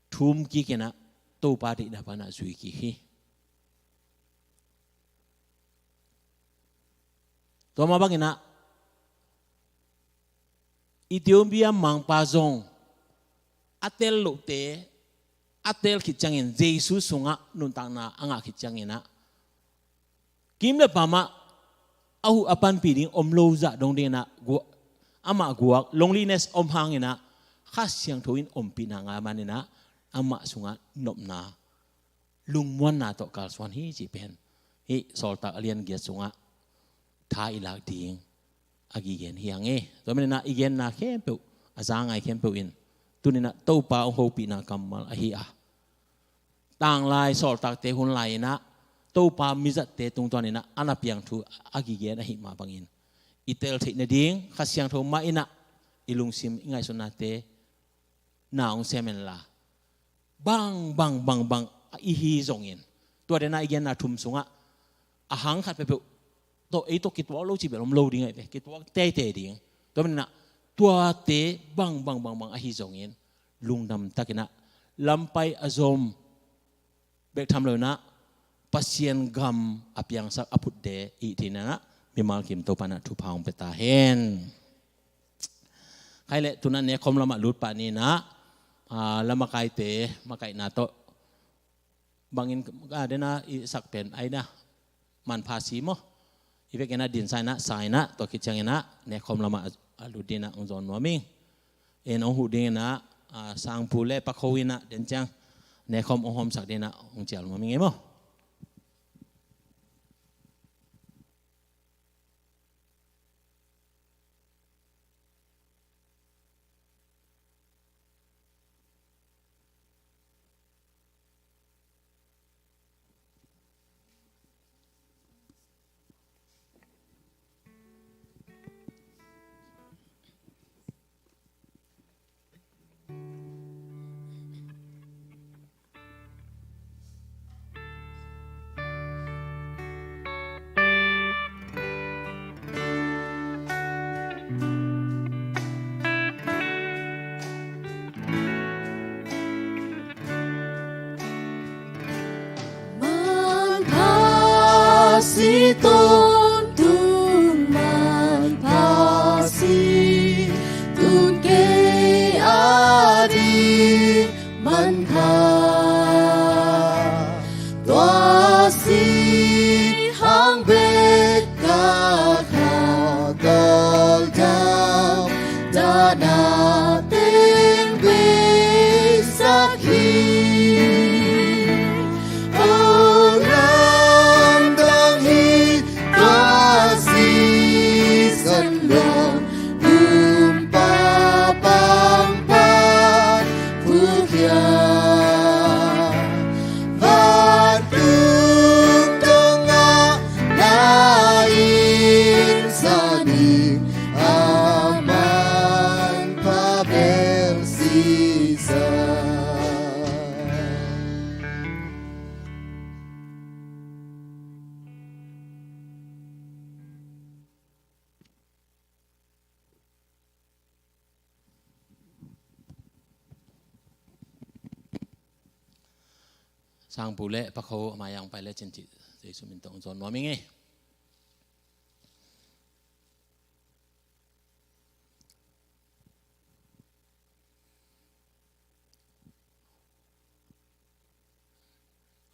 thum kik in ah Topa deihna pan ah zui kik hi. Tua mah bangin ah Ethiopia mangpa zong a tel lohte a tel khit ciangin Jesu sungah nuntakna a ngah khit ciangin ah kim le pam ah a huh a panpih ding om lo zah dong dingin ah gua-, amah guak loneliness om hangin ah Kha Siangtho in ompihna ngah manin ah amah sungah nopna lungmuanna tawh kalsuan hi cih pen hih Sawltak a lian giat sungah tha i lak ding a kigen hi hang e. Tua manin ah i genna khempeuh, a za ngai khempeuh in tuni-in ah Topa hong hopihna kammal ahi a, tanglai sawltakte hun lai-in ah Topa mizatte tungtawn in ah a na piang thu a kigen ahih mah bangin i tel theih nading Kha Siangtho mah in ah i lungsim, i ngaihsutnate na hong sem inla bang bang bang bang i hi zongin, tua dena i genna thum sungah a hang khat peuhpeuh tawh ei tawh kituak lo cih bel om lo ding ahi ve, kituak teitei ding. Tua maninah tuate bang bang bang bang ahi zongin lungdam takinah lampai a zom bek tham lo inah Pasian gam a piangsak a phutde i hih ding inah mimal kim Topa inah thupha hong pia ta hen. Khai leh tunah nekhawm lamah lut pah ni inah, ah, lamakaite makaihna tawh bangin, ah, dena i sak pen ai na manpha si maw? I vekin ah dinsa inah sa inah tua khit ciangin ah nekhawm lamah a lut ding inah hong zawn nuam ing. En hong huh ding inah, ah, Sangpu le Pakho inah den ciang nekhawm hong hawmsak ding inah hong cial nuam ing ei maw? Manpha si tawntung manpha si, tun kei a ding manpha. Tua si hang bek ka kha tawldam, dahna teng beisak hi. Ong lamdang hi, tua sisan lawng Gumpa pangpan phukhia. Vantung dongah na innsak ni, a manpha bel sisa. Sangpu le Pakho a mai-ah hong pai lecin cih Jesu min tawh hong zawn nuam ing ei.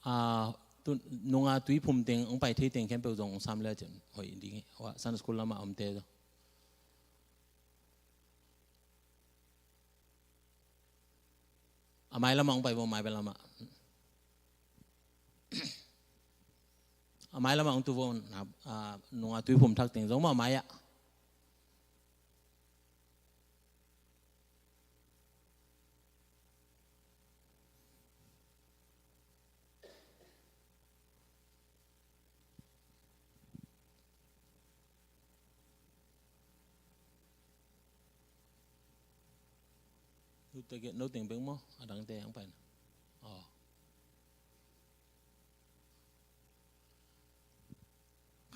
Ah, tu, nunga tuiphum teng hong pai thei teng khempeuh zong hong sam lecin hoih ding hi. Ua, Sunday school lamah a omte zong. A mai lamah hong pai vo, mai lamah. A mai lamah hong tu vo, na, ah, nunga tuiphum thak teng zong maw, a mai-ah. Note, note teng bek maw, a dangte hong pai na. Aw.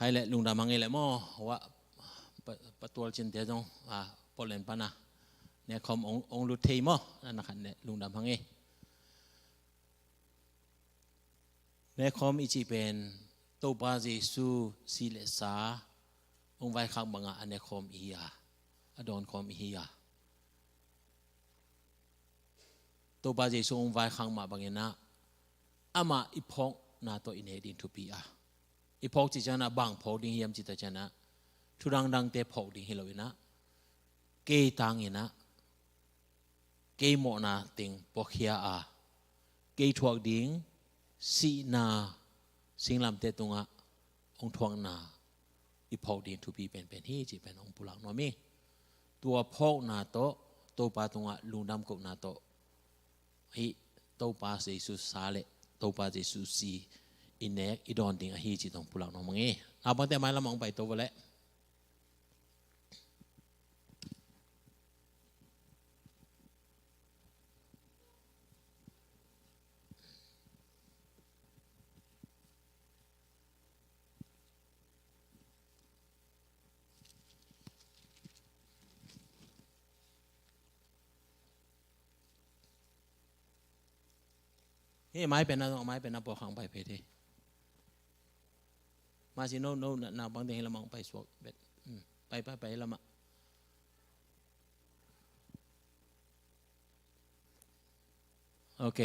Khai leh lungdam hang ei leh maw, ua, pa, pa tual cinte zong, a, Portland pana. Nekhawm ong, ong lut thei maw, na, na khat leh lungdam hang ei. Nekhawm i cih pen Topa Jesu si le sa hong vaikhak bangah a nekhawm i hi a, a dawnkhawm i hi a. Topa Jesu hong vaikhak mah bangin ah amah i phawkna tawh i nek ding thupi a, i phawk cih ciangin ah bang phawk ding hiam cih tak ciangin ah thu dangdangte phawk ding hi lo in ah, kei tangin ah kei mawhna teng puakhia a, kei thuak ding sihna singlamteh tungah hong thuakna i phawk ding thupi penpen hi cih pen hong pulak nuam hi. Tua phawkna tawh Topa tungah lungdam kohna tawh hih Topa Jesu sa le Topa Jesu si i nek i dawn ding ahi cih tawh hong pulak nuam hang hi. Naupangte a mai lamah hong paito vawleh. Hih mai pen na zong, mai pen na pawlkhat hong pai phei thei. Masi no, no, na, na bang teng hih lamah hong pai suak bet. Hmm. Pai, pai, pai hih lamah. Ok,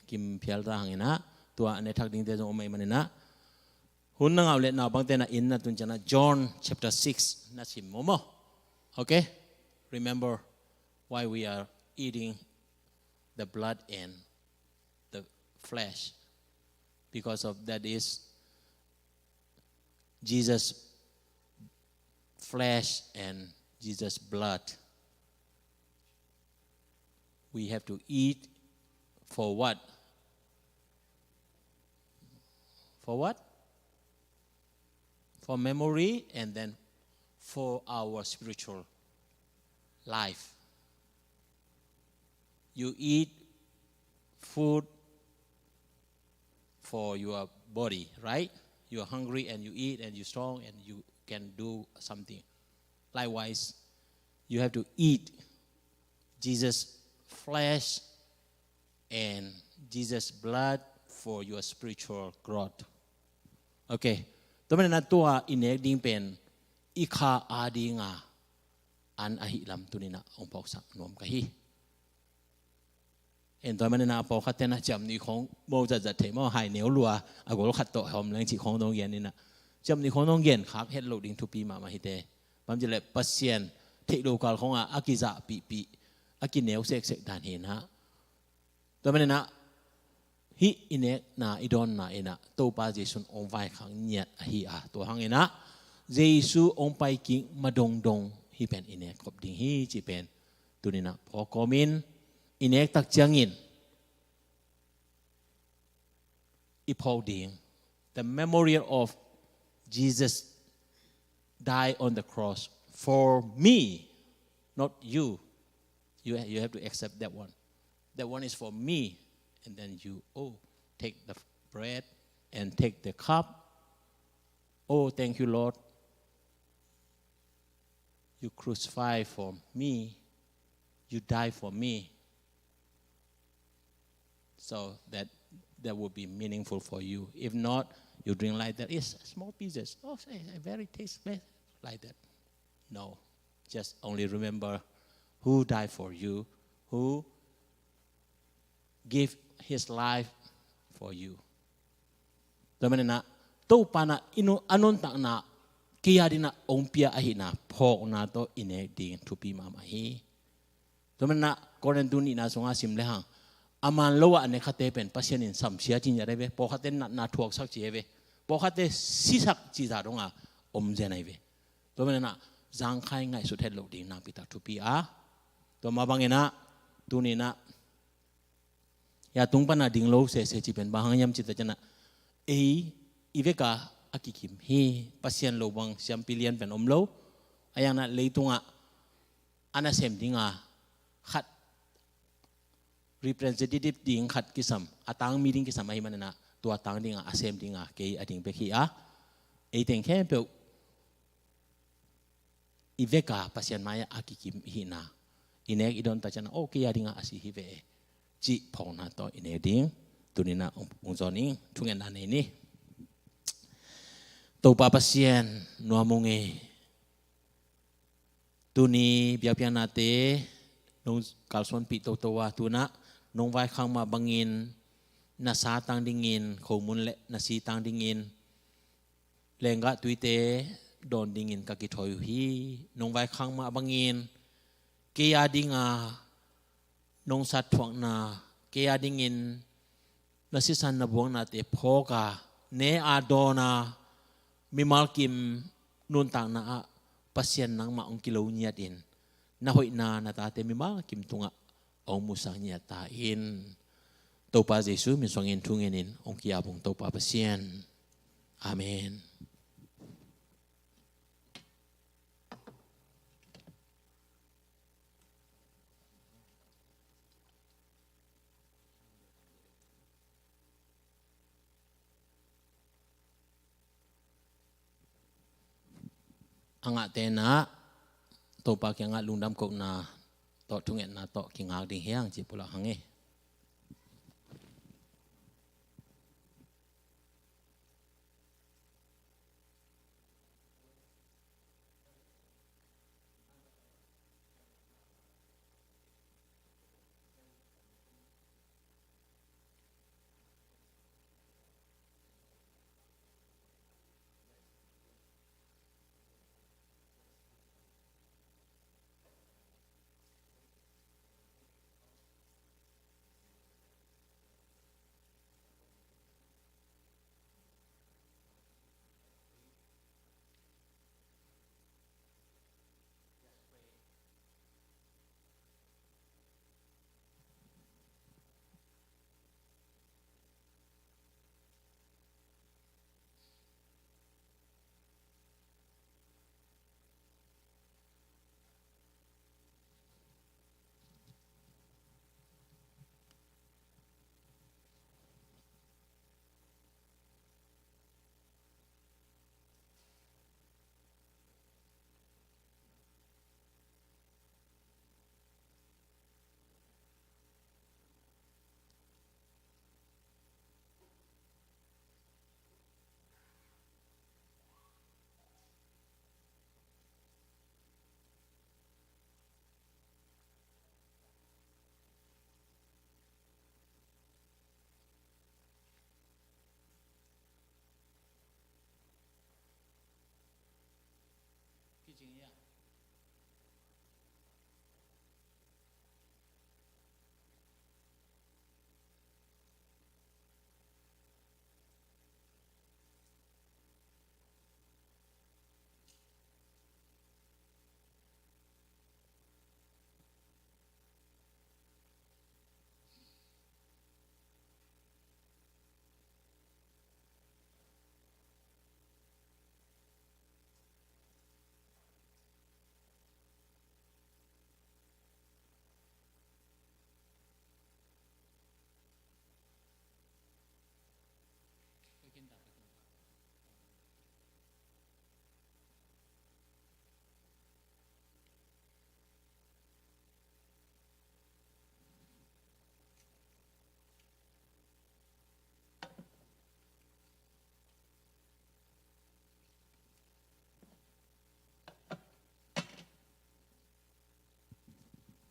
kim phial ta hang in ah, tua a ne thak dingte zong om ahih manin ah, hun na ngah uh leh na bang teng na inn na tun ciang ah John chapter six na sim maw maw. Ok, remember why we are eating the blood and the flesh, because of that is Jesus' flesh and Jesus' blood. We have to eat for what? For what? For memory and then for our spiritual life. You eat food for your body, right? You are hungry and you eat and you strong and you can do something. Likewise, you have to eat Jesus' flesh and Jesus' blood for your spiritual growth. Ok. Tua manin ah tua i nek ding pen i kha a dinga an ahih lam tuni-in ah hong phawksak nuam ka hi. En tua manin ah pawlkhat ten ah ciamnuih khawng mo zatzat thei maw, hai neu lua, a gol khat tawh hawm leng cih khawng dong gen in ah, ciamnuih khawng dong gen khak het loh ding thupi mahmah hi te. Bang ci leh Pasian theih lo kal khawngah a kizahpihpih, a kineu seksek dan hi in ah. Tua manin ah hih i nekna i dawnna in ah Topa Jesu in hong vaikhak ngiat ahi a, tua hang in ah Jesu hong pai kik ma dongdong hih pen i nek khop ding hi cih pen tuni-in ah phawk kawmin, i nek tak ciangin i phawk ding. The memorial of Jesus die on the cross for me, not you. You, you have to accept that one. That one is for me. And then you, oh, take the bread and take the cup. Oh, thank you, Lord. You crucify for me. You die for me. So that, that would be meaningful for you. If not, you drink like that. It's small pieces. Oh, say, very tasteless like that. No. Just only remember who died for you, who give his life for you. Tua manin ah Topa in ah i nu-, a nuntakna kei a dingin ah hong pia ahihna phawkna tawh i nek ding thupi mahmah hi. Tua manin ah Korin tu nihna sungah sim lehang, a man lo ah a ne khate pen Pasian in samsia ci ngiat ahi ve. Pawlkhatte natna thuaksak ci ahi ve. Pawlkhatte sisak ci zah dong a om zen ahi ve. Tua manin ah zangkhai ngaihsut het loh ding nakpi tak thupi a, tua mah bangin ah tuni-in ah hih a tung pan a ding lo sese cih pen bang hang hiam cih tak ciang ah, ei i vek a a kikim hi. Pasian lo bang siampi lian pen om lo. A hiang in ah leitungah a nasem ding a khat, representative ding khat kisam, a tangmi ding kisam ahih manin ah tua tang ding a, a sem ding a kei a ding bek hi a, ei teng khempeuh i vek a Pasian mai-ah a kikim i hihna i nek i dawn tak ciang ah, oh, kei a dingin a si hi ve e, cih phawkna tawh i nek ding. Tuni-in ah hong, hong zawn ning, thungetna nei ni. Topa Pasian, nuam ung e. Tuni biakpiaknate nong kalsuanpih toto a, tu-in ah nong vaikhak mah bangin na sa tang dingin, khomun leh na si tang dingin lenggah tuite dawn dingin ka kithawi uh hi. Nong vaikhak mah bangin kei a dinga nong sat thuakna, kei a dingin na sisan na buangnate phawk a, ne a dawn a, mimal kim nuntakna ah Pasian nangmah hong kilo ngiatin, na hoihna na tate mimal kim tungah hong musak ngiat ta in. Topa Jesu min suangin thu ngenin hong ki-ap ung Topa Pasian. Amen. A ngahte in ah Topa kiangah lungdam kohna tawh thungetna tawh kingak ding hi hang, cih pulak hang e.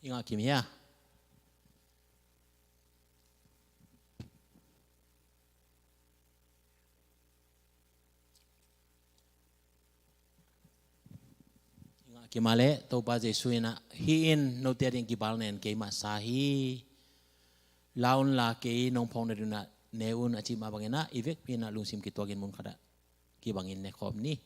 I ngah kim hia? I ngah kim a leh Topa Jesu in ah, "Hih in note ading kibawl nen keima sa hi. La unla kei nong phawk nading un ah ne un," a cih mah bangin ah, i vekpi in ah lungsim kituakin mun khat ah kibangin nekhawm ni.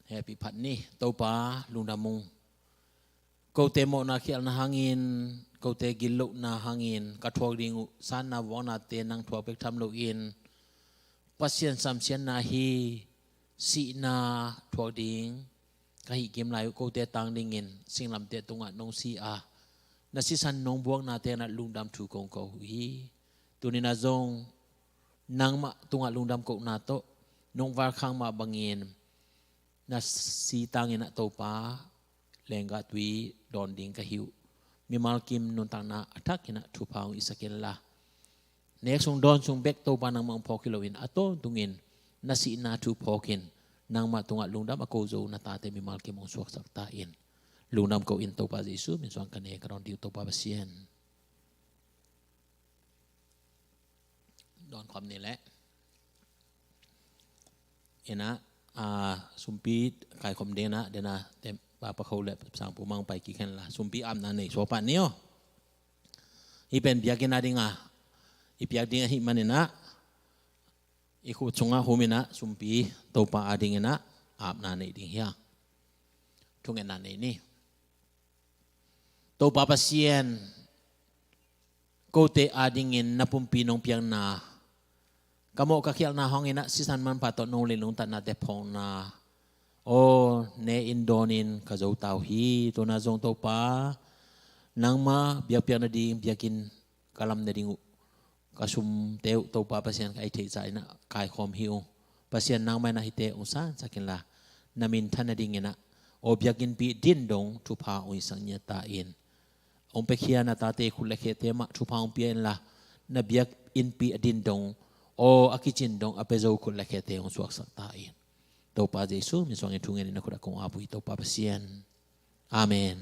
Hehpih phat ni. Topa lungdam ung. Kote mawhna khialhna hangin, kote gitlohna hangin ka thuak ding uh sanna vuaknate nang thuak bek tham loin, Pasian samsiatna hi, sihna thuak ding ka hih kim lai uh, kote tang dingin singlamteh tungah nong si a, na sisan nong buaknate na lungdam thu kong ko uh hi. Tuni-in ah zong nangmah tungah lungdam kohna tawh nong valkhak mah bangin na si tangin ah Topa, lenggah tui dawn ding ka hi uh. Mimal kim nuntakna a thakin ah thupha hong hisak inla, nek sung dawn sung bek Topa nangmah hong phawk hi loin, a tawntungin na sihna thu phawkin nangmah tungah lungdam a ko zo na tate mimal kim hong suaksak ta in. Lungdam ko in, Topa Jesu min suang ka ne ka dawn ding uh, Topa Pasian. Dawn khawm ni leh. In ah, a, sumpi kaikhawm ding in ah, den a, tem, pa, Pa Kho le Sangpu Mang pai kik hen la, sumpi apna nei suak pah ni aw. Hih pen biakinn a ding a i piak ding ahih manin ah, i khut sungah hum in ah, sumpi Topa a dingin ah apna nei ding hi a. Thungetna nei ni. Topa Pasian, kote a dingin na pumpi nong piakna, ka mawh ka khialhna hangin ah sisan manpha tawh nong lei nong tatnate phawkna, aw, ne in dawnin ka zo ta uh hi. Tuni-in ah zong Topa, nangma biakpiak nading biakinn ka lam nading uh, ka sumte uh Topa Pasian ka ei theih zah in ah kaikhawm hi ung. Pasian, nangmah in ah hihte hong sansak inla, na minthan nadingin ah, aw, biakinnpi din dong thupha hong hisak ngiat ta in. Hong piakhia na tate khut le khete mah thupha hong pia inla, na biakinnpi a din dong, aw, a kicin dong a pia zo khut le khete hong suaksak ta in. Topa Jesu min suangin thungen in na khut ah kong ap uh hi, Topa Pasian. Amen.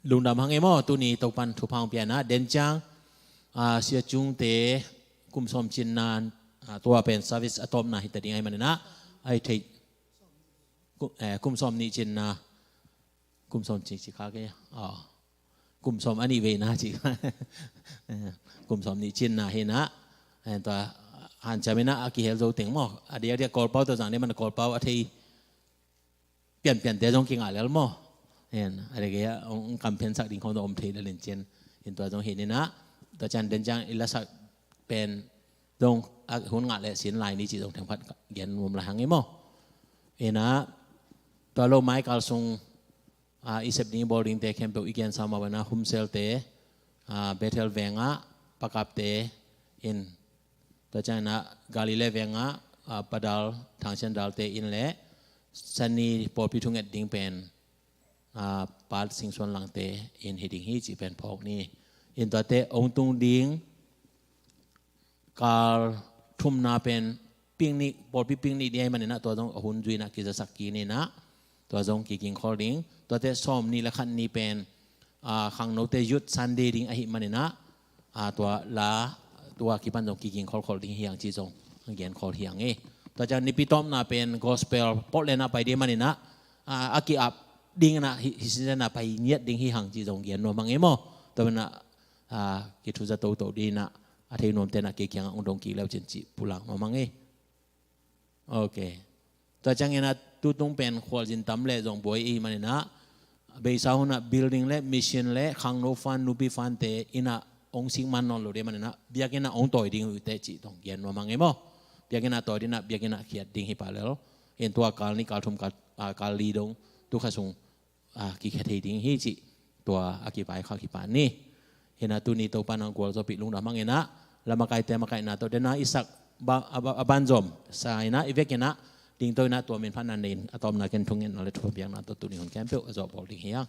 Lungdam hang e maw, tuni Topan thupha hong pia in ah, den ciang, a, Sia Cung te kum sawm cinna, a, tua pen service a tawpna hi ta ding ahih manin ah, a hih theih, ku-, eh, kum sawm nih cinna, kum sawm ci, ci kha kei, a, kum sawm a nih veina ci kha, kum sawm nih cinna hi in ah, eh, tua hanciam in ah a kihel zo teng maw, a diakdiak Kawlpau tawh zang ding manin Kawlpau a thei pianpiante zong kingah lel maw? Hen, a dek a, hong, hong kamphensak ding khawng zong om thei lel in cin. Hin tua zong hi in ah, tua ciang den ciang i lasak pen zong a hun ngah leh sin lai ni cih zong thengphat gen nuam lai hang e maw? Hin ah, tua lo mai kal sung, a, i sep ding i bawl dingte khempeuh i gensa mah bangin ah Humselte, a, Bethel vengah, Pakapte in, tua ciangin ah Galilee vengah, a, Pa Dal, Thang Sian Dalte in le, Sani pawlpi thunget ding pen, a, Pa Sing Suan Langte in hi ding hi cih pen phawk ni. In tuate hong tung ding kal thumna pen picnic, pawlpi picnic ding ahih manin ah tua zong a hun zui in ah kizasak kik ni in ah, tua zong kiging khol ding. Tuate sawm nih le khat ni pen, a, khangnote Youth Sunday ding ahih manin ah, a, tua la, tua kipan zong kiging kholkhol ding hi hang cih zong gen khol hi hang e. Tua ciang nipi tawpna pen gospel Portland ah pai ding manin ah, a, a ki-ap ding in ah hi, hi sin in ah pai ngiat ding hi hang cih zong gen nuam hang e maw? Tua manin ah, a, kithuza toto ding in ah, a thei nuamte in ah kei kiangah hong dong kik le uh cin cih pulak nuam hang e. Ok. Tua ciangin ah tutung pen khualzin tam le zong buai i hih manin ah, beisa hun ah building le mission le khangno fund, nupi fundte in ah hong sik man nawn lo ding manin ah, biakinn ah hong tawi ding uh teh cih tawh gen nuam hang e maw? Biakinn ah tawi ding in ah, biakinn ah khiat ding hi pah lel. Hin tua kal nih, kal thum, kal, a, kal li dong tu kha sung, a, kikhia thei ding hi cih tua a kipaikhak hi pah ni. Hi in ah tuni Topa nang gualzawhpih lungdam hang in ah, la makaite makaihna tawh den a i sak ba-, a ba-, a banzom sa in ah i vekin ah dingto in ah tua min phatna nei in a tawpna ken thungetna le thupha piakna tawh tuni hun khempeuh a zawh bawl ding hi hang.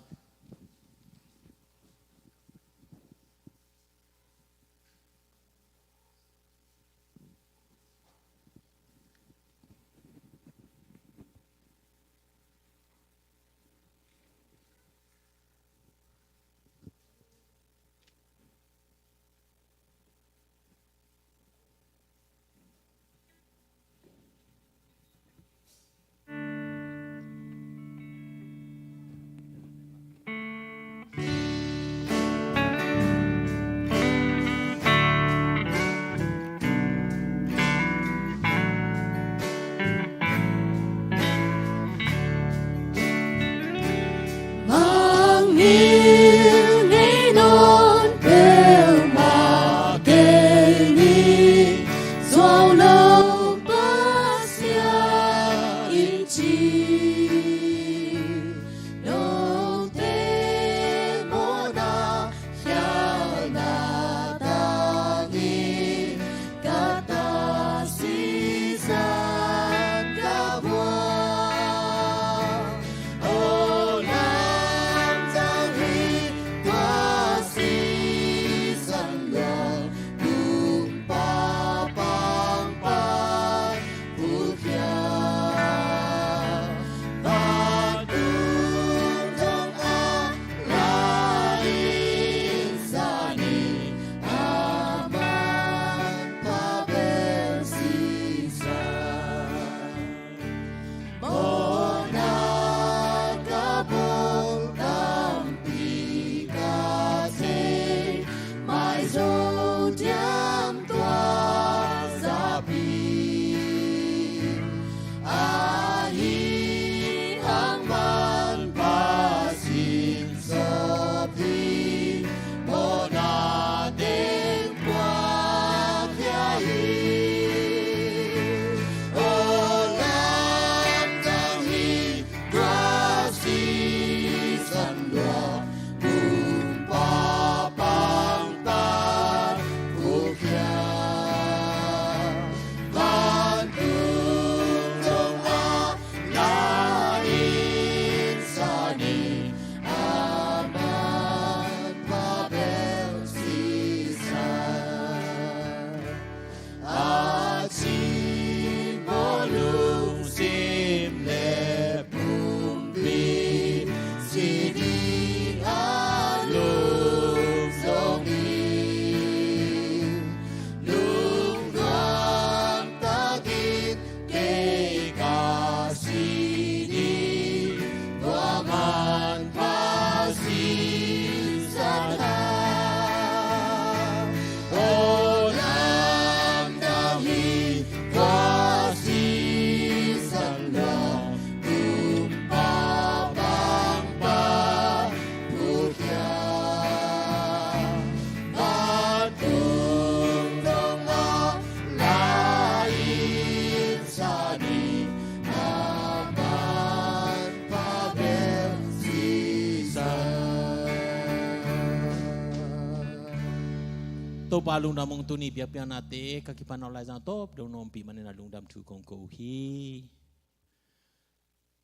Topa lungdam ung, tuni biakpiaknate ka kipan awk laizang tawp dong na ompih manin a lungdam thu kong ko uh hi.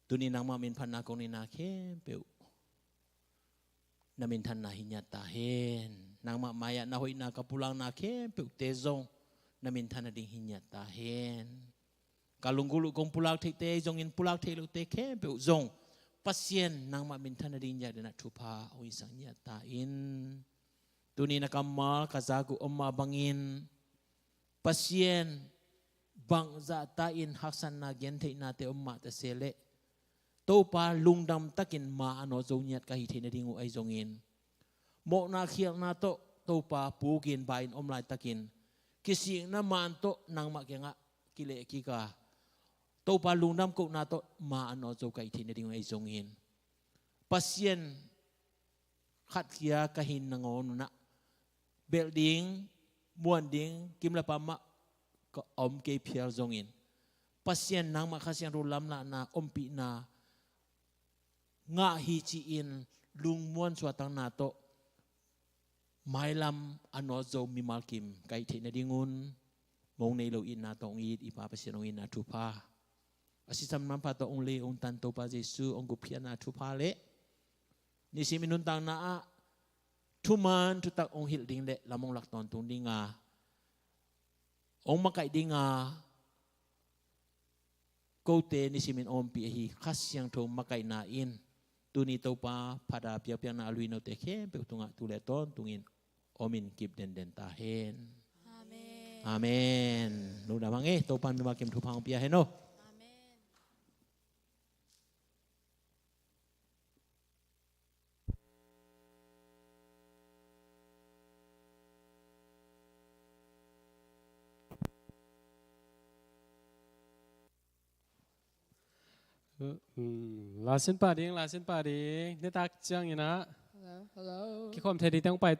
Tuni nangmah minphatna kong neihna khempeuh na minthanna hi ngiat ta hen. Nangmah mai-ah na hoihna ka pulakna khempeuhte zong na minthan nading hi ngiat ta hen. Ka lunggulh uh kong pulak theihte zongin pulak theih lohte khempeuh zong Pasian nangmah minthan nading ngiat dena thupha hong hisak ngiat ta in. Tuni na kammal ka zak uh om mah bangin Pasian bangzah ta in haksatna gentheihnate om mah ta se leh Topa lungdam takin ma a nawt zo ngiat ka hih theih nading uh ahi zongin mawhna khialhna tawh Topa pukin ba in om laitakin kisikna man tawh nangmah kiangah kilehkik a Topa lungdam kohna tawh ma a nawt zo ka hih theih nading uh ahi zongin Pasian khatkhia ka hih nangawn unah belh ding, muan ding, kimlapam ah ka om kei phial zongin Pasian nangmah Kha Siangtho lamlahna ompihna ngah hi ci-in lungmuan suahtakna tawh mailam a nawt zo mimal kim ka hih theih nadingun mong nei lo itna tawh hong it i Pa Pasian hong itna thupha, a sisan manpha tawh hong lei hong tan Topa Jesu hong gupkhiatna thupha le nisim i nuntakna ah thuman thutak hong hilh ding le lam hong lak tawntung dinga hong makaih dinga kote nisimin ompih ahi Kha Siangtho makaihna in tuni Topa phat a biakpiakna a luinote khempeuh tungah tu le tawntungin omin kip denden ta hen. Amen. Amen. Lungdam hang e, Topa mimal kim thupha hong pia hen aw. Amen. Mm, lasin pah ding, lasin pah ding. Nitak ciangin ah. Hello, hello. Kikhawm thei ding teng pai